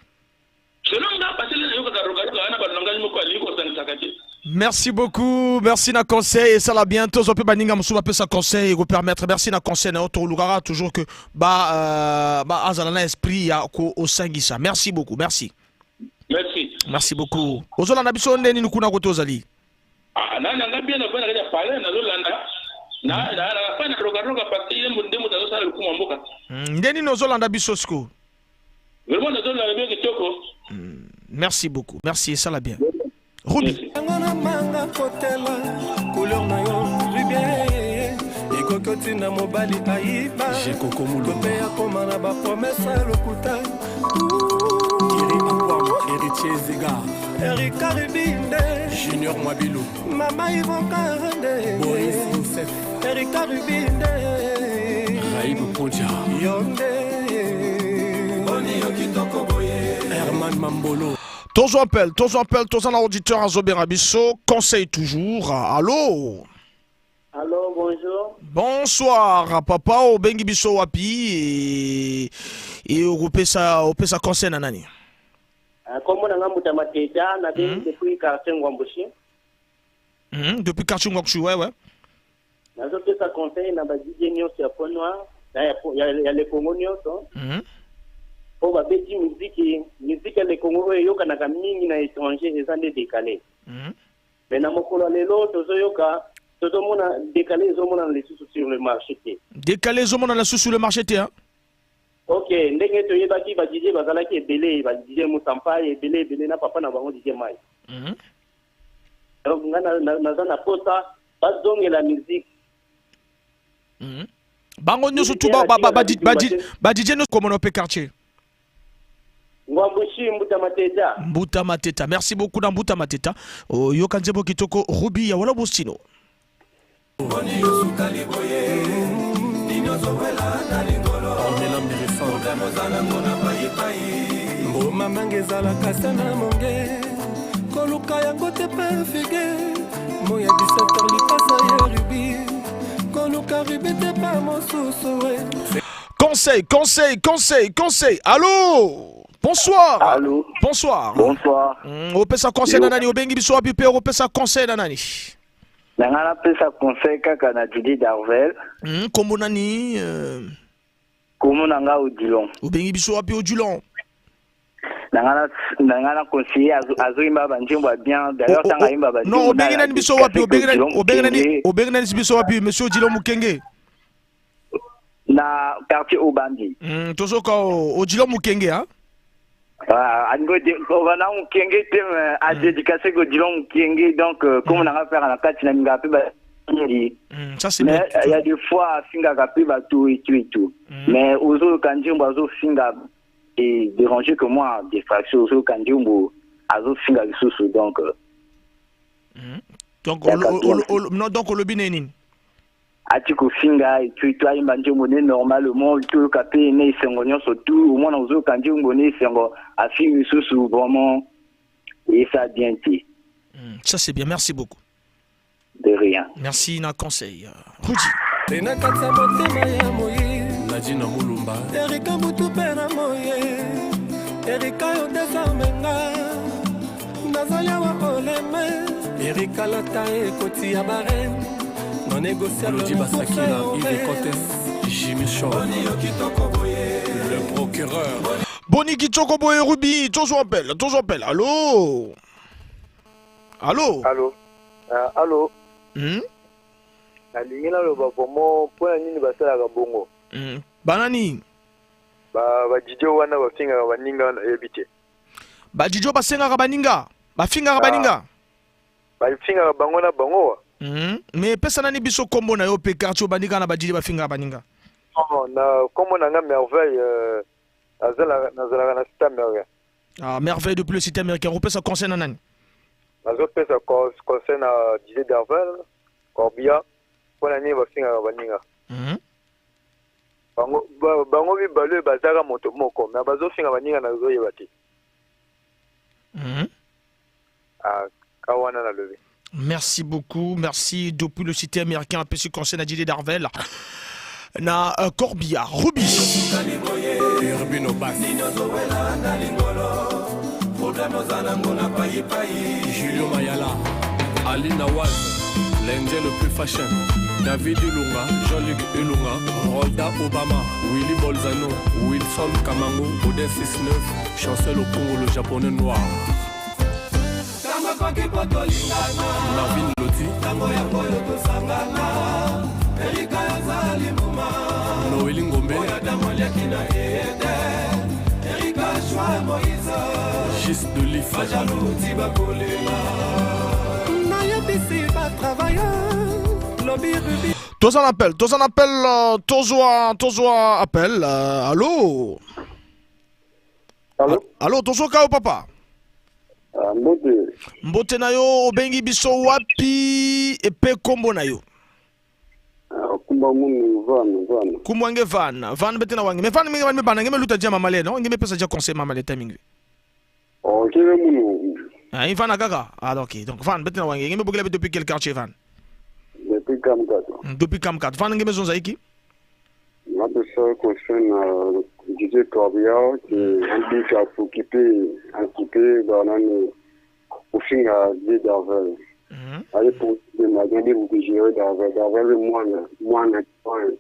Selon nga, parce que na yo kaka Roga Roga, ana ba langage moko alingi kosangisaka te. Merci beaucoup, merci na conseil, esala bien, tozwa pe baninga mosusu ba pesa conseil, eko permettre, merci na conseil na yo, tolukaka toujours que ba, euh, ba azala na esprit ya kosangisa. Merci beaucoup, merci. Merci. Merci beaucoup. Ozolanda biso nde nini kuna kote ozali? Ah, na, na, nga bien, na, na, na, pale, nazolanda. Na, na, na, na, na Roga Roga, parce que ye nde moto azosala lokumu ya mboka. Mm, nde nini ozolanda biso sikoyo? Vraiment, nazolanda bien kitoko. Mm, merci beaucoup. Merci, esala bien. Ruby. Merci. Yango na manga kotela, couleur na yo, Ruby. Ekoki otinda mobali ayiba. J'ai Coco Mulumba. To pe akoma na ba promesse ya lokuta. Thierry Akwam, Héritier Zega. Erika Rubinde. Junior Mwabilu. Mama Yvon Karande. Boris Youssef. Erika Rubinde. Raïm Ponja. Yo nde. Boni yo kitoko boye. Herman Mambolo. Tozwa appel, tozwa appel, toza na auditeur azobenga biso, conseil toujours. Allô? Allô, bonjour. Bonsoir, papa, obengi biso wapi? E, e okopesa, opesa conseil na nani? Ah, kombo na nga Mbuta Mateta, nabengi depuis quartier Ngwambushi. Mhm, depuis quartier Ngwambushi, ouais, ouais. Nazopesa conseil na ba D J nyonso ya Point Noir, na ya, ya, ya le Congo nyonso. Mhm. Po babeti miziki, miziki ya le Congo oyo eyokanaka mingi na étranger, eza nde décalé. Mhm. Mais na mokolo ya lelo, tozoyoka, tozomona décalé ezomonana lisusu sur le marché te. Décalé ezomonana lisusu sur le marché te, hein? Ok, ndenge toyebaki, ba D J bazalaki ebele, ba D J Musampai ebele, ebele na papa na bango D J Mai. Mhm. Donc, nga na, na, naza na posa bazongela musique. Mhm. Bango nyonso tu ba, ba, ba, ba, ba, ba D J nyonso komona pe quartier. Ngwambushi, Mbuta Mateta. Mbuta Mateta. Merci beaucoup na Mbuta Mateta. Oyoka nzembo kitoko, Ruby ya Wala Bustino. Boni yo sukali boye, nini ozowela na likolo? Pamela Mberefa. Problème oza nango na paipai. Mboma manga ezalaka se na monge. Koluka yango te pe figue. Moi ya dix-sept heures lipasa ya Ruby. Koluka Ruby te pe mosusu, eh. Conseil, conseil, conseil, conseil. Allô? Bonsoir. Allô? Bonsoir. Bonsoir. Mm, opesa conseil na nani? Obengi biso wapi pe opesa conseil na nani? Na nga napesa conseil kaka na Didi Darvel. Mm, kombo nani, euh? Kombo na nga Odilon. Obengi biso wapi, Odilon? Na nga na, na nga na conseiller azo, azoyimba banzembo ya bien. D'ailleurs, o, o, ntango ayimba banzembo, non, obengi nani biso wapi? Obengi nani, obengi nani, obengi nani biso wapi, monsieur Odilon Mukenge? Na quartier Obandi. Mm, tozoyoka o, Odilon Mukenge, hein? Ah, ango de, obana mukienge te, mais a dédicace ko dilon mukienge, donc, euh, comme nanga pe na kati na ninga pe ba, mm, ça c'est bien. Mais, euh, il y a des fois, afingaka pe bato et tout et tout. Mm. Mais ozoyoka nzembo azofinga, et déranger que moi, distraction, ozoyoka nzembo azofinga lisusu, donc, euh, mm. Donc, olo-, olo-, olo-, non, donc, olobi nde nini? Ati kofinga, et puis, et tout, ayemba nzembo ne normalement, toyoka pe na esengo nyonso, tout, omona ozoyoka nzembo na esengo, afingi lisusu, vraiment, et ça bien te. Hmm, ça c'est bien, merci beaucoup. De rien. Merci na conseil, euh, Rudy. Te na kati ya motema ya moyi. Nadine Mulumba. Erika Mutu pe na moyi. Erika yo désarme nga. Nazali awa oleme. Erika lata ekoti ya barem. Non négociable. Rudy Basakila, Yves Cotes, Jimmy Shaw. Boni yo kitoko boye. Le procureur. Boni kitoko boye Ruby, tozwa appel, tozwa appel. Allô? Allô? Allô? Ah, allô? Hmm? Nalingi naloba vraiment, mpo na nini basalaka bongo? Hmm. Banani? Ba, ba D J wana bafingaka baninga, nayebi te. Ba D J basengaka baninga? Bafingaka baninga? Ah. Bafingaka bango na bango wa? Hmm. Mais pesa nani biso kombo na yo pe quartier obandika na ba D J bafingaka baninga? Oh, na kombo na nga Merveille, euh, nazala-, nazalaka na Cité Américaine. Ah, Merveille depuis le Cité Américaine. Opesa conseil na nani? Nazopesa cons-, conseil na D J Darvel, Corbia, mpo na nini bafingaka baninga. Mhm. Bango, ba-, bango mibale bazalaka moto moko, mais bazofinga baninga nazoyeba te. Mhm. Ah, ka wana nalobi. Merci beaucoup, merci. Depuis le Cité Américaine, apesi conseil na D J Darvel. Na, euh, Corbia, Ruby. Urbino Bass. Julio Mayala. Ali Nawaz. L'Indien le plus fashion. David Ilunga, Jean-Luc Ilunga, Rolda Obama, Willy Bolzano, Wilson Kamango, Odin six neuf, Chancel Opungu, le japonais noir. Marvin Loti. Noélie Ngombe. Gis de Life. Toza na appel, toza na appel, euh, tozwa, tozwa appel, euh, allô? Allô? A-, allô, tozoka yo papa. Ah, mbote. Mbote na yo, obengi biso wapi, e pe kombo na yo? Ah, nkumbu a munu Van, Van. Nkumbu a nge Van, Van beto na wa nge. Mais Van, nge me bana, nge me luta dia mama le, non? Nge me pesa dia conseil mama le timing. Oh, nge me munu. Ah, i Van kaka? Ah, ok. Donc, Van, beto na wa nge. Nge me bokila beto depuis quel quartier, Van? Depuis Camp quatre. Mm, depuis Camp quatre. Van, nge me zonza inki? Napesa conseil na D J Corbia, que andi ka s'occuper, s'occuper, ba nani, kofinga D J Darvel. Mhm. Aye po de ma nani ko gérer Darvel, Darvel mwana, mwana, mwana.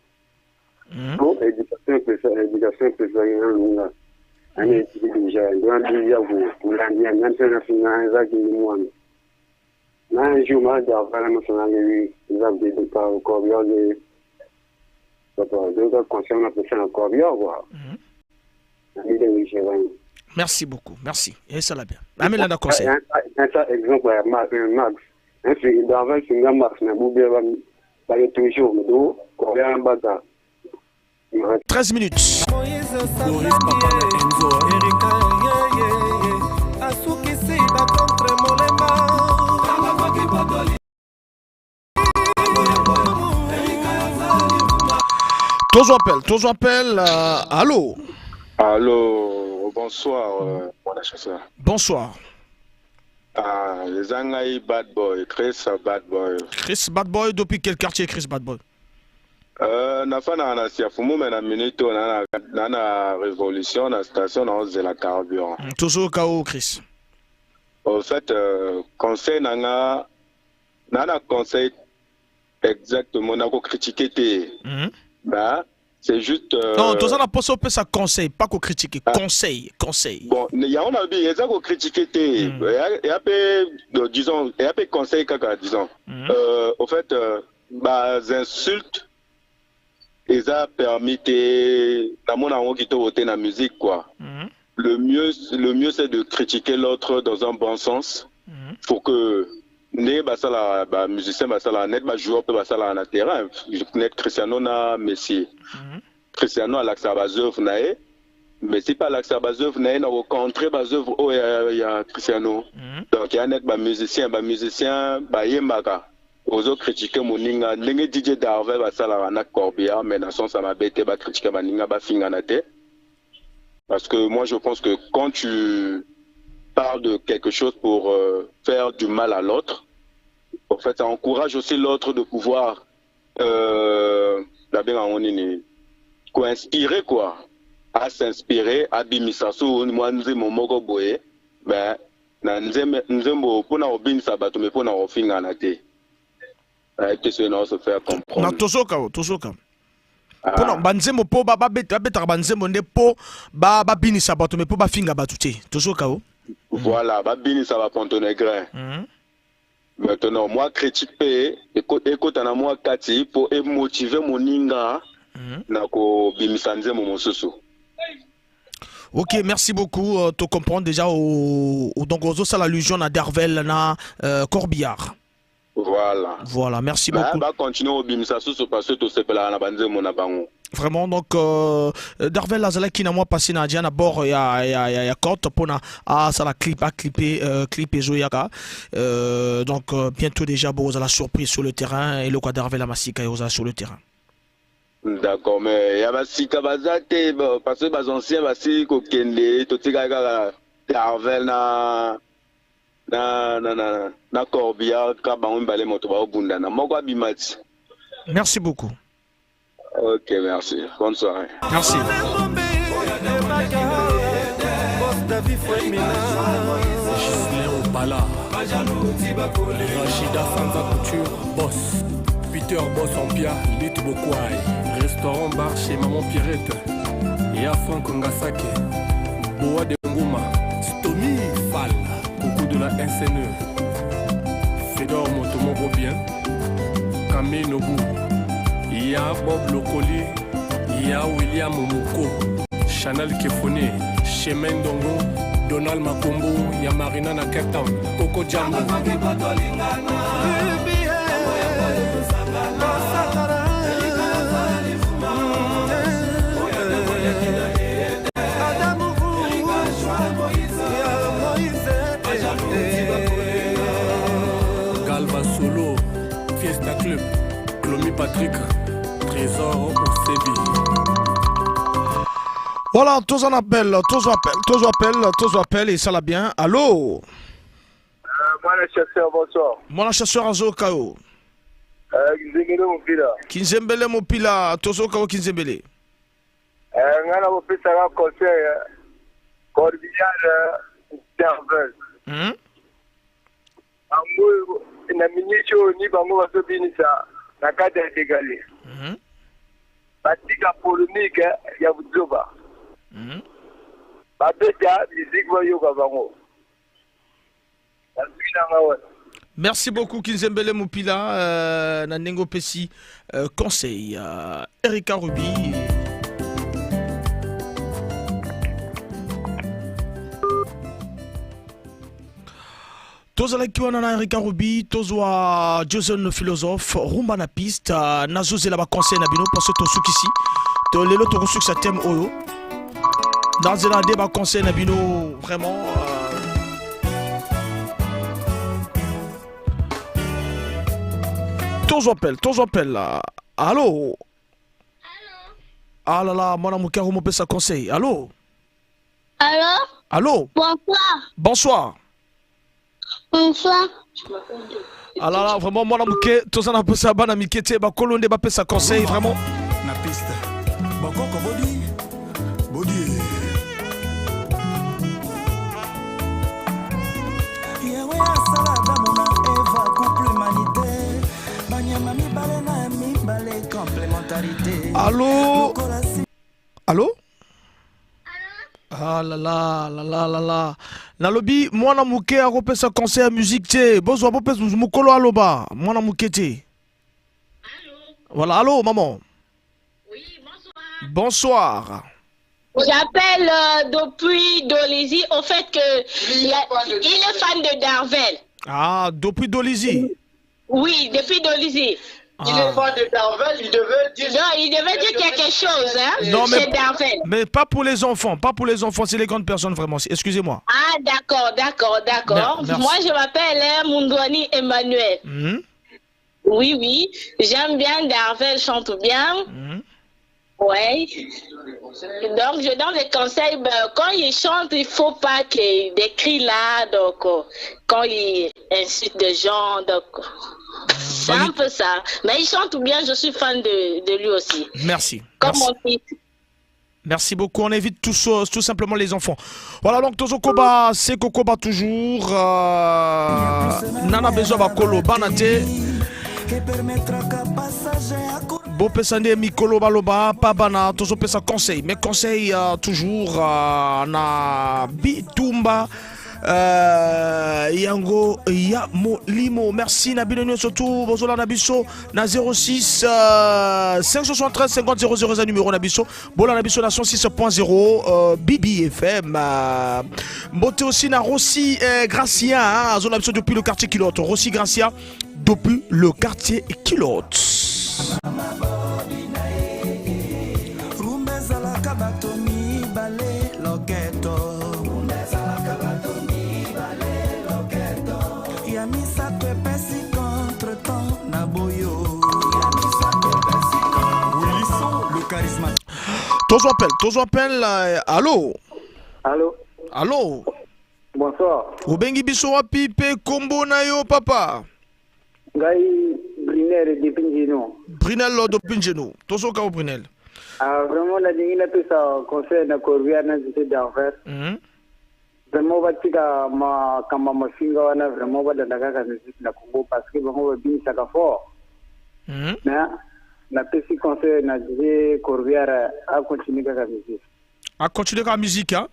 Mhm. Donc, éducation pesa, éducation pesa ya lunga. Ani éduquer déjà, donc andi ya ko, pour l'andi, andi na finga, eza kindi mwana. Na un jour, ma Darvel, ma sona nge, eza de, de pa, Corbia, de, papa, donc, conseil, napesa na Corbia, quoi. Mhm. Merci beaucoup, merci. E sala bien. Ami landa conseil. Un, un, un, exemple, euh, Ma-, euh, Max. Hein, c'est dans vingt, c'est dans Max, mais vous bien, va, va toujours, mais donc, combien bata? Treize minutes. Boris, papa na Enzo, hein. Tozwa appel, tozwa appel, euh, allô? Allô, bonsoir, euh, mon associé. Bonsoir. Ah, eza ngai Bad Boy, Chris Bad Boy. Chris Bad Boy, depuis quel quartier, Chris Bad Boy? Euh, nafandaka na Siafumu, mais na minute oyo, na, na, na, na Révolution, na station, nazozela carburant. Mm, tozoyoka yo, Chris. Au fait, euh, conseil na nga, na, na conseil exactement, nako critiquer te. Mhm. Bah, c'est juste, euh, non, toza na posa opesa conseil, pas ko critiquer. Ah. Conseil, conseil. Bon, ne, yango nalobi, eza ko critiquer te. Mm. Ya, ya pe, euh, disons, ya pe conseil kaka, disons. Mm. Euh, au fait, euh, ba insultes, eza permis te, namona yango kitoko te na musique, quoi. Mm. le mieux, le mieux, c'est de critiquer l'autre dans un bon sens, mhm, pour que nde basalaka, ba musicien basalaka, neti ba joueur mpe basalaka na terrain, neti Cristiano na Messi. Mhm. Cristiano alakisa ba œuvre na ye, Messi mpe alakisa ba œuvre na ye, na ko contrer ba œuvre oyo ya, ya Cristiano. Mhm. Donc, ya neti ba musicien, ba musicien bayembaka, ozo critiquer moninga, ndenge D J Darvel basalaka na Corbillard, mais na sens ya mabe te, ba critiquer baninga, ba fingana te. Parce que moi, je pense que quand tu parles de quelque chose pour, euh, faire du mal à l'autre, en fait, ça encourage aussi l'autre de pouvoir, euh, na benga yango nini, ko inspirer, quoi. A s'inspirer, abimisa su mwa nzembo moko boye, ben, na nzembe, nzembo mpo na kobinisa bato, mais mpo na kofingana te. Eh, question, on se fait comprendre. Na tozoyoka, tozoyoka. Ah. Mpo na banzembo, mpo ba, ba bet-, babetaka banzembo nde mpo ba, babinisa bato, mais mpo bafinga bato te. Tozoyoka. Voilà, babinisa ba pontonegrin. Mhm. Maintenant, mwa critique mpe, eko-, ekota na mwa kati mpo e motiver moninga, mhm, na kobimisa nzembo mosusu. Ok, merci beaucoup. Euh, to comprendre déjà o, o, donc, ozosala allusion na Darvel na, euh, Corbillard. Voilà. Voilà, merci beaucoup. Ba continuer kobimisa susu parce que tosepelaka na banzembo na bango. Vraiment, donc, euh, Darvel azalaki na mwa passé na dia na bord ya, ya, ya, ya côte mpo na asala clip, a clipper, euh, clip ezoyaka. Euh, donc, euh, bientôt déjà, bokozala surpris sur le terrain, eloko ya Darvel ya Masika ekozala sur le terrain. D'accord, mais ya Masika baza te, ba, parce que ba anciens basili kokende, totikali kaka Darvel na, na, na, na, na Corbillard, kaka bango mibale moto bakobundana. Moko abima ti. Merci beaucoup. Ok, merci. Bonne soirée. Merci. Ghislain Opala, Rachida Sanza Couture, Boss, Peter Boss Ampia, Lite Bokwai, Restaurant Bar chez Maman Pierrette, ya Franck Ngasake, Boa de Ngoma, Stomy Fall, Coucou de la S N E, Fedor moto moko bien, Kame Nobu, ya Bob Lokoli, ya William Muko, Chanel Kefone, Chemin Ndongo, Donald Makombo, ya Marina na Cape Town, Coco Jambo. Galva Solo, Fiesta Club, Clomy Patrick, Trésor Osebi. Voilà, tozwa na appel, tozwa appel, tozwa appel, tozwa appel, esala bien. Allô? Euh, mwana Chasseur, bonsoir. Mwana Chasseur, azoyoka yo. Euh, Kinzembele Mopila. Kinzembele Mopila, tozoyoka yo Kinzembele. Eh, ngai nakopesa kaka conseil, eh, Corbillard, eh, Darvel. Mhm. Bango, na minute oyo ni bango bazobinisa na cadre ya Degale. Mhm. Batika polémique, eh, ya buzoba. Mhm. Babeta musique bayoka bango. Merci beaucoup, Kinzembele Mopila, euh, na ndenge opesi, euh, conseil, euh, Erika Ruby. Tozalaki wana na Erika Ruby, tozwa Jason Philosophe, Rumba na piste, euh, nazozela ba conseil na bino, parce que tosukisi. To lelo tokosukisa thème oyo. Nazela nde ba conseil na bino, vraiment, euh. Tozwa appel, tozwa appel, euh, allô? Ah là là, mwana moke ako mopesa conseil. Allô? Allô? Allô? Bonsoir. Bonsoir. Bonsoir. Ah là là, vraiment, mwana moke, toza na posa bana mike te, bakolo nde bapesa conseil, vraiment. Na piste. Bakoko bodi, bodi. Yawe asala Adamu na Eva, couple humanité. Banyama mibale na mibale, complémentarité. Allô? Lokola si- Allô? Ah là là, là là, là là. Nalobi, mwana moke akopesa conseil ya musique te. Bozwa, bopesa mokolo aloba. Mwana moke te. Allô? Voilà, allô, maman. Oui, bonsoir. Bonsoir. J'appelle, euh, depuis Dolisie. Au fait que il y a, il est fan de Darvel. Ah, depuis Dolisie. Oui, depuis Dolisie. Il est fan de Darvel, il devait dire... Non, il devait dire quelque chose, hein. Non, mais, c'est Darvel. Mais pas pour les enfants, pas pour les enfants, c'est les grandes personnes vraiment. Excusez-moi. Ah, d'accord, d'accord, d'accord. Mer-, merci. Moi, je m'appelle, hein, Mundwani Emmanuel. Mhm. Oui, oui, j'aime bien Darvel, chante bien. Mhm. Ouais. Donc, je donne des conseils. Ben, quand il chante, il faut pas qu'il décrie là. Donc, euh, quand il insulte des gens, donc, c'est un peu ça. Mais il chante bien, je suis fan de, de lui aussi. Merci. Comme mon fils. Merci beaucoup. On invite tous, euh, tout simplement les enfants. Voilà, donc, tozo koba, se ko koba toujours, euh, nana besoin ba koloba na te. Bo pesa nde micro, baloba pa bana, tozo pesa conseil. Mais conseil, euh, toujours, euh, na bitumba, euh, yango ya molimo. Merci na bino nyonso tu, bozo landa biso na zéro six, euh, cinq cent soixante-treize cinquante zéro zéro, eza numéro na biso. Bo landa biso na cent six point zéro, euh, B B F M. Euh, mbote aussi na Rossi, euh, Gracia, hein, azo landa biso depuis le quartier Culotte. Rossi Gracia, depuis le quartier Culotte. Tozo appel, tozo appel, euh, allô ? Allô ? Allô ? Bonsoir. Obengi biso wapi pe kombo na yo, papa ? Ngai Brunel depuis Njeno. Brunel depuis Njeno. Tozo ka o Brunel. Ah, vraiment, nalingi napesa conseil na Corbière na D J Darvel. Mhm. Vraiment, batika makambo ya mafinga wana, vraiment, balanda kaka musique na Congo, parce que bango babinisaka fort. Mhm. Mais, napesi conseil na D J Corbière, a continuer kaka musique. A continuer kaka musique, hein ?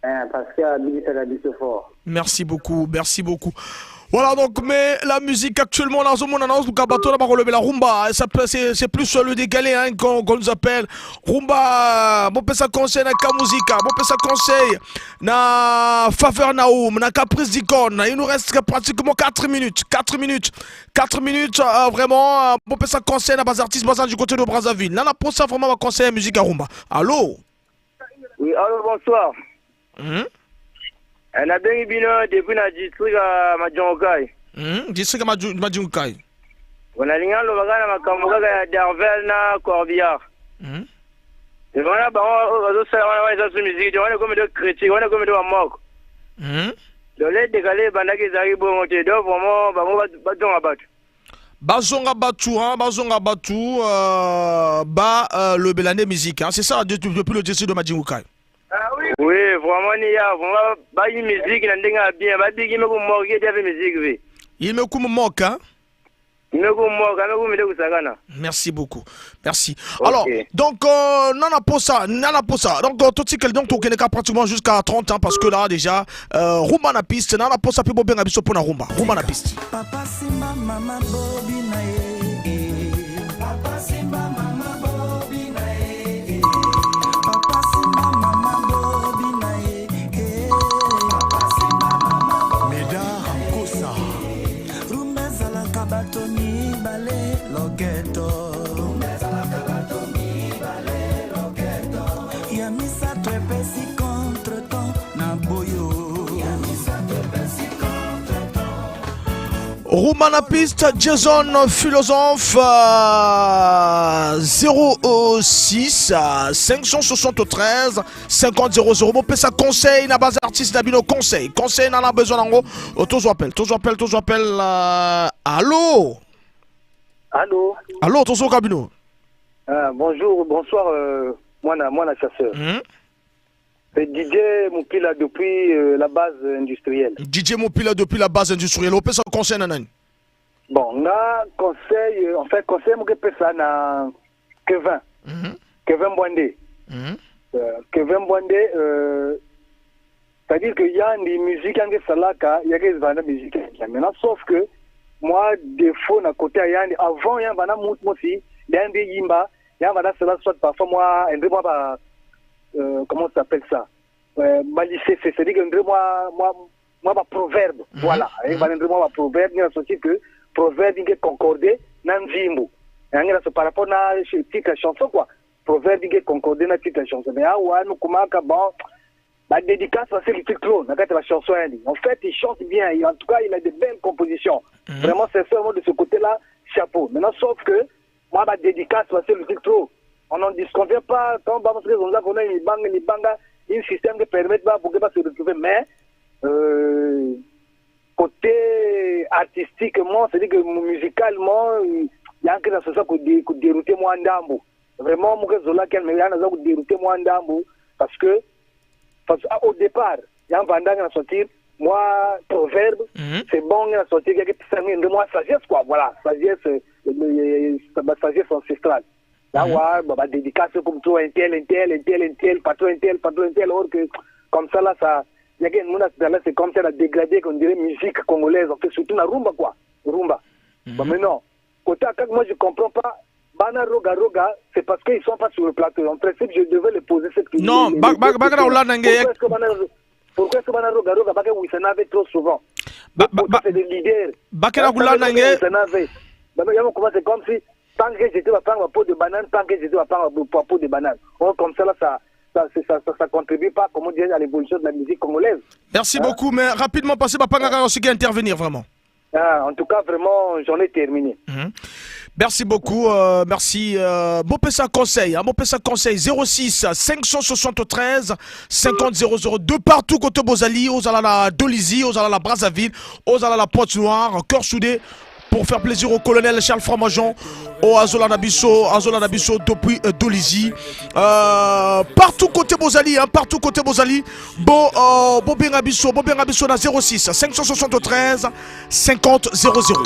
Eh, parce que abinisaka biso fort. Merci beaucoup, merci beaucoup. Voilà, donc, mais la musique actuellement, là, en ce moment, on annonce que bateau là, on va relever la rumba. Ça peut, c'est, c'est plus sur le décalé, hein, qu'on, qu'on nous appelle. Rumba, bo pesa conseil na Ka Musica, bo pesa conseil na Faveur Naoum, na Caprice d'Icône. Il nous reste pratiquement quatre minutes, quatre minutes, quatre minutes, euh, vraiment, euh, bo pesa conseil na ba artistes, ba du côté de Brazzaville. Nana posa vraiment ba conseil musique ya rumba. Allô ? Oui, allô, bonsoir. Mhm. Eh, nabengi bino depuis na district ya Madiodio-Kai. Mhm, district ya Madi-, Madiodio-Kai. Bon, nalingi naloba kaka na makambo kaka ya Darvel na Corbière. Mhm. Eh, wana bango, oyo bazosala wana, wana eza su musique te, wana ekomi nde critique, wana ekomi nde ba moque. Mhm. Donc, le décalé ebandaki ezalaki bongo te, donc vraiment, bango ba, bazonga bato. Bazonga bato, hein, bazonga bato, euh, ba, euh, lobela nde musique, hein. C'est ça, de-, de-, depuis le district de Madiodio-Kai. Oui, vraiment, ni ya, vraiment, ba, ba musique na ndenge ya bien, ba musique, il me ku moque, il me ku moque, hein. Il me ku moque, il me ku mide kusakana. Merci beaucoup. Merci. Ok. Alors, donc, euh, nana posa, nana posa. Donc, euh, totikali, donc, tokendeka pratiquement jusqu'à trente ans, parce que là, déjà, euh, rumba na piste, nana posa pe bo benga biso mpo na rumba. Rumba na piste. Papa simba mama bobi na ye, eh. Papa simba mama bobi na ye, eh. Papa simba mama bobi na ye, eh. Papa simba mama bobi na ye. Médard Ramkosa. Rumba ezalaka bato mibale loketo. Rumba ezalaka bato mibale loketo. Ya misato epesi contretemps na boyo. Ya misato epesi contretemps. Rumba na piste, Jason Philosophe, euh, zéro six, euh, cinq cent soixante-treize, cinquante zéro zéro. Bo pesa conseil na ba artistes na bino, conseil. Conseil nana besoin na yango. Oh, tozo appel, tozo appel, tozo appel, euh, allô ? Allô ? Allô, tozo yoka bino. Ah, bonjour, bonsoir, euh, mwana, mwana Chasseur. Mhm. C'est D J Mupila depuis, euh, la base industrielle. D J Mupila depuis la base industrielle. Opesa conseil na nani ? Bon, nga conseil, euh, en fait, conseil moko epesa na Kevin. Mhm. Kevin Mbwande. Mhm. Euh, Kevin Mbwande, euh, c'est-à-dire que yandi musique yandi ke salaka, ya ke vanda musique. Maintenant, sauf que mwa défaut na côté ya yandi, avant yandi vanda muntu mosi, yandi yimba, yandi vanda sala soit parfois mwa, endre mwa ba, euh, comment ça s'appelle ça? Euh, balisese, c'est-à-dire que nde mwa, mwa, mwa ba proverbe. Mhm. Voilà. Eh, mhm. Ba nde mwa ba proverbe, nge na senti que proverbe nge concorde na nzimbu. Eh, nge na so par rapport na ch-, titre ya chanson, quoi. Proverbe nge concorde na titre ya chanson. Mais awa, no kumaka, bon, ba dédicace, parce que le titre trop, na kati ya ba chanson, hein. En fait, il chante bien. Il, en tout cas, il a de belles compositions. Mhm. Vraiment, sincèrement, de ce côté-là, chapeau. Maintenant, sauf que, mwa ba dédicace, parce que le titre trop, on n'en disconvient pas, quand ba mosike zonza kona ni banga, ni banga, un système qui permet ba, pour que ba se retrouver, mais, euh, côté artistiquement, c'est-à-dire que mu-, musicalement, euh, ya nge na so sa ku dé-, ku dérouter mwa ndambu. Vraiment, mu ke zola ken, mais ya naza ku dérouter mwa ndambu, parce que, parce que, ah, au départ, ya vanda nge na sentir, mwa proverbe, mhm, c'est bon, nge na sentir, que, que ça, nde mwa sagesse, quoi, voilà, sagesse, euh, euh, euh, sagesse ancestrale. Ya, mhm, wa, ba, ba dédicace comme toi, un tel, un tel, un tel, un tel, patron un tel, patron un tel, or que, comme ça, là, ça, ya ke muna, là, c'est comme ça, la dégradé, qu'on dirait musique congolaise, en fait, surtout la rumba, quoi. Rumba. Mhm. Bon, mais non. Côté Akak, moi, je comprends pas. Bana roga roga, c'est parce qu'ils sont pas sur le plateau. En principe, je devais les poser cette question. Non, les, ba, les ba, deux ba, questions. Ba, ba, pourquoi est-ce que bana, pourquoi est-ce que bana roga roga, ba ke wisana ve trop souvent? Ba, ba, pourtant, ba, c'est des leaders. Ba ke na kulana nge. Wisana ve. Ba, ba, ya mo commencer comme si, tant que j'étais pas prendre ma peau de banane, tant que j'étais pas prendre ma peau de banane. Or, comme ça, là, ça, ça, c'est, ça, ça, ça contribue pas, comment dire, à l'évolution de la musique congolaise. Merci beaucoup, mais rapidement, parce que ba panga ka aussi intervenir, vraiment. Ah, en tout cas, vraiment, j'en ai terminé. Mhm. Merci beaucoup, euh, merci, euh, bo pesa conseil, hein, bo pesa conseil, zéro six cinq cent soixante-treize cinquante zéro zéro, de partout côté bozali, ozala na Dolisie, ozala na Brazzaville, ozala na Pointe-Noire, Cœur Soudé, pour faire plaisir au colonel Charles Fromageon, o azo landa biso, azo landa biso depuis, euh, Dolisie. Euh, partout côté bozali, hein, partout côté bozali, bo, euh, bo benga biso, bo benga biso na zéro six cinq cent soixante-treize cinquante zéro zéro.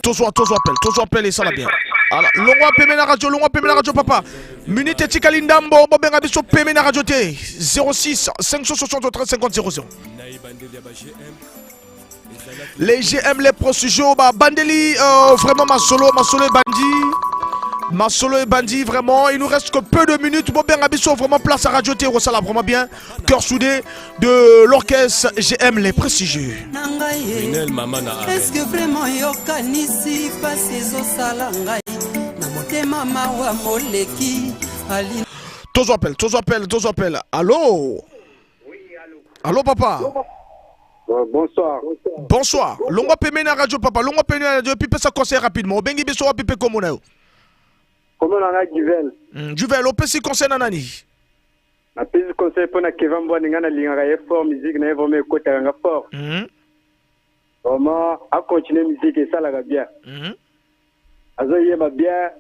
Tozwa, tozwa appel, tozwa appel, esala bien. Alors, longwa pembeni na radio, longwa pembeni na radio, papa. Minute etikali ndambo, bo benga biso pembeni na radio te. Zéro six cinq cent soixante-treize cinquante zéro zéro. Les G M, les prestigieux, ba bandeli, euh, vraiment masolo, masolo ebandi. Masolo ebandi, vraiment. Il nous reste que peu de minutes. Bo benga biso vraiment place à radio te, ça là vraiment bien. Cœur Soudé de l'orchestre G M, les prestigieux. Na ngai ye. Lionel, mama na Arène. Est-ce que vraiment yo kanisi mpasi ezosala ngai? Na motema mawa moleki ali. Tozwa appel, tozwa appel, tozwa appel. Allô? Allô, papa? Bon, bonsoir. Bonsoir. Longwa pembeni na radio, papa. Longwa pembeni na radio, puis pesa conseil rapidement. Obengi biso wapi, pe kombo na yo? Kombo na ngai Juvel. Mm, Juvel, opesi conseil na nani? Napesi conseil mpo na Kevin Mbwani, nga nalingaka ye fort, musique na ye vraiment ekotaka nga fort. Mm. Vraiment, a continuer musique, esalaka bien. Mm. Azoyemba bien,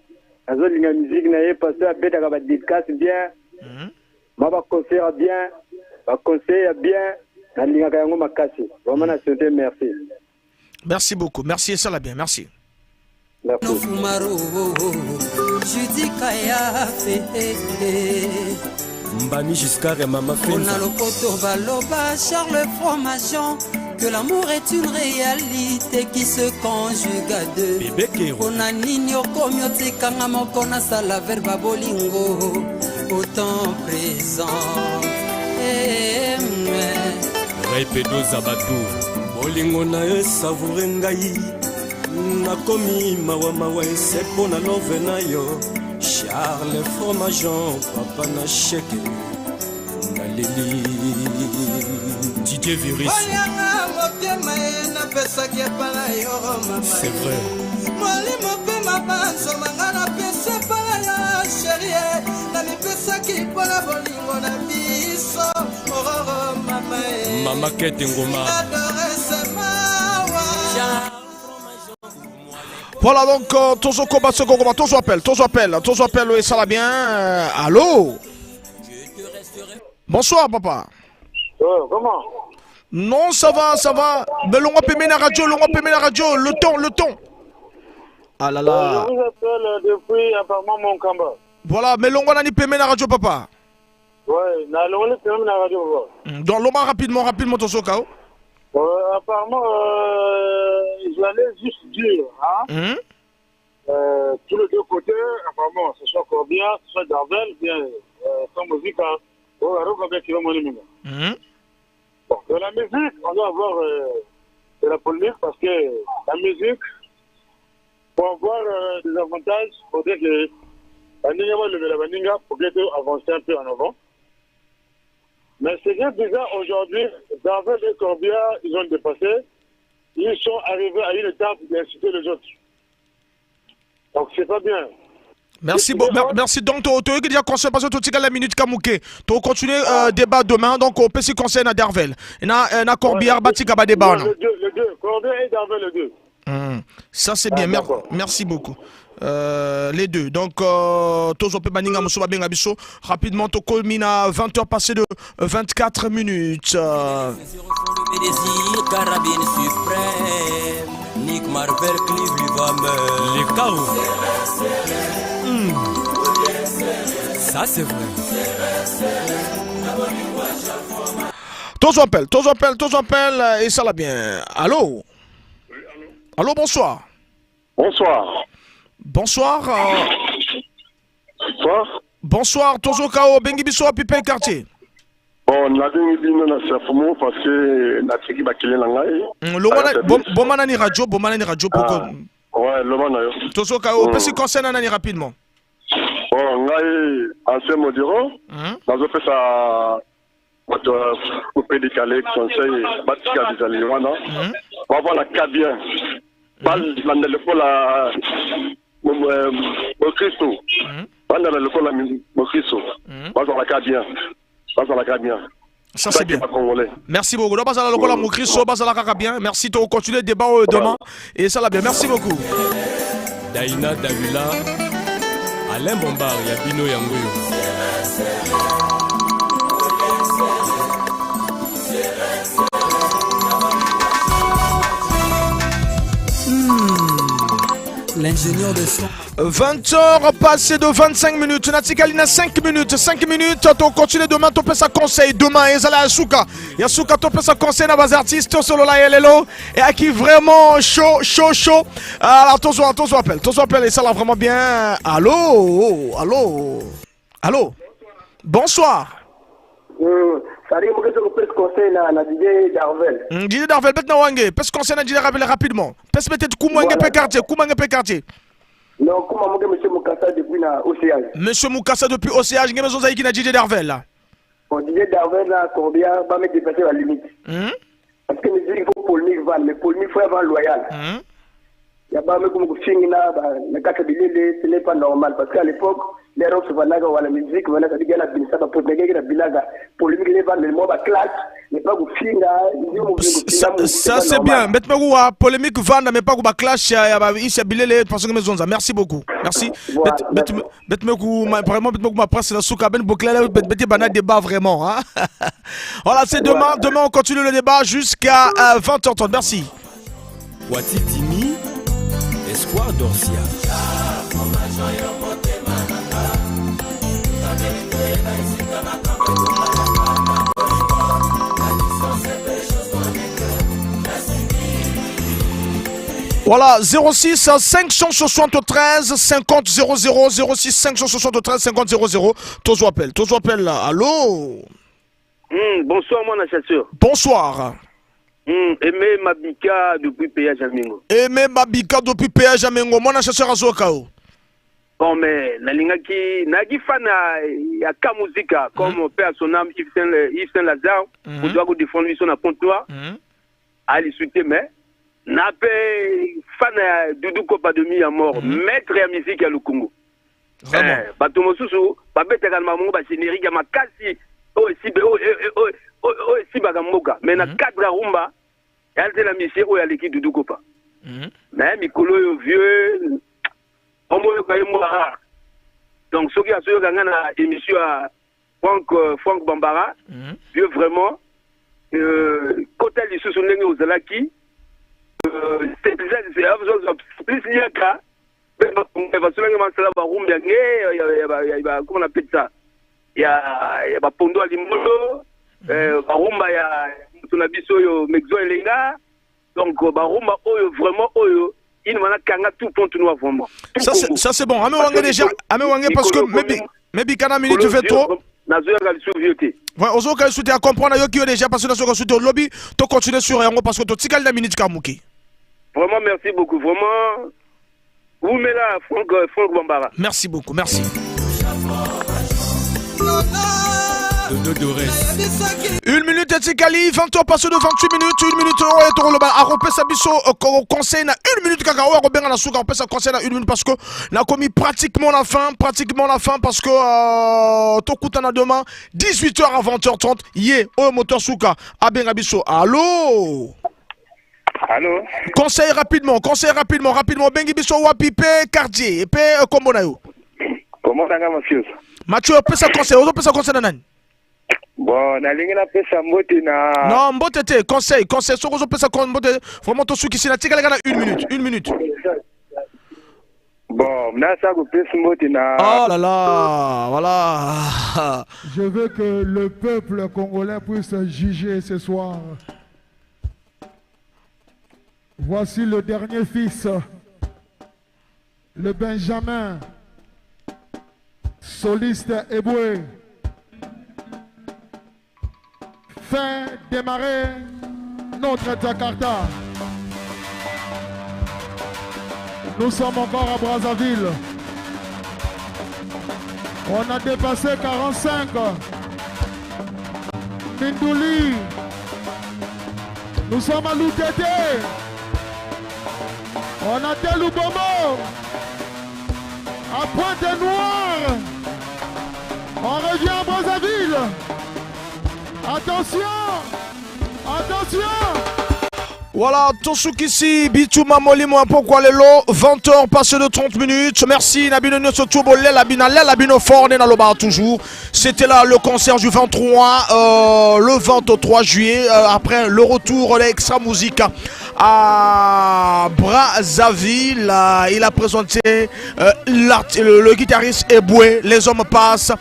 azolinga musique na ye, parce que abetaka ba dédicace bien. Mm. Ma ba concert bien, ba conseil ya bien, nalingaka yango makasi. Vraiment, na souhaiter merci. Merci beaucoup. Merci, esala bien. Merci. Merci. Nofumaro, Judy Kaya Fete. Mbani Giscard ya mama Fenza. Mpona lopoto baloba Charles Fromageon, que l'amour est une réalité qui se conjugue à deux. Bébé Kero. Mpona nini okomi otika nga moko nasala verbe ya bolingo au temps présent? Eh, mm. Repedo Zabatu. Bolingo na yo esavoure ngai. Nakomi mawa mawa, ese mpo na love na yo. Charles Fromageon, papa na sheke, naleli. Didier Virus. Oyanga motema ye napesaki epai na yo, mama. C'est vrai. Molimo mpe mabanzo ma nga napesi epai na yo, chérie. Namipesaki mpo na bolingo na biso. Oh, mama, eh. Mama Kete Ngoma. Adore se mawa. Voilà, donc, euh, tozo koba, se koba, tozo appel, tozo appel, tozo appel, oui, ça va bien. Euh, allô? Bonsoir, papa. Euh, comment? Non, ça va, ça va. Mais longwa pembeni na radio, longwa pembeni na radio, le ton, le ton. Ah là là. Euh, je vous appelle, euh, depuis apparemment Monkamba. Voilà, mais longwa nani pembeni na radio, papa? Ouais, nalongwani pembeni na radio, papa. Mm, donc, lomba rapidement, rapidement, tozo ka o. Euh, apparemment, euh, j'allais juste dire, hein, mm, euh, tous les deux côtés, apparemment, que ce soit Corbillard, que ce soit Darvel, bien, euh, sans musique, hein. Bon, alors, on va bien qu'il va mourir, mais Mhm. Bon, dans la musique, on doit avoir, euh, de la polémique parce que la musique, pour avoir, euh, des avantages, faut dire que baninga balobela baninga, faut bien avancer un peu en avant. Mais c'est bien bizarre aujourd'hui, Darvel et Corbillard, ils ont dépassé. Ils sont arrivés à une étape d'insulter les autres. Donc, c'est pas bien. Merci beaucoup. Merci. Donc, to, toyokidi ya conseil parce que totikali na minute ka moke. To continuer, euh, débat demain. Donc, opesi conseil na Darvel. Na, euh, na Corbillard, batika ba débat, non ? Les deux, les deux. Corbillard et Darvel, les deux. Hmm. Ça, c'est bien. Ah, d'accord. Merci beaucoup. Euh, les deux. Donc, euh, tozwa pe baninga mosusu babenga biso. Rapidement, tokomi na vingt heures passées de, euh, vingt-quatre minutes. Euh, Nick Marvel, Clive, lui va meurtre. Le chaos. Hmm. Ça, c'est vrai. Tozwa appel, tozwa appel, tozwa appel, euh, esala bien. Allô ? Allô, bonsoir. Bonsoir. Bonsoir, euh, Bonsoir. Bonsoir, tozoyoka yo, obengi biso wapi pe quartier ? Bon, nabengi bino na Safumu parce que natiki bakele na ngai. Mm, longwa na, bom-, boma nani radio, boma nani radio, poko. Ah, ouais, longwa na yo. Tozoyoka yo, mm, opesi conseil na nani rapidement ? Bon, ngai, ancien modero, mm, nazopesa bato ya groupe Décalé conseil, batika bizaleli wana. Mm. Bavanda kaka bien. Mm. Balanda lokola mo-, mo-, mokristo. Mm. Balanda lokola mi-, mokristo. Mm. Bazalaka bien. Bazalaka bien. Ça, c'est bien. Ba Congolais. Merci beaucoup. Donc, bazala lokola mokristo, bazala kaka bien. Merci, to continuer débat, euh, demain. Voilà. Esala bien. Merci beaucoup. Daina Davila, Alain Bombard, ya bino yango yo. Hmm. L'ingénieur de son. Vingt heures passées de vingt-cinq minutes. Natikali na cinq minutes. Cinq minutes, to continuer demain, topesa conseil. Demain, ezala ya suka. Ya suka, topesa conseil na ba artistes, solo la ya lelo. Et aki vraiment chaud, chaud, chaud. Alors, tozwa, tozwa appel. Tozwa appel, esala vraiment bien. Allô ? Allô ? Allô ? Bonsoir. Mm, sari mo ke so ko pesa conseil na, na D J Darvel. Mm, D J Darvel, beto na wenge. Pesa conseil na D J Darvel rapidement. Pesa peut-être kuma nge pe quartier, kuma nge pe quartier. Non, kuma mo ke Monsieur Mukasa depuis na O C H. Monsieur Mukasa depuis O C H, nge me zonza inki na D J Darvel la ? Bon, D J Darvel na Corbillard, ba me dépasser la limite. Mm. Parce que musique, faut polémique vanda, mais polémique faut vanda loyal. Mhm. Ya ba me kuma kufinga na ba, na kati ya bilele, ce n'est pas normal. Parce qu'à l'époque, les rock se vendaient, wala musique, wala ça dit, na binisa ba pote, na bilanga. Polémique, les vanda, mais moi, ba clash, mais pas kufinga, ni mo kufinga, ça, c'est bien. Beto me kuwa, polémique vanda, mais pas kuwa ba clash, ya, ya ba, isi ya bilele, parce que me zonza. Merci beaucoup. Merci. Voilà, merci. Beto me kuwa, vraiment, beto me kuwa ma presse na suka, beno bokila, beto, beto banda débat vraiment, hein. Voilà, c'est demain. Voilà. Demain, on continue le débat jusqu'à, euh, vingt heures trente. Merci. Watitimi, Espoir Dorcia. Voilà, zéro six cinq cent soixante-treize cinquante zéro zéro, zéro six cinq cent soixante-treize cinquante zéro zéro. Tozwa appel, tozwa appel la. Allô ? Hmm, bonsoir, mwana chasseur. Bonsoir. Hmm, Aimé Mabika depuis péage ya Mengo. Aimé Mabika depuis péage ya Mengo. Mwana chasseur, azoka yo. Bon, mais nalingaki, nayaki fan ya, ya Ka Musica, comme, mhm, paix à son âme, Yves Saint, Yves Saint Lazare, mhm, oyo azo défendre biso na Pointe-Noire. Mhm. Alisuite, mais na pe fan ya Doudou Kopa de mi ya mort, mhm, maître ya musique ya Lukungu. Vraiment. Eh, bato mosusu babetaka na bango ba générique ya makasi, oyo esibe-, oyo, oyo, oyo, oyo, oyo esibaka mboka. Mais na, mhm, cadre ya rumba, ya te na musicien oyo aleki Doudou Kopa. Mhm. Mais mikolo oyo vieux, omoyoka ye mwa rare. Donc, soki azoyoka nga na émission ya Franck, euh, Franck Bambara, mhm, vieux vraiment, euh, kota lisusu ndenge ozalaki, euh, c'est bizarre, c'est, plus nyaka, pe ba, ba, basolanga masala ba rumba ya nge, ya, ya, ya, ba, ya, ba, comment on appelle ça ? Ya, ya ba pondo ya limolo, mhm, euh, ba rumba ya moto na biso oyo, Mexo Elenga, Donc, ba rumba oyo, vraiment oyo, yinimana kanga tout Pointe-Noire vraiment. Tout Kongo. Ça, c'est, ça, c'est bon. Ame wang'e déjà, ame wang'e parce que maybe, maybe kana minute fait trop. Nazoyaka lisusu yo te. Ouais, ozoyokaka lisusu te, na comprendre yo ki yo déjà, parce que nazoyokaka lisusu te, lobi, to continuer sur yango, parce que totikali na minute kaka moke. Vraiment, merci beaucoup. Vraiment, wumela, Franck, euh, Franck Bambara. Merci beaucoup, merci. Dodo Dorès. Une minute etikali, vingt heures passées de vingt-huit minutes, une minute, oyo tokoloba, akopesa biso, euh, co-, conseil na une minute kaka, oyo akobenga na suka, akopesa conseil na une minute, parce que nakomi pratiquement na fin, pratiquement na fin, parce que, euh, tokutana demain, dix-huit heures à vingt heures trente, ye, oyo moto ya suka, abenga biso. Allô? Allô? Conseil rapidement, conseil rapidement, rapidement. Obengi biso wapi pe quartier, pe, euh, kombo na yo? Kombo na nga Mathieu. Mathieu, pesa conseil, ozopesa conseil na nani? Bon, nalingi napesa mbote na... Non, mbote te, conseil, conseil. Soki ozopesa kon-, mbote, vraiment tosukisi, natikali kaka na une minute, une minute. Bon, nasa kopesa mbote na... Oh là là, voilà. Je veux que le peuple congolais puisse juger ce soir. Voici le dernier fils, le Benjamin, soliste Eboué, fait démarrer notre Jakarta. Nous sommes encore à Brazzaville. On a dépassé quarante-cinq. Minduli. Nous sommes à Loutété. On a Télubombo. À Pointe-Noire. On revient à Brazzaville. Attention. Attention. Voilà, tosukisi Bituma Molimo ya mpokwa lelo, vingt heures passées de trente minutes. Merci na bino nyonso, tuba lela bina, lela bino fort, nde naloba toujours. C'était là le concert du vingt-trois, euh, le vingt-trois juillet, euh, après le retour d'Extra Musica à Brazzaville. Euh, il a présenté, euh, l'art-, le, le guitariste Eboué, les hommes passent,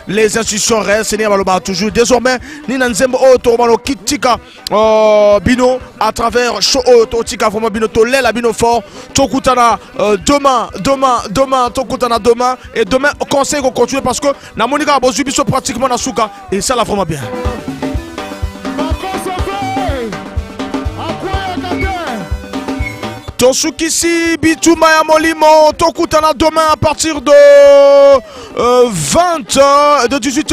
les institutions restent, nde baloba toujours. Désormais, ni na nzembo oyo tokobanda kotika, euh, bino à travers show oyo tokotika, vraiment bino tolela bino fort. Tokutana, euh, demain, demain, demain, tokutana demain. Et demain, conseil ko continuer parce que namoni kaka bozui biso pratiquement na suka. Et ça là vraiment bien. Tosukisi Bituma ya Molimo, tokutana demain à partir de, euh, vingt heures, de dix-huit